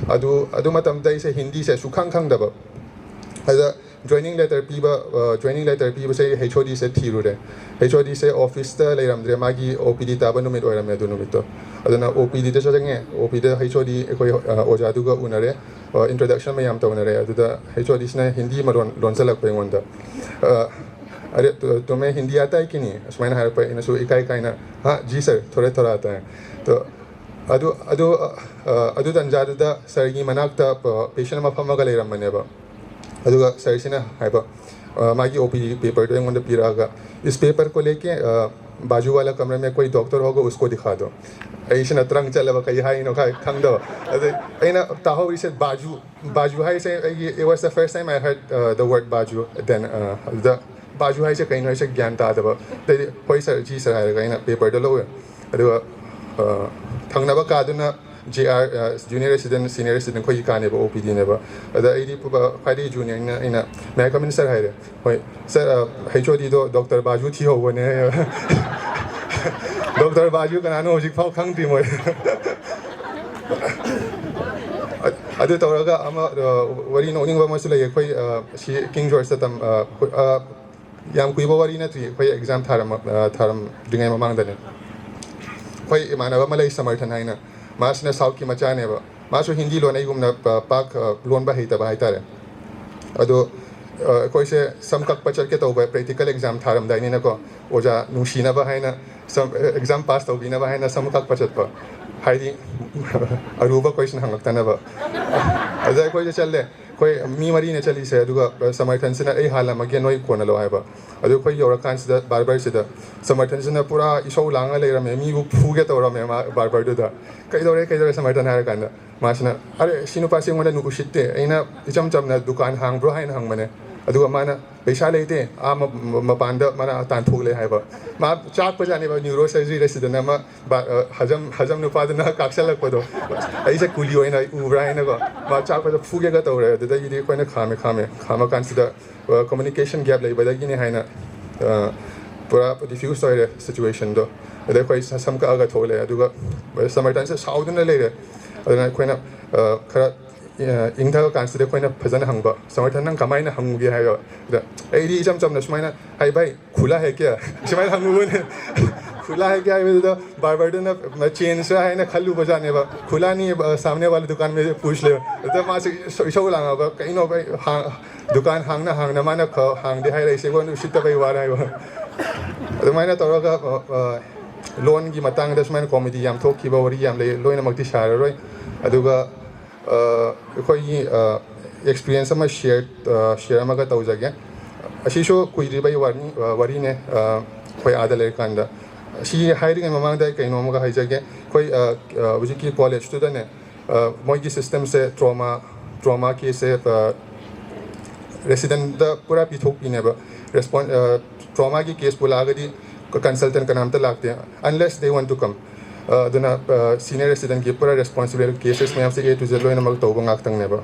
ꯑꯗꯨ, ꯑꯗꯨ ꯃꯇꯝꯗ ꯑꯩꯁꯦ ꯍꯤꯟꯗꯤꯁꯦ ꯁꯨꯈꯪ ꯈꯪꯗꯕ꯫ ꯑꯗ joining letter ꯄꯤꯕ, ꯑ, joining letter ꯄꯤꯕꯁꯦ ꯑꯩ HODꯁꯦ ꯊꯤꯔꯨꯔꯦ꯫ HODꯁꯦ officeꯇ ꯂꯩꯔꯝꯗ꯭ꯔꯦ, ꯃꯥꯒꯤ OPD ꯇꯥꯕ ꯅꯨꯃꯤꯠ ꯑꯣꯏꯔꯝꯃꯦ ꯑꯗꯨ ꯅꯨꯃꯤꯠꯇꯣ꯫ ꯑꯗꯨꯅ OPDꯗ ꯆꯪꯉꯦ, OPDꯗ HOD ꯑꯩꯈꯣꯏ, ꯑ, ꯑꯣꯖꯥꯗꯨꯒ ꯎꯅꯔꯦ, ꯑ, introduction ꯃꯌꯥꯝ ꯇꯧꯅꯔꯦ꯫ ꯑꯗꯨꯗ HODꯁꯤꯅ ꯍꯤꯟꯗꯤ ꯃꯔꯣꯟ ꯂꯣꯟꯁꯤꯜꯂꯛꯄ ꯑꯩꯉꯣꯟꯗ꯫ ꯑ, "अरे, तु-, तुम्हें हिंदी आता है कि नहीं?" ꯑꯁꯨꯃꯥꯏꯅ ꯍꯥꯏꯔꯛꯄ꯫ ꯑꯩꯅꯁꯨ ꯏꯀꯥꯏ ꯀꯥꯏꯅ, "हाँ जी सर, थोड़ा थोड़ा आता है।" तो ꯑꯗꯨ, ꯑꯗꯨ, ꯑ, ꯑꯗꯨ ꯇꯟꯖꯥꯗꯨꯗ ꯁꯥꯔꯒꯤ ꯃꯅꯥꯛꯇ, ꯑ, patient ꯑꯃ ꯐꯝꯃꯒ ꯂꯩꯔꯝꯕꯅꯦꯕ꯫ ꯑꯗꯨꯒ ꯁꯥꯔꯁꯤꯅ ꯍꯥꯏꯕ, ꯑ, ꯃꯥꯒꯤ OPD paperꯗꯣ ꯑꯩꯉꯣꯟꯗ ꯄꯤꯔꯛꯑꯒ, "इस paper को लेके, अ, बाजू वाला कमरे में कोई doctor होगा, उसको दिखा दो।" ꯑꯩꯁꯤꯅ ꯇ꯭ꯔꯪ ꯆꯠꯂꯕ, ꯀꯩ ꯍꯥꯏꯅꯣ ꯈ-, ꯈꯪꯗꯕ꯫ ꯑꯗꯩ ꯑꯩꯅ ꯇꯥꯍꯧꯔꯤꯁꯦ ꯕꯥꯖꯨ꯫ ꯕꯥꯖꯨ ꯍꯥꯏꯁꯦ ꯑꯩꯒꯤ, it was the first time I heard, uh, the word ꯕꯥꯖꯨ꯫ Then, uh, ꯑꯗꯨꯗ ꯕꯥꯖꯨ ꯍꯥꯏꯁꯦ ꯀꯩꯅꯣ ꯍꯥꯏꯁꯦ ꯒ꯭ꯌꯥꯟ ꯇꯥꯗꯕ꯫ ꯑꯗꯩꯗꯤ, "ꯍꯣꯏ ꯁꯥꯔ, ꯖꯤ ꯁꯥꯔ" ꯍꯥꯏꯔꯒ ꯑꯩꯅ paperꯗꯣ ꯂꯧꯋꯦ꯫ ꯑꯗꯨꯒ, ꯑ, ꯊꯪꯅꯕ ꯀꯥꯗꯨꯅ JR, ꯑ, junior resident, senior resident ꯑꯩꯈꯣꯏꯒꯤ ꯀꯥꯅꯦꯕ, OPDꯅꯦꯕ꯫ ꯑꯗ ꯑꯩꯗꯤ ꯄꯨ-, ꯑ, ꯈ꯭ꯋꯥꯏꯗꯒꯤ juniorꯅꯤꯅ ꯑꯩꯅ, "May I come in, sir?" ꯍꯥꯏꯔꯦ꯫ "ꯍꯣꯏ ꯁꯥꯔ, ꯑ, HODꯗꯣ Doctor ꯕꯥꯖꯨ ꯊꯤꯍꯧꯕꯅꯦ" ꯍꯥꯏꯌꯦꯕ꯫ Doctor ꯕꯥꯖꯨ ꯀꯅꯥꯅꯣ ꯍꯧꯖꯤꯛ ꯐꯥꯎ ꯈꯪꯗ꯭ꯔꯤ ꯃꯣꯏ꯫ ꯑ-, ꯑꯗꯨ ꯇꯧꯔꯒ ꯑꯃ, ꯑ, ꯋꯥꯔꯤ ꯅꯣꯛꯅꯤꯡꯕ ꯑꯃꯁꯨ ꯂꯩꯌꯦ꯫ ꯑꯩꯈꯣꯏ, ꯑ, ꯁꯤ King Georgeꯇ ꯇꯝ-, ꯑ, ꯑꯩꯈꯣꯏ, ꯑ, ꯌꯥꯝ ꯀꯨꯏꯕ ꯋꯥꯔꯤ ꯅꯠꯇ꯭ꯔꯤ, ꯑꯩꯈꯣꯏ exam ꯊꯥꯔꯝꯃ-, ꯑ, ꯊꯥꯔꯝꯗ꯭ꯔꯤꯉꯩ ꯃꯃꯥꯡꯗꯅꯦ꯫ ꯑꯩꯈꯣꯏ ꯏꯃꯥꯟꯅꯕ ꯑꯃ ꯂꯩ, ꯁꯃꯔꯊꯟ ꯍꯥꯏꯅ, ꯃꯥꯁꯤꯅ Southꯀꯤ ꯃꯆꯥꯅꯦꯕ꯫ ꯃꯥꯁꯨ ꯍꯤꯟꯗꯤ ꯂꯣꯟ ꯑꯩꯒꯨꯝꯅ ꯄ-, ꯄꯥꯛ, ꯑ, ꯂꯣꯟꯕ ꯍꯩꯇꯕ ꯍꯥꯏꯇꯥꯔꯦ꯫ ꯑꯗꯣ, ꯑ, ꯑꯩꯈꯣꯏꯁꯦ ꯁꯝ ꯀꯛꯄ ꯆꯠꯀꯦ ꯇꯧꯕ, practical exam ꯊꯥꯔꯝꯗꯥꯏꯅꯤꯅꯀꯣ, ꯑꯣꯖꯥ ꯅꯨꯡꯁꯤꯅꯕ ꯍꯥꯏꯅ ꯁꯝ, exam pass ꯇꯧꯕꯤꯅꯕ ꯍꯥꯏꯅ ꯁꯝ ꯀꯛꯄ ꯆꯠꯄ꯫ ꯍꯥꯏꯗꯤ, ꯑꯔꯨꯕ question ꯍꯪꯉꯛꯇꯅꯕ꯫ ꯑꯗꯨꯗ ꯑꯩꯈꯣꯏꯁꯦ ꯆꯠꯂꯦ꯫ ꯑꯩꯈꯣꯏ ꯃꯤ ꯃꯔꯤꯅꯦ ꯆꯠꯂꯤꯁꯦ, ꯑꯗꯨꯒ ꯁꯃꯔꯊꯟꯁꯤꯅ "ꯑꯩ ꯍꯥꯜꯂꯝꯃꯒꯦ, ꯅꯣꯏ ꯀꯣꯟꯅ ꯂꯥꯛꯑꯣ" ꯍꯥꯏꯕ꯫ ꯑꯗꯨ ꯑꯩꯈꯣꯏ ꯌꯧꯔꯀꯥꯟꯁꯤꯗ barberꯁꯤꯗ ꯁꯃꯔꯊꯟꯁꯤꯅ ꯄꯨꯔꯥ ꯏꯁꯧ ꯂꯥꯡꯉ ꯂꯩꯔꯝꯃꯦ, ꯃꯤꯕꯨ ꯐꯨꯒꯦ ꯇꯧꯔꯝꯃꯦ ꯃꯥ barberꯗꯨꯗ꯫ "ꯀꯩꯗꯧꯔꯦ, ꯀꯩꯗꯧꯔꯦ ꯁꯃꯔꯊꯟ?" ꯍꯥꯏꯔꯀꯥꯟꯗ ꯃꯥꯁꯤꯅ, "ꯑꯔꯦ, ꯁꯤ ꯅꯨꯄꯥꯁꯤ ꯑꯩꯉꯣꯟꯗ ꯅꯨꯡꯁꯤꯠꯇꯦ, ꯑꯩꯅ ꯏꯆꯝ ꯆꯝꯅ ꯗꯨꯀꯥꯟ ꯍꯥꯡꯕ꯭ꯔꯣ ꯍꯥꯏꯅ ꯍꯪꯕꯅꯦ, ꯑꯗꯨꯒ ꯃꯥꯅ ꯄꯩꯁꯥ ꯂꯩꯇꯦ, ꯑꯥ ꯃ- ꯃ- ꯃꯄꯥꯟꯗ ꯃꯥꯅ ꯇꯥꯟꯊꯣꯛꯂꯦ ꯍꯥꯏꯕ꯫ ꯃꯥ ꯆꯥꯛꯄꯖꯥꯠꯅꯦꯕ, ꯅ꯭ꯌꯨꯔꯣ ꯁꯔꯖꯔꯤ ꯔꯦꯁꯤꯗꯦꯟ ꯑꯃ ꯕꯥ- ꯑ, ꯍꯖꯝ ꯍꯖꯝ ꯅꯨꯄꯥꯗꯨꯅ ꯀꯥꯛꯁꯜꯂꯛꯄꯗꯣ꯫ ꯑꯩꯁꯦ ꯀꯨꯂꯤ ꯑꯣꯏꯅ ꯎꯕ꯭ꯔꯥ ꯍꯥꯏꯅꯀꯣ꯫ ꯃꯥ ꯆꯥꯛꯄꯗ ꯐꯨꯒꯦꯒ ꯇꯧꯔꯦ꯫ ꯑꯗꯨꯗꯒꯤꯗꯤ ꯑꯩꯈꯣꯏꯅ ꯈꯥꯝꯃꯦ ꯈꯥꯝꯃꯦ ꯈꯥꯝꯃ ꯀꯥꯟꯁꯤꯗ ꯀꯝꯃꯨꯅꯤꯀꯦꯁꯟ ꯒꯦꯞ ꯂꯩꯕꯗꯒꯤꯅꯦ ꯍꯥꯏꯅ, ꯑ, ꯄꯨꯔꯥ ꯗꯤꯐ꯭ꯌꯨꯁ ꯑꯣꯏꯔꯦ ꯁꯤꯆꯨꯋꯦꯁꯟꯗꯣ꯫ ꯑꯗꯩ ꯑꯩꯈꯣꯏ ꯁ- ꯁꯝ ꯀꯛꯑꯒ ꯊꯣꯛꯂꯦ꯫ ꯑꯗꯨꯒ ꯁꯃꯔꯊꯟꯁꯦ ꯁꯥꯎꯗꯨꯅ ꯂꯩꯔꯦ꯫ ꯑꯗꯨꯅ ꯑꯩꯈꯣꯏꯅ, ꯑ, ꯈꯔ, ꯑ, ꯏꯪꯊꯕ ꯀꯥꯟꯁꯤꯗ ꯑꯩꯈꯣꯏꯅ ꯐꯖꯅ ꯍꯪꯕ, "ꯁꯃꯔꯊꯟ, ꯅꯪ ꯀꯃꯥꯏꯅ ꯍꯪꯉꯨꯒꯦ?" ꯍꯥꯏꯕ꯫ ꯑꯗ ꯑꯩꯗꯤ ꯏꯆꯝ ꯆꯝꯅ ꯁꯨꯃꯥꯏꯅ, "ꯍꯥꯏ ꯚꯥꯏ, ꯈꯨꯂꯥ ꯍꯦ ꯀꯌꯥ?" ꯁꯨꯃꯥꯏꯅ ꯍꯪꯉꯨꯕꯅꯦ꯫ "ꯈꯨꯂꯥ ꯍꯦ ꯀꯌꯥ?" ꯍꯥꯏꯕꯗꯨꯗ ꯕꯥꯔꯕꯔꯗꯨꯅ ꯆꯦꯟꯖ ꯍꯥꯏꯅ ꯈꯜꯂꯨꯕꯖꯥꯠꯅꯦꯕ꯫ "ꯈꯨꯂꯥꯅꯤ, ꯑ, ꯁꯥꯝꯅꯦ ꯋꯥꯂꯥ ꯗꯨꯀꯥꯟ ꯃꯦ ꯄꯨꯁ ꯂꯦ?" ꯑꯗ ꯃꯥꯁꯦ ꯏꯁꯧ ꯏꯁꯧ ꯂꯥꯡꯉꯕ, "ꯀꯩꯅꯣ ꯚꯥꯏ, ꯍꯥꯡ- ꯗꯨꯀꯥꯟ ꯍꯥꯡꯅ ꯍꯥꯡꯅ ꯃꯥꯅ ꯈ- ꯍꯥꯡꯗꯦ ꯍꯥꯏꯔꯛꯏꯁꯦ, ꯑꯩꯉꯣꯟꯗ ꯎꯁꯤꯠꯇꯕꯩ ꯋꯥꯔ" ꯍꯥꯏꯕ꯫ ꯑꯗꯨꯃꯥꯏꯅ ꯇꯧꯔꯒ, ꯑ, ꯑ, ꯂꯣꯟꯒꯤ ꯃꯇꯥꯡꯗ ꯁꯨꯃꯥꯏꯅ ꯀꯣꯃꯦꯗꯤ ꯌꯥꯝ ꯊꯣꯛꯈꯤꯕ ꯋꯥꯔꯤ ꯌꯥꯝ ꯂꯩ, ꯂꯣꯏꯅꯃꯛꯇꯤ ꯁꯥꯔꯔꯣꯏ꯫ ꯑꯗꯨꯒ, ꯑ, ꯑꯩꯈꯣꯏꯒꯤ, ꯑ, ꯑꯦꯛꯁꯄꯤꯔꯤꯌꯦꯟꯁ ꯑꯃ ꯁꯤꯌꯔ, ꯑ, ꯁꯤꯌꯔ ꯑꯃꯒ ꯇꯧꯖꯒꯦ꯫ ꯑꯁꯤꯁꯨ ꯀꯨꯏꯗ꯭ꯔꯤꯕꯒꯤ ꯋꯥꯔꯤ, ꯑ, ꯋꯥꯔꯤꯅꯦ꯫ ꯑ, ꯑꯩꯈꯣꯏ ꯑꯥꯗ ꯂꯩꯔꯀꯥꯟꯗ, ꯑꯁꯤ ꯍꯥꯏꯔꯤꯉꯩ ꯃꯃꯥꯡꯗ ꯑꯩ ꯀꯩꯅꯣ ꯑꯃꯒ ꯍꯥꯏꯖꯒꯦ꯫ ꯑꯩꯈꯣꯏ, ꯑ, ꯑ, ꯍꯧꯖꯤꯛꯀꯤ ꯀꯣꯂꯦꯖꯇꯨꯗꯅꯦ, ꯑ, ꯃꯣꯏꯒꯤ ꯁꯤꯁꯇꯦꯝꯁꯦ ꯇ꯭ꯔꯣꯃꯥ, ꯇ꯭ꯔꯣꯃꯥ ꯀꯦꯁꯁꯦ, ꯑ, ꯔꯦꯁꯤꯗꯦꯟꯗ ꯄꯨꯔꯥ ꯄꯤꯊꯣꯛꯄꯤꯅꯦꯕ꯫ ꯔꯦꯁꯄꯣꯟ ꯑ, ꯇ꯭ꯔꯣꯃꯥꯒꯤ ꯀꯦꯁ ꯄꯨꯂꯛꯑꯒꯗꯤ ꯀꯟꯁꯜꯇꯦꯟ ꯀꯅꯥꯝꯇ ꯂꯥꯛꯇꯦ, unless they want to come꯫ ꯑ, ꯑꯗꯨꯅ, ꯑ, ꯁꯤꯅꯤꯌꯔ ꯔꯦꯁꯤꯗꯦꯟꯒꯤ ꯄꯨꯔꯥ ꯔꯦꯁꯄꯣꯟꯁꯤꯕꯜ ꯀꯦꯁꯦꯁ ꯃꯌꯥꯝꯁꯦ A to Z ꯂꯣꯏꯅꯃꯛ ꯇꯧꯕ ꯉꯥꯛꯇꯪꯅꯦꯕ꯫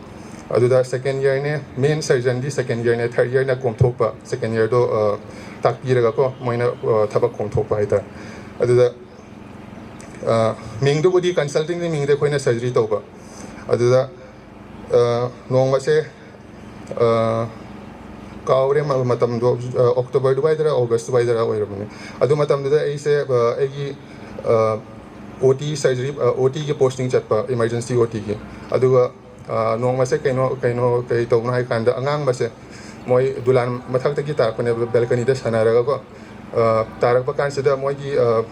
ꯑꯗꯨꯗ ꯁꯦꯀꯦꯟ ꯏꯌꯔꯅꯦ, ꯃꯦꯟ ꯁꯔꯖꯟꯗꯤ ꯁꯦꯀꯦꯟ ꯏꯌꯔꯅꯦ, ꯊꯔꯗ ꯏꯌꯔꯅ ꯀꯣꯝꯊꯣꯛꯄ, ꯁꯦꯀꯦꯟ ꯏꯌꯔꯗꯣ, ꯑ, ꯇꯥꯛꯄꯤꯔꯒꯀꯣ, ꯃꯣꯏꯅ, ꯑ, ꯊꯕꯛ ꯀꯣꯝꯊꯣꯛꯄ ꯍꯥꯏꯇꯥꯔꯦ꯫ ꯑꯗꯨꯗ, ꯑ, ꯃꯤꯡꯗꯨꯕꯨꯗꯤ ꯀꯟꯁꯜꯇꯤꯡꯒꯤ ꯃꯤꯡꯗ ꯑꯩꯈꯣꯏꯅ ꯁꯔꯖꯔꯤ ꯇꯧꯕ꯫ ꯑꯗꯨꯗ, ꯑ, ꯅꯣꯡꯃꯁꯦ, ꯑ, ꯀꯥꯎꯔꯦ ꯃ- ꯃꯇꯝꯗꯣ, ꯑ, ꯑꯣꯛꯇꯣꯕꯔ ꯑꯗꯨꯋꯥꯏꯗꯔ ꯑꯣꯒꯁ ꯑꯗꯨꯋꯥꯏꯗꯔ ꯑꯣꯏꯔꯕꯅꯤ꯫ ꯑꯗꯨ ꯃꯇꯝꯗꯨꯗ ꯑꯩꯁꯦ, ꯑ, ꯑꯩꯒꯤ, ꯑ, ꯑꯣ ꯇꯤ ꯁꯔꯖꯔꯤ, ꯑ, ꯑꯣ ꯇꯤꯒꯤ ꯄꯣꯁꯇꯤꯡ ꯆꯠꯄ, ꯏꯃꯥꯔꯖꯦꯟꯁꯤ ꯑꯣ ꯇꯤꯒꯤ꯫ ꯑꯗꯨꯒ, ꯑ, ꯅꯣꯡꯃꯁꯦ ꯀꯩꯅꯣ, ꯀꯩꯅꯣ, ꯀꯩ ꯇꯧꯕꯅꯣ ꯍꯥꯏ ꯀꯥꯟꯗ, ꯑꯉꯥꯡꯕꯁꯦ ꯃꯣꯏ ꯗꯨꯂꯥꯟ ꯃꯊꯛꯇꯒꯤ ꯇꯥꯔꯛꯄꯅꯦꯕ, ꯕꯦꯜꯀꯅꯤꯗ ꯁꯥꯟꯅꯔꯒꯀꯣ꯫ ꯑ, ꯇꯥꯔꯛꯄ ꯀꯥꯟꯁꯤꯗ ꯃꯣꯏꯒꯤ, ꯑ,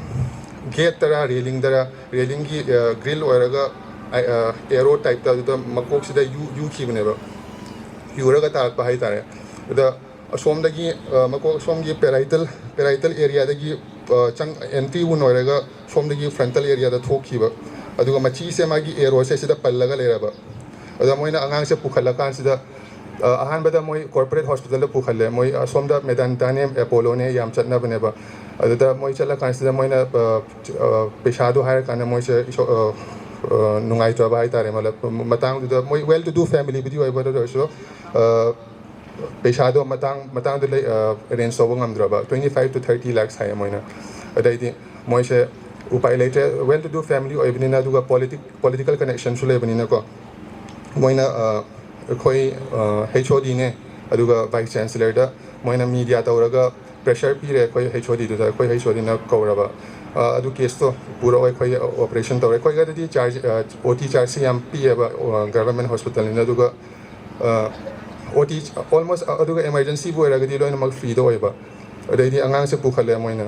ꯒꯦꯠꯇꯔ ꯔꯦꯂꯤꯡꯗꯔ, ꯔꯦꯂꯤꯡꯒꯤ, ꯑ, ꯒ꯭ꯔꯤꯜ ꯑꯣꯏꯔꯒ, ꯑ, ꯑ, ꯑꯦꯔꯣ ꯇꯥꯏꯞꯇ ꯑꯗꯨꯗ ꯃꯀꯣꯛꯁꯤꯗ ꯌꯨ-, ꯌꯨꯈꯤꯕꯅꯦꯕ꯫ ꯌꯨꯔꯒ ꯇꯥꯔꯛꯄ ꯍꯥꯏꯇꯥꯔꯦ꯫ ꯑꯗ ꯑꯁꯣꯝꯗꯒꯤ, ꯑ, ꯃꯀꯣꯛ ꯑꯁꯣꯝꯒꯤ ꯄꯦꯔꯥꯏꯇꯜ, ꯄꯦꯔꯥꯏꯇꯜ ꯑꯦꯔꯤꯌꯥꯗꯒꯤ, ꯑ, ꯆꯪ-, ꯑꯦꯟꯇꯤ ꯋꯨꯟ ꯑꯣꯏꯔꯒ ꯁꯣꯝꯗꯒꯤ ꯐ꯭ꯔꯟꯇꯜ ꯑꯦꯔꯤꯌꯥꯗ ꯊꯣꯛꯈꯤꯕ꯫ ꯑꯗꯨꯒ ꯃꯆꯤꯁꯦ ꯃꯥꯒꯤ ꯑꯦꯔꯣꯁꯦ ꯁꯤꯗ ꯄꯜꯂꯒ ꯂꯩꯔꯕ꯫ ꯑꯗ ꯃꯣꯏꯅ ꯑꯉꯥꯡꯁꯦ ꯄꯨꯈꯠꯂꯀꯥꯟꯁꯤꯗ ꯑ, ꯑꯍꯥꯟꯕꯗ ꯃꯣꯏ ꯀꯣꯔꯄꯣꯔꯦꯠ ꯍꯣꯁꯄꯤꯇꯥꯜꯗ ꯄꯨꯈꯠꯂꯦ꯫ ꯃꯣꯏ ꯑꯁꯣꯝꯗ ꯃꯦꯗꯥꯟꯇꯥꯅꯦ, ꯑꯦꯄꯣꯂꯣꯅꯦ ꯌꯥꯝ ꯆꯠꯅꯕꯅꯦꯕ꯫ ꯑꯗꯨꯗ ꯃꯣꯏ ꯆꯠꯂꯀꯥꯟꯁꯤꯗ ꯃꯣꯏꯅ, ꯑ, ꯑ, ꯄꯩꯁꯥꯗꯣ ꯍꯥꯏꯔꯀꯥꯟꯗ ꯃꯣꯏꯁꯦ ꯏꯁꯣ-, ꯑ, ꯑ, ꯅꯨꯡꯉꯥꯏꯇ꯭ꯔꯕ ꯍꯥꯏꯇꯥꯔꯦ꯫ ꯃꯇꯥꯡꯗꯨꯗ ꯃꯣꯏ well to do family ꯕꯨꯗꯤ ꯑꯣꯏꯕ, ꯑꯗꯨ ꯑꯣꯏꯔꯁꯨ, ꯑ, ꯄꯩꯁꯥꯗꯣ ꯃꯇꯥꯡ ꯃꯇꯥꯡꯗ ꯂꯩ, ꯑ, ꯑꯦꯔꯦꯟꯖ ꯇꯧꯕ ꯉꯝꯗ꯭ꯔꯕ꯫ Twenty five to thirty lakhs ꯍꯥꯏꯌꯦ ꯃꯣꯏꯅ꯫ ꯑꯗꯩꯗꯤ ꯃꯣꯏꯁꯦ ꯎꯄꯥꯏ ꯂꯩꯇ꯭ꯔꯦ, well to do family ꯑꯣꯏꯕꯅꯤꯅ, ꯑꯗꯨꯒ ꯄꯣꯂꯤꯇꯤꯛ-, ꯄꯣꯂꯤꯇꯤꯀꯦꯜ ꯀꯅꯦꯛꯁꯟꯁꯨ ꯂꯩꯕꯅꯤꯅꯀꯣ꯫ ꯃꯣꯏꯅ, ꯑ, ꯑꯩꯈꯣꯏ, ꯑ, H O D ꯅꯦ, ꯑꯗꯨꯒ ꯚꯥꯏꯁ ꯆꯥꯟꯁꯦꯂꯔꯗ ꯃꯣꯏꯅ ꯃꯤꯗꯤꯌꯥ ꯇꯧꯔꯒ ꯄ꯭ꯔꯦꯁꯔ ꯄꯤꯔꯦ ꯑꯩꯈꯣꯏ H O D ꯗꯨꯗ꯫ ꯑꯩꯈꯣꯏ H O D ꯅ ꯀꯧꯔꯕ, "ꯑ, ꯑꯗꯨ ꯀꯦꯁꯇꯣ ꯄꯨꯔꯛꯑꯣ, ꯑꯩꯈꯣꯏ ꯑꯣꯄꯔꯦꯁꯟ ꯇꯧꯔꯦ꯫" ꯑꯩꯈꯣꯏꯒꯗꯤ ꯆꯥꯔꯖ, ꯑ, ꯑꯣ ꯇꯤ ꯆꯥꯔꯖꯁꯤ ꯌꯥꯝ ꯄꯤꯛꯑꯦꯕ, ꯑ, ꯒꯚꯔꯟꯃꯦꯟ ꯍꯣꯁꯄꯤꯇꯥꯜꯅꯤꯅ꯫ ꯑꯗꯨꯒ, ꯑ, ꯑꯣ ꯇꯤ almost, ꯑ, ꯑꯗꯨꯒ ꯏꯃꯥꯔꯖꯦꯟꯁꯤꯕꯨ ꯑꯣꯏꯔꯒꯗꯤ ꯂꯣꯏꯅꯃꯛ ꯐ꯭ꯔꯤꯗ ꯑꯣꯏꯕ꯫ ꯑꯗꯩꯗꯤ ꯑꯉꯥꯡꯁꯦ ꯄꯨꯈꯠꯂꯦ ꯃꯣꯏꯅ꯫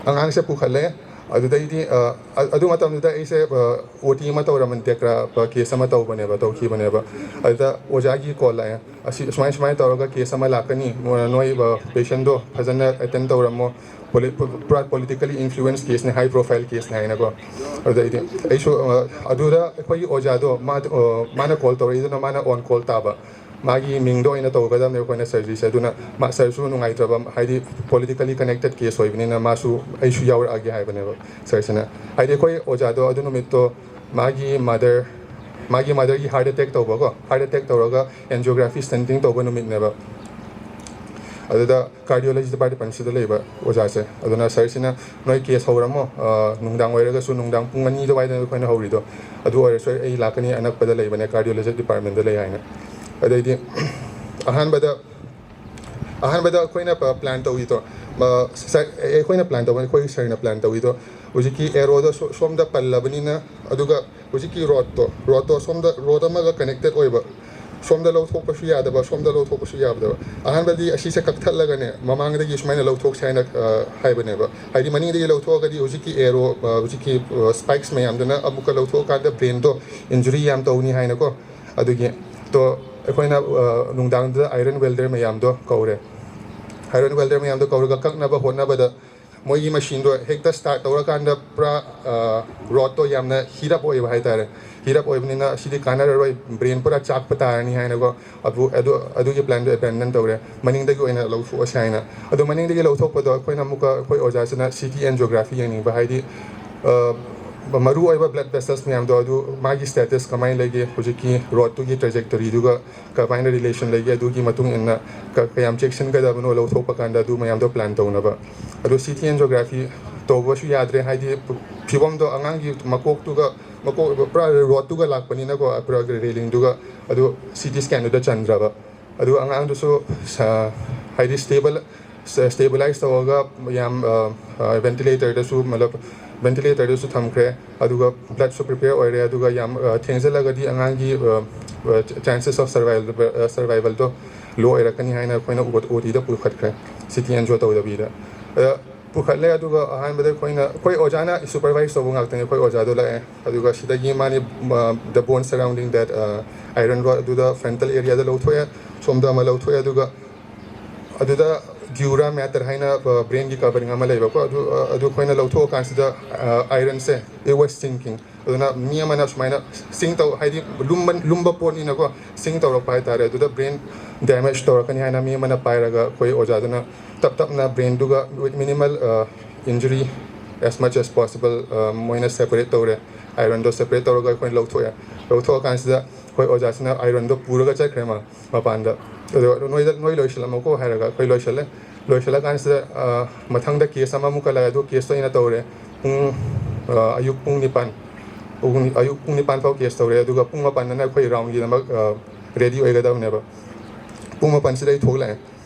ꯑꯉꯥꯡꯁꯦ ꯄꯨꯈꯠꯂꯦ꯫ ꯑꯗꯨꯗꯩꯗꯤ, ꯑ, ꯑ-, ꯑꯗꯨ ꯃꯇꯝꯗꯨꯗ ꯑꯩꯁꯦ, ꯑ, ꯑꯣ ꯇꯤ ꯑꯃ ꯇꯧꯔꯝꯕꯅꯤ, ꯇꯦꯀ꯭ꯔꯥ, ꯑ, ꯀꯦꯁ ꯑꯃ ꯇꯧꯕꯅꯦꯕ, ꯇꯧꯈꯤꯕꯅꯦꯕ꯫ ꯑꯗꯨꯗ ꯑꯣꯖꯥꯒꯤ ꯀꯣꯜ ꯂꯥꯛꯑꯦ, "ꯑꯁꯤ ꯁꯨꯃꯥꯏ ꯁꯨꯃꯥꯏꯅ ꯇꯧꯔꯒ ꯀꯦꯁ ꯑꯃ ꯂꯥꯛꯀꯅꯤ, ꯅꯣꯏ, ꯅꯣꯏ, ꯑ, ꯄꯦꯁꯦꯟꯗꯣ ꯐꯖꯅ ꯑꯦꯇꯦꯟ ꯇꯧꯔꯝꯃꯣ, ꯄꯣꯂꯤ-, ꯄꯨꯔꯥ ꯄꯣꯂꯤꯇꯤꯀꯦꯂꯤ ꯏꯟꯐ꯭ꯂꯨꯋꯦꯟꯁ ꯀꯦꯁꯅꯦ, ꯍꯥꯏ ꯄ꯭ꯔꯣꯐꯥꯏꯜ ꯀꯦꯁꯅꯦ" ꯍꯥꯏꯅꯀꯣ꯫ ꯑꯗꯩꯗꯤ ꯑꯩꯁꯨ, ꯑ, ꯑꯗꯨꯗ ꯑꯩꯈꯣꯏꯒꯤ ꯑꯣꯖꯥꯗꯣ, ꯃꯥ, ꯑ, ꯃꯥꯅ ꯀꯣꯜ ꯇꯧꯔꯛꯏꯗꯨꯅ ꯃꯥꯅ ꯑꯣꯟ ꯀꯣꯜ ꯇꯥꯕ꯫ ꯃꯥꯒꯤ ꯃꯤꯡꯗ ꯑꯣꯏꯅ ꯇꯧꯒꯗꯕꯅꯦ ꯑꯩꯈꯣꯏꯅ ꯁꯔꯖꯔꯤꯁꯦ꯫ ꯑꯗꯨꯅ ꯃꯥ, ꯁꯔꯁꯨ ꯅꯨꯡꯉꯥꯏꯇ꯭ꯔꯕ, ꯍꯥꯏꯗꯤ ꯄꯣꯂꯤꯇꯤꯀꯦꯂꯤ ꯀꯅꯦꯛꯇꯦꯠ ꯀꯦꯁ ꯑꯣꯏꯕꯅꯤꯅ ꯃꯥꯁꯨ, "ꯑꯩꯁꯨ ꯌꯥꯎꯔꯛꯑꯒꯦ" ꯍꯥꯏꯕꯅꯦꯕ ꯁꯔꯁꯤꯅ꯫ ꯍꯥꯏꯗꯤ ꯑꯩꯈꯣꯏ ꯑꯣꯖꯥꯗꯣ ꯑꯗꯨ ꯅꯨꯃꯤꯠꯇꯣ ꯃꯥꯒꯤ ꯃꯥꯗꯔ, ꯃꯥꯒꯤ ꯃꯥꯗꯔꯒꯤ ꯍꯥꯔꯠ ꯑꯦꯇꯦꯛ ꯇꯧꯕꯀꯣ, ꯍꯥꯔꯠ ꯑꯦꯇꯦꯛ ꯇꯧꯔꯒ ꯑꯦꯟꯖꯤꯑꯣꯒ꯭ꯔꯥꯐꯤ ꯁ꯭ꯇꯦꯟꯇꯤꯡ ꯇꯧꯕ ꯅꯨꯃꯤꯠꯅꯦꯕ꯫ ꯑꯗꯨꯗ ꯀꯥꯔꯗꯤꯑꯣꯂꯣꯖꯤ ꯗꯤꯄꯥꯔꯠꯃꯦꯟꯁꯤꯗ ꯂꯩꯕ ꯑꯣꯖꯥꯁꯦ꯫ ꯑꯗꯨꯅ ꯁꯔꯁꯤꯅ, "ꯅꯣꯏ ꯀꯦꯁ ꯍꯧꯔꯝꯃꯣ, ꯑ, ꯅꯨꯡꯗꯥꯡ ꯑꯣꯏꯔꯒꯁꯨ, ꯅꯨꯡꯗꯥꯡ ꯄꯨꯡ ꯑꯅꯤꯗ ꯋꯥꯏꯗ ꯑꯩꯈꯣꯏꯅ ꯍꯧꯔꯤꯗꯣ, ꯑꯗꯨ ꯑꯣꯏꯔꯁꯨ ꯑꯩ ꯂꯥꯛꯀꯅꯤ, ꯑꯅꯛꯄꯗ ꯂꯩꯕꯅꯦ, ꯀꯥꯔꯗꯤꯑꯣꯂꯣꯖꯤ ꯗꯤꯄꯥꯔꯠꯃꯦꯟꯗ ꯂꯩ" ꯍꯥꯏꯅ꯫ ꯑꯗꯩꯗꯤ ꯑꯍꯥꯟꯕꯗ, ꯑꯍꯥꯟꯕꯗ ꯑꯩꯈꯣꯏꯅ ꯄ-, ꯄ꯭ꯂꯥꯟ ꯇꯧꯏꯗꯣ, ꯃ-, ꯁ-, ꯑꯩꯈꯣꯏꯅ ꯄ꯭ꯂꯥꯟ ꯇꯧꯕ, ꯑꯩꯈꯣꯏꯒꯤ ꯁꯔꯅ ꯄ꯭ꯂꯥꯟ ꯇꯧꯏꯗꯣ, ꯍꯧꯖꯤꯛꯀꯤ ꯑꯦꯔꯣꯗꯣ ꯁꯣ-, ꯁꯣꯝꯗ ꯄꯜꯂꯕꯅꯤꯅ, ꯑꯗꯨꯒ ꯍꯧꯖꯤꯛꯀꯤ ꯔꯣꯗꯇꯣ, ꯔꯣꯗꯇꯣ ꯁꯣꯝꯗ, ꯔꯣꯗ ꯑꯃꯒ ꯀꯅꯦꯛꯇꯦꯠ ꯑꯣꯏꯕ, ꯁꯣꯝꯗ ꯂꯧꯊꯣꯛꯄꯁꯨ ꯌꯥꯗꯕ, ꯁꯣꯝꯗ ꯂꯧꯊꯣꯛꯄꯁꯨ ꯌꯥꯗꯕ꯫ ꯑꯍꯥꯟꯕꯗꯤ ꯑꯁꯤꯁꯦ ꯀꯛꯊꯠꯂꯒꯅꯦ, ꯃꯃꯥꯡꯗꯒꯤ ꯁꯨꯃꯥꯏꯅ ꯂꯧꯊꯣꯛꯁꯦ ꯍꯥꯏꯅ, ꯑ, ꯍꯥꯏꯕꯅꯦꯕ꯫ ꯍꯥꯏꯗꯤ ꯃꯅꯤꯡꯗꯒꯤ ꯂꯧꯊꯣꯛꯑꯒꯗꯤ ꯍꯧꯖꯤꯛꯀꯤ ꯑꯦꯔꯣ, ꯑ, ꯍꯧꯖꯤꯛꯀꯤ, ꯑ, ꯁ꯭ꯄꯥꯏꯛꯁ ꯃꯌꯥꯝꯗꯨꯅ ꯑꯃꯨꯛꯀ ꯂꯧꯊꯣꯛꯑꯀꯥꯟꯗ ꯕ꯭ꯔꯦꯟꯗꯣ ꯏꯟꯖꯨꯔꯤ ꯌꯥꯝ ꯇꯧꯅꯤ ꯍꯥꯏꯅꯀꯣ꯫ ꯑꯗꯨꯒꯤ, ꯇꯣ ꯑꯩꯈꯣꯏꯅ, ꯑ, ꯅꯨꯡꯗꯥꯡꯗꯨꯗ ꯑꯥꯏꯔꯟ ꯋꯦꯜꯗꯔ ꯃꯌꯥꯝꯗꯣ ꯀꯧꯔꯦ꯫ ꯑꯥꯏꯔꯟ ꯋꯦꯜꯗꯔ ꯃꯌꯥꯝꯗꯣ ꯀꯧꯔꯒ ꯀꯛꯅꯕ ꯍꯣꯠꯅꯕꯗ, ꯃꯣꯏꯒꯤ ꯃꯦꯁꯤꯟꯗꯣ ꯍꯦꯛꯇ ꯁ꯭ꯇꯥꯔꯠ ꯇꯧꯔꯀꯥꯟꯗ ꯄꯨꯔꯥ ꯔꯣꯗꯇꯣ ꯌꯥꯝꯅ ꯍꯤꯠ ꯑꯞ ꯑꯣꯏꯕ ꯍꯥꯏꯇꯥꯔꯦ꯫ ꯍꯤꯠ ꯑꯞ ꯑꯣꯏꯕꯅꯤꯅ ꯁꯤꯗꯤ ꯀꯥꯟꯅꯔꯔꯣꯏ, ꯕ꯭ꯔꯦꯟ ꯄꯨꯔꯥ ꯆꯥꯛꯄ ꯇꯥꯔꯅꯤ ꯍꯥꯏꯅꯀꯣ꯫ ꯑꯗꯨ ꯑꯗꯨ ꯑꯗꯨꯒꯤ ꯄ꯭ꯂꯥꯟꯗꯣ ꯑꯦꯕꯦꯟꯗꯟ ꯇꯧꯔꯦ, ꯃꯅꯤꯡꯗꯒꯤ ꯑꯣꯏꯅ ꯂꯧꯊꯣꯛꯑꯁꯦ ꯍꯥꯏꯅ꯫ ꯑꯗꯣ ꯃꯅꯤꯡꯗꯒꯤ ꯂꯧꯊꯣꯛꯄꯗꯣ ꯑꯩꯈꯣꯏꯅ ꯑꯃꯨꯛꯀ ꯑꯩꯈꯣꯏ ꯑꯣꯖꯥꯁꯤꯅ ꯁꯤ ꯇꯤ ꯑꯦꯟꯖꯤꯌꯣꯒ꯭ꯔꯥꯐꯤ ꯌꯦꯡꯅꯤꯡꯕ, ꯍꯥꯏꯗꯤ ꯃꯔꯨ ꯑꯣꯏꯕ ꯕ꯭ꯂꯗ ꯚꯦꯁꯜꯁ ꯃꯌꯥꯝꯗꯣ ꯑꯗꯨ ꯃꯥꯒꯤ ꯁ꯭ꯇꯦꯇꯁ ꯀꯃꯥꯏꯅ ꯂꯩꯒꯦ, ꯍꯧꯖꯤꯛꯀꯤ ꯔꯣꯗꯇꯨꯒꯤ ꯇ꯭ꯔꯦꯖꯦꯛꯇꯣꯔꯤꯗꯨꯒ ꯀꯃꯥꯏꯅ ꯔꯤꯂꯦꯁꯟ ꯂꯩꯒꯦ, ꯑꯗꯨꯒꯤ ꯃꯇꯨꯡ ꯏꯟꯅ ꯀ- ꯀꯌꯥꯝ ꯆꯦꯛꯁꯤꯟꯒꯗꯕꯅꯣ ꯂꯧꯊꯣꯛꯄ ꯀꯥꯟꯗ ꯑꯗꯨ ꯃꯌꯥꯝꯗꯣ ꯄ꯭ꯂꯥꯟ ꯇꯧꯅꯕ꯫ ꯑꯗꯣ ꯁꯤ ꯇꯤ ꯑꯦꯟꯖꯤꯌꯣꯒ꯭ꯔꯥꯐꯤ ꯇꯧꯕꯁꯨ ꯌꯥꯗ꯭ꯔꯦ, ꯍꯥꯏꯗꯤ ꯐꯤꯕꯝꯗꯣ ꯑꯉꯥꯡꯒꯤ ꯃꯀꯣꯛꯇꯨꯒ, ꯃꯀꯣꯛ ꯄꯨꯔꯥ ꯔꯣꯗꯇꯨꯒ ꯂꯥꯛꯄꯅꯤꯅꯀꯣ, ꯄꯨꯔꯥ ꯔꯦꯂꯤꯡꯗꯨꯒ, ꯑꯗꯨ ꯁꯤ ꯇꯤ ꯁ꯭ꯀꯦꯟꯗꯨꯗ ꯆꯟꯗ꯭ꯔꯕ꯫ ꯑꯗꯨ ꯑꯉꯥꯡꯗꯨꯁꯨ ꯁ- ꯍꯥꯏꯗꯤ ꯁ꯭ꯇꯦꯕꯜ ꯁ- ꯁ꯭ꯇꯦꯕꯤꯂꯥꯏꯁ ꯇꯧꯔꯒ ꯌꯥꯝ, ꯑ, ꯑ, ꯚꯦꯟꯇꯤꯂꯦꯇꯔꯗꯁꯨ, ꯃꯇꯂꯕ, ꯚꯦꯟꯇꯤꯂꯦꯇꯔꯗꯁꯨ ꯊꯝꯈ꯭ꯔꯦ, ꯑꯗꯨꯒ ꯕ꯭ꯂꯗꯁꯨ ꯄ꯭ꯔꯤꯄꯦꯌꯔ ꯑꯣꯏꯔꯦ, ꯑꯗꯨꯒ ꯌꯥꯝ, ꯑ, ꯊꯦꯡꯖꯤꯜꯂꯒꯗꯤ ꯑꯉꯥꯡꯒꯤ, ꯑ, ꯑ, ꯆꯥꯟꯁꯦꯁ ꯑꯣꯐ ꯁꯔꯚꯥꯏꯕꯜ, ꯑ, ꯁꯔꯚꯥꯏꯕꯜꯗꯣ ꯂꯣ ꯑꯣꯏꯔꯛꯀꯅꯤ ꯍꯥꯏꯅ ꯑꯩꯈꯣꯏꯅ ꯑꯣ ꯇꯤꯗ ꯄꯨꯈꯠꯈ꯭ꯔꯦ, ꯁꯤ ꯇꯤ ꯑꯦꯟꯖꯤꯌꯣ ꯇꯧꯗꯕꯤꯗ꯫ ꯑꯗ ꯄꯨꯈꯠꯂꯦ, ꯑꯗꯨꯒ ꯑꯍꯥꯟꯕꯗ ꯑꯩꯈꯣꯏꯅ, ꯑꯩꯈꯣꯏ ꯑꯣꯖꯥꯅ ꯁꯨꯄꯔꯚꯥꯏꯁ ꯇꯧꯕ ꯉꯥꯛꯇꯅꯤ꯫ ꯑꯩꯈꯣꯏ ꯑꯣꯖꯥꯗꯣ ꯂꯥꯛꯑꯦ, ꯑꯗꯨꯒ ꯁꯤꯗꯒꯤ ꯃꯥꯅꯤ, ꯑ, the bone surrounding that, ꯑ, iron rod ꯑꯗꯨꯗ frontal areaꯗ ꯂꯧꯊꯣꯛꯑꯦ, ꯁꯣꯝꯗ ꯑꯃ ꯂꯧꯊꯣꯛꯑꯦ, ꯑꯗꯨꯒ ꯑꯗꯨꯗ ꯗ꯭ꯌꯨꯔꯥ ꯃꯦꯇꯔ ꯍꯥꯏꯅ, ꯑ, ꯕ꯭ꯔꯦꯟꯒꯤ ꯀꯕꯔꯤꯡ ꯑꯃ ꯂꯩꯕꯀꯣ, ꯑꯗꯨ, ꯑ, ꯑꯗꯨ ꯑꯩꯈꯣꯏꯅ ꯂꯧꯊꯣꯛꯑꯀꯥꯟꯁꯤꯗ, ꯑ, ironꯁꯦ, it was sinking꯫ ꯑꯗꯨꯅ ꯃꯤ ꯑꯃꯅ ꯁꯨꯃꯥꯏꯅ ꯁꯤꯡ ꯇꯧ, ꯍꯥꯏꯗꯤ ꯂꯨꯝꯕ, ꯂꯨꯝꯕ ꯄꯣꯠꯅꯤꯅꯀꯣ, ꯁꯤꯡ ꯇꯧꯔꯛꯄ ꯍꯥꯏꯇꯥꯔꯦ, ꯑꯗꯨꯗ ꯕ꯭ꯔꯦꯟ ꯗꯦꯃꯦꯖ ꯇꯧꯔꯛꯀꯅꯤ ꯍꯥꯏꯅ ꯃꯤ ꯑꯃꯅ ꯄꯥꯏꯔꯒ ꯑꯩꯈꯣꯏ ꯑꯣꯖꯥꯗꯨꯅ ꯇꯞ ꯇꯞꯅ ꯕ꯭ꯔꯦꯟꯗꯨꯒ with minimal, ꯑ, injury as much as possible, ꯑ, ꯃꯣꯏꯅ ꯁꯦꯄꯔꯦꯠ ꯇꯧꯔꯦ꯫ ironꯗꯣ ꯁꯦꯄꯔꯦꯠ ꯇꯧꯔꯒ ꯑꯩꯈꯣꯏꯅ ꯂꯧꯊꯣꯛꯑꯦ꯫ ꯂꯧꯊꯣꯛꯑꯀꯥꯟꯁꯤꯗ ꯑꯩꯈꯣꯏ ꯑꯣꯖꯥꯁꯤꯅ ironꯗꯣ ꯄꯨꯔꯒ ꯆꯠꯈ꯭ꯔꯦ ꯃꯥ ꯃꯄꯥꯟꯗ꯫ ꯑꯗꯣ ꯅꯣꯏꯗ, "ꯅꯣꯏ ꯂꯣꯏꯁꯤꯜꯂꯝꯃꯣꯀꯣ" ꯍꯥꯏꯔꯒ ꯑꯩꯈꯣꯏ ꯂꯣꯏꯁꯤꯜꯂꯦ꯫ ꯂꯣꯏꯁꯤꯜꯂꯀꯥꯟꯁꯤꯗ, ꯑ, ꯃꯊꯪꯗ ꯀꯦꯁ ꯑꯃꯃꯨꯛꯀ ꯂꯥꯛꯑꯦ, ꯑꯗꯨ ꯀꯦꯁꯇꯣ ꯑꯩꯅ ꯇꯧꯔꯦ꯫ ꯄꯨꯡ, ꯑ, ꯑꯌꯨꯛ ꯄꯨꯡ ꯅꯤꯄꯥꯟ, ꯄꯨꯡ, ꯑꯌꯨꯛ ꯄꯨꯡ ꯅꯤꯄꯥꯟ ꯐꯥꯎ ꯀꯦꯁ ꯇꯧꯔꯦ, ꯑꯗꯨꯒ ꯄꯨꯡ ꯃꯥꯄꯟꯗꯅ ꯑꯩꯈꯣꯏ ꯔꯥꯎꯟꯒꯤꯗꯃꯛ, ꯑ, ꯔꯦꯗꯤ ꯑꯣꯏꯒꯗꯕꯅꯦꯕ꯫ ꯄꯨꯡ ꯃꯥꯄꯟꯁꯤꯗ ꯑꯩ ꯊꯣꯛꯂꯛꯑꯦ꯫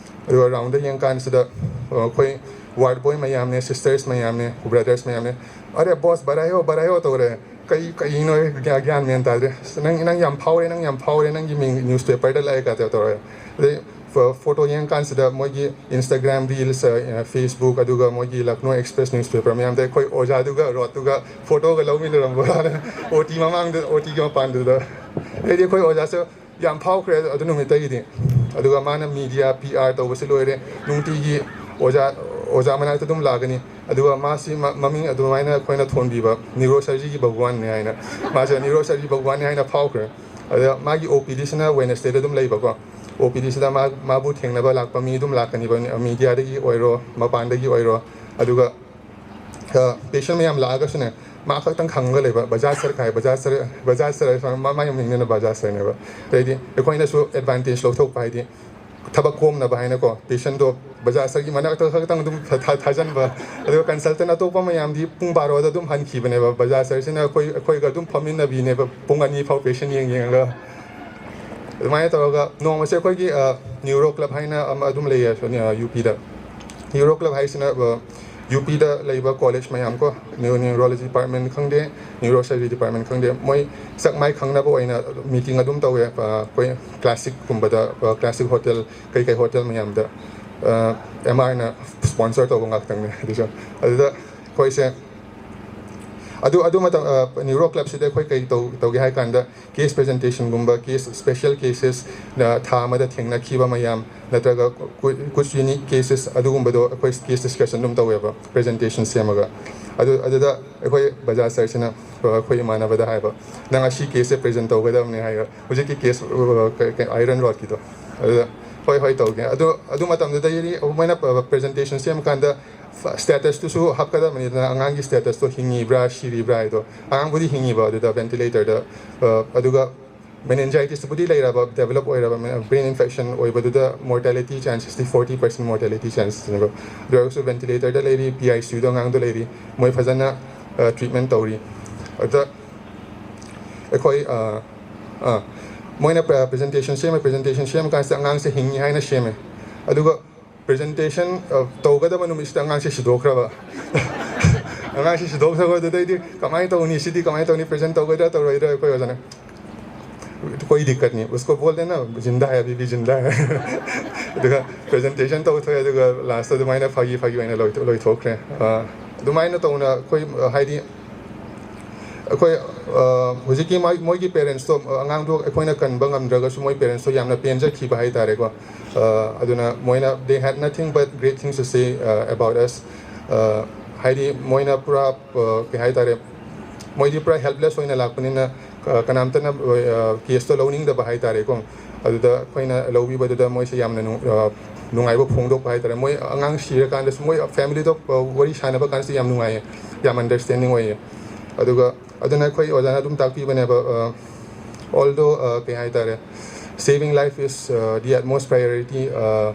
ꯑꯗꯨꯒ ꯔꯥꯎꯟꯗ ꯌꯦꯡꯀꯥꯟꯁꯤꯗ, ꯑ, ꯑꯩꯈꯣꯏ ꯋꯥꯔꯗ ꯕꯣꯏ ꯃꯌꯥꯝꯅꯦ, ꯁꯤꯁꯇꯔꯁ ꯃꯌꯥꯝꯅꯦ, ꯕ꯭ꯔꯗꯔꯁ ꯃꯌꯥꯝꯅꯦ, "ꯑꯔꯦ ꯕꯣꯁ, ꯕꯔꯥꯏꯌꯣ, ꯕꯔꯥꯏꯌꯣ" ꯇꯧꯔꯦ꯫ ꯀꯩ, ꯀꯩꯅꯣ ꯒ꯭ꯌꯥ-, ꯒ꯭ꯌꯥꯟ ꯃꯦꯟ ꯇꯥꯗ꯭ꯔꯦ꯫ "ꯑꯁ, ꯅꯪ, ꯅꯪ ꯌꯥꯝ ꯐꯥꯎꯔꯦ, ꯅꯪ ꯌꯥꯝ ꯐꯥꯎꯔꯦ, ꯅꯪꯒꯤ ꯃꯤꯡ ꯅ꯭ꯌꯨꯁꯄꯦꯄꯔꯗ ꯂꯥꯛꯑꯦ" ꯀꯥꯏ ꯇꯧꯔꯒ꯫ ꯑꯗꯩ ꯐ-, ꯐꯣꯇꯣ ꯌꯦꯡꯀꯥꯟꯁꯤꯗ ꯃꯣꯏꯒꯤ Instagram reels, ꯑ, Facebook, ꯑꯗꯨꯒ ꯃꯣꯏꯒꯤ Lucknow Express newspaper ꯃꯌꯥꯝꯗ ꯑꯩꯈꯣꯏ ꯑꯣꯖꯥꯗꯨꯒ ꯔꯣꯠꯇꯨꯒ ꯐꯣꯇꯣꯒ ꯂꯧꯃꯤꯟꯅꯔꯝꯕ꯫ ꯑꯣ ꯇꯤ ꯃꯃꯥꯡꯗ, ꯑꯣ ꯇꯤꯒꯤ ꯃꯄꯥꯟꯗꯨꯗ꯫ ꯑꯗꯩꯗꯤ ꯑꯩꯈꯣꯏ ꯑꯣꯖꯥꯁꯨ ꯌꯥꯝ ꯐꯥꯎꯈ꯭ꯔꯦ ꯑꯗꯨ ꯅꯨꯃꯤꯠꯇꯒꯤꯗꯤ꯫ ꯑꯗꯨꯒ ꯃꯥꯅ ꯃꯤꯗꯤꯌꯥ, ꯄꯤ ꯑꯥꯔ ꯇꯧꯕꯁꯤ ꯂꯣꯏꯔꯦ꯫ ꯅꯨꯡꯇꯤꯒꯤ ꯑꯣꯖꯥ, ꯑꯣꯖꯥ ꯃꯅꯥꯛꯇ ꯑꯗꯨꯝ ꯂꯥꯛꯀꯅꯤ꯫ ꯑꯗꯨꯒ ꯃꯥꯁꯤ ꯃ- ꯃꯃꯤꯡ ꯑꯗꯨꯃꯥꯏꯅ ꯑꯩꯈꯣꯏꯅ ꯊꯣꯟꯕꯤꯕ ꯅ꯭ꯌꯨꯔꯣ ꯁꯔꯖꯔꯤꯒꯤ ꯚꯒꯋꯥꯟꯅꯦ ꯍꯥꯏꯅ, ꯃꯥꯁꯦ ꯅ꯭ꯌꯨꯔꯣ ꯁꯔꯖꯔꯤ ꯚꯒꯋꯥꯟꯅꯦ ꯍꯥꯏꯅ ꯐꯥꯎꯈ꯭ꯔꯦ꯫ ꯑꯗ ꯃꯥꯒꯤ ꯑꯣ ꯄꯤ ꯗꯤꯁꯤꯅ ꯋꯦꯅꯁꯗꯦꯗ ꯑꯗꯨꯝ ꯂꯩꯕꯀꯣ꯫ ꯑꯣ ꯄꯤ ꯗꯤꯁꯤꯗ ꯃꯥ ꯃꯥꯕꯨ ꯊꯦꯡꯅꯕ ꯂꯥꯛꯄ ꯃꯤ ꯑꯗꯨꯝ ꯂꯥꯛꯀꯅꯤꯕ, ꯃꯤꯗꯤꯌꯥꯗꯒꯤ ꯑꯣꯏꯔꯣ, ꯃꯄꯥꯟꯗꯒꯤ ꯑꯣꯏꯔꯣ꯫ ꯑꯗꯨꯒ ꯄꯦꯁꯦꯟ ꯃꯌꯥꯝ ꯂꯥꯛꯑꯒꯁꯨꯅꯦ, ꯃꯥ ꯈꯛꯇꯪ ꯈꯪꯉꯒ ꯂꯩꯕ, ꯕꯖꯥꯖ ꯁꯔ ꯀꯥꯏ, ꯕꯖꯥꯖ ꯁꯔ, ꯕꯖꯥꯖ ꯁꯔ, ꯃꯥ ꯃꯥꯒꯤ ꯃꯤꯡꯗꯨꯅ ꯕꯖꯥꯖ ꯁꯔꯅꯦꯕ꯫ ꯑꯗꯩꯗꯤ ꯑꯩꯈꯣꯏꯅꯁꯨ ꯑꯦꯗꯚꯥꯟꯇꯦꯖ ꯂꯧꯊꯣꯛꯄ, ꯍꯥꯏꯗꯤ ꯊꯕꯛ ꯀꯣꯝꯅꯕ ꯍꯥꯏꯅꯀꯣ, ꯄꯦꯁꯦꯟꯗꯣ ꯕꯖꯥꯖ ꯁꯔꯒꯤ ꯃꯅꯥꯛꯇ ꯈꯛꯇꯪ ꯑꯗꯨꯝ ꯊꯥ- ꯊꯥ- ꯊꯥꯖꯟꯕ꯫ ꯑꯗꯨꯒ ꯀꯟꯁꯜꯇꯦꯟ ꯑꯇꯣꯞꯄ ꯃꯌꯥꯝꯗꯤ ꯄꯨꯡ ꯕꯥꯔꯣꯗ ꯑꯗꯨꯝ ꯍꯟꯈꯤꯕꯅꯦꯕ, ꯕꯖꯥꯖ ꯁꯔꯁꯤꯅ ꯑꯩꯈꯣꯏ ꯑꯩꯈꯣꯏꯒ ꯑꯗꯨꯝ ꯐꯝꯃꯤꯟꯅꯕꯤꯅꯦꯕ, ꯄꯨꯡ ꯑꯅꯤ ꯐꯥꯎ ꯄꯦꯁꯦꯟ ꯌꯦꯡ ꯌꯦꯡꯉꯒ꯫ ꯑꯗꯨꯃꯥꯏꯅ ꯇꯧꯔꯒ ꯅꯣꯡꯃꯁꯦ ꯑꯩꯈꯣꯏꯒꯤ ꯅ꯭ꯌꯨꯔꯣ ꯀ꯭ꯂꯕ ꯍꯥꯏꯅ ꯑꯃ ꯑꯗꯨꯝ ꯂꯩꯌꯦ ꯌꯨ ꯄꯤꯗ꯫ ꯅ꯭ꯌꯨꯔꯣ ꯀ꯭ꯂꯕ ꯍꯥꯏꯁꯤꯅ ꯌꯨ ꯄꯤꯗ ꯂꯩꯕ ꯀꯣꯂꯦꯖ ꯃꯌꯥꯝ ꯀꯣ, ꯅ꯭ꯌꯨꯔꯣꯂꯣꯖꯤ ꯗꯤꯄꯥꯔꯠꯃꯦꯟ ꯈꯪꯗꯦ, ꯅ꯭ꯌꯨꯔꯣ ꯁꯔꯖꯔꯤ ꯗꯤꯄꯥꯔꯠꯃꯦꯟ ꯈꯪꯗꯦ, ꯃꯣꯏ ꯁꯛ ꯃꯥꯏ ꯈꯪꯅꯕ ꯑꯣꯏꯅ ꯃꯤꯇꯤꯡ ꯑꯗꯨꯝ ꯇꯧꯋꯦ꯫ ꯑꯩꯈꯣꯏ ꯀ꯭ꯂꯥꯁꯤꯛꯀꯨꯝꯕꯗ, ꯀ꯭ꯂꯥꯁꯤꯛ ꯍꯣꯇꯦꯜ, ꯀꯩ ꯀꯩ ꯍꯣꯇꯦꯜ ꯃꯌꯥꯝꯗ ꯑꯦꯝ ꯑꯥꯔꯅ ꯁ꯭ꯄꯣꯟꯁꯔ ꯇꯧꯕ ꯉꯥꯛꯇꯪꯅꯦ ꯑꯗꯨꯁꯨ꯫ ꯑꯗꯨꯗ ꯑꯩꯈꯣꯏꯁꯦ ꯑꯗꯨ ꯑꯗꯨ ꯃꯇꯝ ꯅ꯭ꯌꯨꯔꯣ ꯀ꯭ꯂꯕꯁꯤꯗ ꯑꯩꯈꯣꯏ ꯀꯩ ꯇꯧ ꯇꯧꯒꯦ ꯍꯥꯏ ꯀꯥꯟꯗ, ꯀꯦꯁ ꯄ꯭ꯔꯖꯦꯟꯇꯦꯁꯟꯒꯨꯝꯕ, ꯀꯦꯁ, ꯁ꯭ꯄꯦꯁꯦꯜ ꯀꯦꯁꯦꯁ ꯊꯥ ꯑꯃꯗ ꯊꯦꯡꯅꯈꯤꯕ ꯃꯌꯥꯝ, ꯅꯠꯇ꯭ꯔꯒ ꯀꯨ- ꯀꯨꯆ ꯌꯨꯅꯤꯛ ꯀꯦꯁꯦꯁ, ꯑꯗꯨꯒꯨꯝꯕꯗꯣ ꯑꯩꯈꯣꯏ ꯀꯦꯁ ꯗꯤꯁꯀꯁꯟ ꯑꯗꯨꯝ ꯇꯧꯋꯦꯕ, ꯄ꯭ꯔꯖꯦꯟꯇꯦꯁꯟ ꯁꯦꯝꯃꯒ꯫ ꯑꯗꯨ ꯑꯗꯨꯗ ꯑꯩꯈꯣꯏ ꯕꯖꯥꯖ ꯁꯔꯁꯤꯅ ꯑꯩꯈꯣꯏ ꯏꯃꯥꯟꯅꯕꯗ ꯍꯥꯏꯕ, "ꯅꯪ ꯑꯁꯤ ꯀꯦꯁꯁꯦ ꯄ꯭ꯔꯖꯦꯟ ꯇꯧꯒꯗꯕꯅꯦ" ꯍꯥꯏꯔꯒ, ꯍꯧꯖꯤꯛꯀꯤ ꯀꯦꯁ ꯑꯥꯏꯔꯟ ꯔꯣꯗꯀꯤꯗꯣ꯫ ꯑꯗꯨꯗ, "ꯍꯣꯏ ꯍꯣꯏ, ꯇꯧꯒꯦ"꯫ ꯑꯗꯨ ꯑꯗꯨ ꯃꯇꯝꯗꯨꯗꯒꯤꯗꯤ ꯃꯣꯏꯅ ꯄ꯭ꯔꯖꯦꯟꯇꯦꯁꯟ ꯁꯦꯝꯃꯀꯥꯟꯗ ꯁ꯭ꯇꯦꯇꯁꯇꯨꯁꯨ ꯍꯥꯞꯀꯗꯕꯅꯤꯗꯅ, ꯑꯉꯥꯡꯒꯤ ꯁ꯭ꯇꯦꯇꯁꯇꯣ ꯍꯤꯡꯉꯤꯕ꯭ꯔꯥ ꯁꯤꯔꯤꯕ꯭ꯔꯥ ꯍꯥꯏꯗꯣ꯫ ꯑꯉꯥꯡꯕꯨꯗꯤ ꯍꯤꯡꯉꯤꯕ ꯑꯗꯨꯗ, ꯚꯦꯟꯇꯤꯂꯦꯇꯔꯗ꯫ ꯑꯗꯨꯒ ꯃꯦꯅꯦꯟꯖꯥꯏꯇꯤꯁꯄꯨꯗꯤ ꯂꯩꯔꯕ, ꯗꯦꯕꯂꯞ ꯑꯣꯏꯔꯕ, ꯕ꯭ꯔꯦꯟ ꯏꯟꯐꯦꯛꯁꯟ ꯑꯣꯏꯕꯗꯨꯗ ꯃꯣꯔꯇꯦꯂꯤꯇꯤ ꯆꯥꯟꯁꯦꯁꯇꯤ ꯐꯣꯔꯇꯤ ꯄꯔꯁꯦꯟ ꯃꯣꯔꯇꯦꯂꯤꯇꯤ ꯆꯥꯟꯁꯅꯦꯕ꯫ ꯑꯗꯨ ꯑꯣꯏꯔꯒꯁꯨ ꯚꯦꯟꯇꯤꯂꯦꯇꯔꯗ ꯂꯩꯔꯤ, ꯄꯤ ꯑꯥꯏ ꯁꯤ ꯌꯨꯗ ꯑꯉꯥꯡꯗꯣ ꯂꯩꯔꯤ, ꯃꯣꯏ ꯐꯖꯅ ꯇ꯭ꯔꯤꯠꯃꯦꯟ ꯇꯧꯔꯤ꯫ ꯑꯗꯨꯗ ꯑꯩꯈꯣꯏ, ꯑ, ꯑ, ꯃꯣꯏꯅ ꯄ꯭ꯔꯖꯦꯟꯇꯦꯁꯟ ꯁꯦꯝꯃꯦ, ꯄ꯭ꯔꯖꯦꯟꯇꯦꯁꯟ ꯁꯦꯝꯃ ꯀꯥꯟꯁꯤꯗ ꯑꯉꯥꯡꯁꯦ ꯍꯤꯡꯉꯤ ꯍꯥꯏꯅ ꯁꯦꯝꯃꯦ꯫ ꯑꯗꯨꯒ ꯄ꯭ꯔꯖꯦꯟꯇꯦꯁꯟ ꯇꯧꯒꯗꯕ ꯅꯨꯃꯤꯠꯁꯤꯗ ꯑꯉꯥꯡꯁꯦ ꯁꯤꯗꯣꯛꯈ꯭ꯔꯕ꯫ ꯑꯉꯥꯡꯁꯦ ꯁꯤꯗꯣꯛꯈ꯭ꯔꯕꯗꯨꯗꯩꯗꯤ ꯀꯃꯥꯏꯅ ꯇꯧꯅꯤ, ꯁꯤꯗꯤ ꯀꯃꯥꯏꯅ ꯇꯧꯅꯤ, ꯄ꯭ꯔꯖꯦꯟ ꯇꯧꯒꯗ꯭ꯔꯥ ꯇꯧꯔꯣꯏꯗ꯭ꯔꯥ? ꯑꯩꯈꯣꯏ ꯑꯣꯖꯥꯅ, "ꯀꯣꯏ ꯗꯤꯛꯀꯠ ꯅꯤ, ꯎꯁꯀꯣ ꯕꯣꯜ ꯗꯦꯅꯥ ꯖꯤꯟꯗꯥ ꯍꯥꯏ, ꯑꯕꯤ ꯕꯤ ꯖꯤꯟꯗꯥ ꯍꯥꯏ"꯫ ꯑꯗꯨꯒ ꯄ꯭ꯔꯖꯦꯟꯇꯦꯁꯟ ꯇꯧꯊꯣꯛꯑꯦ, ꯑꯗꯨꯒ ꯂꯥꯁꯇ ꯑꯗꯨꯃꯥꯏꯅ ꯐꯥꯒꯤ ꯐꯥꯒꯤ ꯑꯣꯏꯅ ꯂꯣꯏꯊꯣꯛ- ꯂꯣꯏꯊꯣꯛꯈ꯭ꯔꯦ꯫ ꯑ, ꯑꯗꯨꯃꯥꯏꯅ ꯇꯧꯅ ꯑꯩꯈꯣꯏ, ꯑ, ꯍꯥꯏꯗꯤ ꯑꯩꯈꯣꯏ ꯑ, ꯍꯧꯖꯤꯛꯀꯤ ꯃꯥꯏ-, ꯃꯣꯏꯒꯤ ꯄꯦꯔꯦꯟꯁꯇꯣ, ꯑ, ꯑꯉꯥꯡꯗꯣ ꯑꯩꯈꯣꯏꯅ ꯀꯟꯕ ꯉꯝꯗ꯭ꯔꯒꯁꯨ ꯃꯣꯏ ꯄꯦꯔꯦꯟꯁꯇꯣ ꯌꯥꯝꯅ ꯄꯦꯟꯖꯈꯤꯕ ꯍꯥꯏ ꯇꯥꯔꯦꯀꯣ꯫ ꯑ, ꯑꯗꯨꯅ ꯃꯣꯏꯅ, they had nothing but great things to say, uh, about us. ꯑ, ꯍꯥꯏꯗꯤ ꯃꯣꯏꯅ ꯄꯨꯔꯥ, ꯑ, ꯀꯩ ꯍꯥꯏ ꯇꯥꯔꯦ, ꯃꯣꯏꯗꯤ ꯄꯨꯔꯥ helpless ꯑꯣꯏꯅ ꯂꯥꯛꯄꯅꯤꯅ, ꯑ, ꯀꯅꯥꯝꯇꯅ, ꯑ, ꯀꯦꯁꯇꯣ ꯂꯧꯅꯤꯡꯗꯕ ꯍꯥꯏ ꯇꯥꯔꯦꯀꯣ꯫ ꯑꯗꯨꯗ ꯑꯩꯈꯣꯏꯅ ꯂꯧꯕꯤꯕꯗꯨꯗ ꯃꯣꯏꯁꯦ ꯌꯥꯝꯅ ꯅꯨꯡ-, ꯑ, ꯅꯨꯡꯉꯥꯏꯕ ꯐꯣꯡꯗꯣꯛꯄ ꯍꯥꯏ ꯇꯥꯔꯦ꯫ ꯃꯣꯏ ꯑꯉꯥꯡ ꯁꯤꯔꯀꯥꯟꯗꯁꯨ ꯃꯣꯏ ꯐꯦꯃꯤꯂꯤꯗꯣ, ꯑ, ꯋꯥꯔꯤ ꯁꯥꯟꯅꯕ ꯀꯥꯟꯗꯁꯨ ꯌꯥꯝ ꯅꯨꯡꯉꯥꯏꯌꯦ, ꯌꯥꯝ understanding ꯑꯣꯏꯌꯦ꯫ ꯑꯗꯨꯒ ꯑꯗꯨꯅ ꯑꯩꯈꯣꯏ ꯑꯣꯖꯥꯅ ꯑꯗꯨꯝ ꯇꯥꯛꯄꯤꯕꯅꯦꯕ, ꯑ, although, ꯑ, ꯀꯩ ꯍꯥꯏ ꯇꯥꯔꯦ, saving life is, uh, the utmost priority, uh,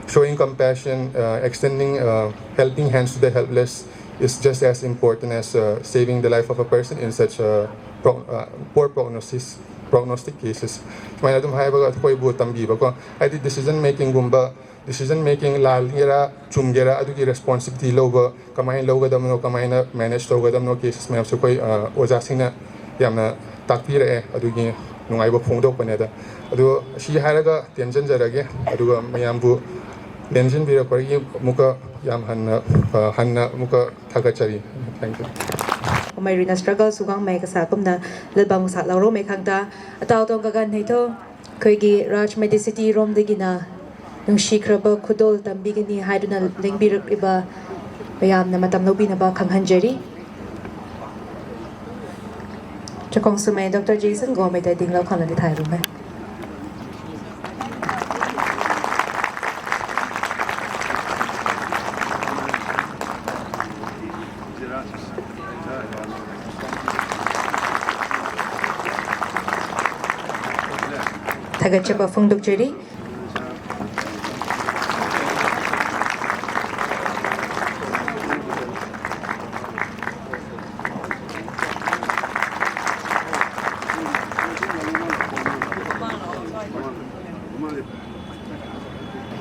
showing compassion, uh, extending, uh, helping hands to the helpless is just as important as, uh, saving the life of a person in such, uh, pro-, uh, poor prognosis, prognostic cases. ꯁꯨꯃꯥꯏꯅ ꯑꯗꯨꯝ ꯍꯥꯏꯕꯒ ꯑꯩꯈꯣꯏꯕꯨ ꯇꯝꯕꯤꯕꯀꯣ, ꯍꯥꯏꯗꯤ decision makingꯒꯨꯝꯕ, decision making ꯂꯥꯜꯒꯦꯔꯥ ꯆꯨꯝꯒꯦꯔꯥ ꯑꯗꯨꯒꯤ responsibility ꯂꯧꯕ ꯀꯃꯥꯏꯅ ꯂꯧꯒꯗꯕꯅꯣ, ꯀꯃꯥꯏꯅ manage ꯇꯧꯒꯗꯕꯅꯣ, cases ꯃꯌꯥꯝꯁꯦ ꯑꯩꯈꯣꯏ, ꯑ, ꯑꯣꯖꯥꯁꯤꯡꯅ ꯌꯥꯝꯅ ꯇꯥꯛꯄꯤꯔꯛꯑꯦ꯫ ꯑꯗꯨꯒꯤ ꯅꯨꯡꯉꯥꯏꯕ ꯐꯣꯡꯗꯣꯛꯄꯅꯦ꯫ ꯑꯗ ꯑꯗꯣ ꯁꯤ ꯍꯥꯏꯔꯒ ꯇꯦꯟꯖꯟꯖꯔꯒꯦ, ꯑꯗꯨꯒ ꯃꯌꯥꯝꯕꯨ ꯂꯦꯡꯖꯤꯟꯕꯤꯔꯛꯄꯒꯤ ꯑꯃꯨꯛꯀ ꯌꯥꯝ ꯍꯟꯅ, ꯑ, ꯍꯟꯅ ꯑꯃꯨꯛꯀ ꯊꯥꯒꯠꯆꯔꯤ꯫ Thank you꯫ ꯃꯩꯔꯤꯅ struggle ꯁꯨꯒꯥꯡ ꯃꯩ ꯀꯁꯥ ꯀꯨꯝꯅ ꯂꯜꯕꯥꯡ ꯁꯥ ꯂꯧꯔꯣ ꯃꯩ ꯈꯪꯗ ꯑꯇꯥꯎ ꯇꯣꯡ ꯀꯒꯟ ꯍꯩꯊꯣ꯫ ꯑꯩꯈꯣꯏꯒꯤ ꯔꯥꯖ ꯃꯦꯗꯤꯁꯤꯇꯤ ꯔꯣꯝꯗꯒꯤꯅ ꯅꯨꯡꯁꯤꯈ꯭ꯔꯕ ꯈꯨꯗꯣꯜ ꯇꯝꯕꯤꯒꯅꯤ ꯍꯥꯏꯗꯨꯅ ꯂꯦꯡꯕꯤꯔꯛꯂꯤꯕ ꯃꯌꯥꯝꯅ ꯃꯇꯝ ꯂꯧꯕꯤꯅꯕ ꯈꯪꯍꯟꯖꯔꯤ꯫ ꯆꯀꯣꯡ ꯁꯨꯃꯩ ꯗꯣꯛꯇꯔ ꯖꯦꯁꯟ ꯒꯣꯃꯩꯗ ꯗꯤꯡꯂꯧ ꯈꯪꯅꯗꯤ ꯊꯥꯏꯔꯨꯃꯦ꯫ ꯊꯥꯒꯠꯆꯕ ꯐꯣꯡꯗꯣꯛꯆꯔꯤ꯫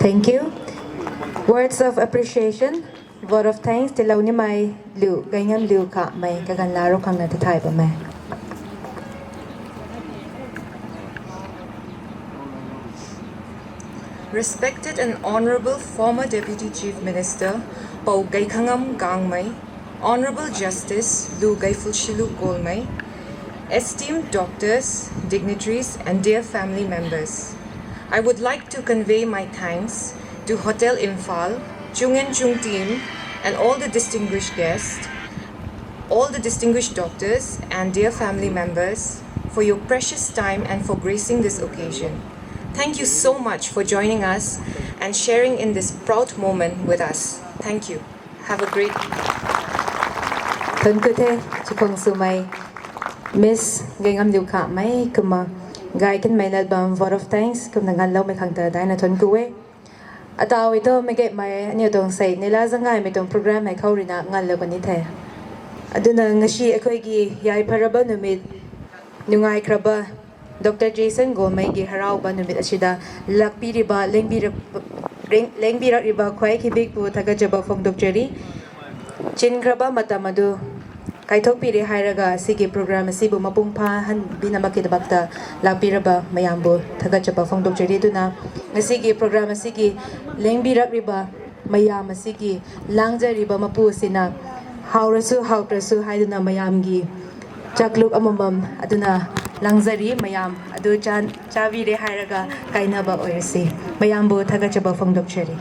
Thank you. Words of appreciation. Vote of thanks, Tilaunimai Liu, Gaingam Liu Ka Mai, Kagan Laro Kangna Tatai Bamai. Respected and Honorable former Deputy Chief Minister Pau Gaikhangam Gangmai, Honorable Justice Lu Gaifulshilu Golmai, Esteemed doctors, dignitaries, and dear family members, I would like to convey my thanks to Hotel Imphal, Chung and Chung team, and all the distinguished guests, all the distinguished doctors, and dear family members for your precious time and for gracing this occasion. Thank you so much for joining us and sharing in this proud moment with us. Thank you. Have a great. Thunkuthe, Chikhong Sumai. Miss Gengam Liu Kha Mai, kuma. Gai kin mai nat bam vote of thanks, kuma ngan lau mai khang ta dai na thunkue. Atau ito mai gate mai, ani tong sai, nila zangai mai tong program mai khau rina ngan lau kani the. Aduna ngasi akhoi gi yai paraba numit, nungai kraba, Doctor Jason Gomei gi harauba numit asida, lakpiriba, lengbirak, lengbirak riba khwai khibik pu thaga jaba fong doctor ri. Chin kraba matamadu, kaithok piri hairaga, sigi program sibu mapung pa han bina makit bakta, lakpiraba mayambu thaga jaba fong doctor ri duna. Ngasigi program sigi lengbirak riba, mayam asigi langzariba mapu sina, haurasu hautrasu haiduna mayamgi chakluk amamam aduna langzari mayam adu chan chavire hairaga kainaba oirasi. Mayambu thaga jaba fong doctor ri.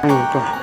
Um, to.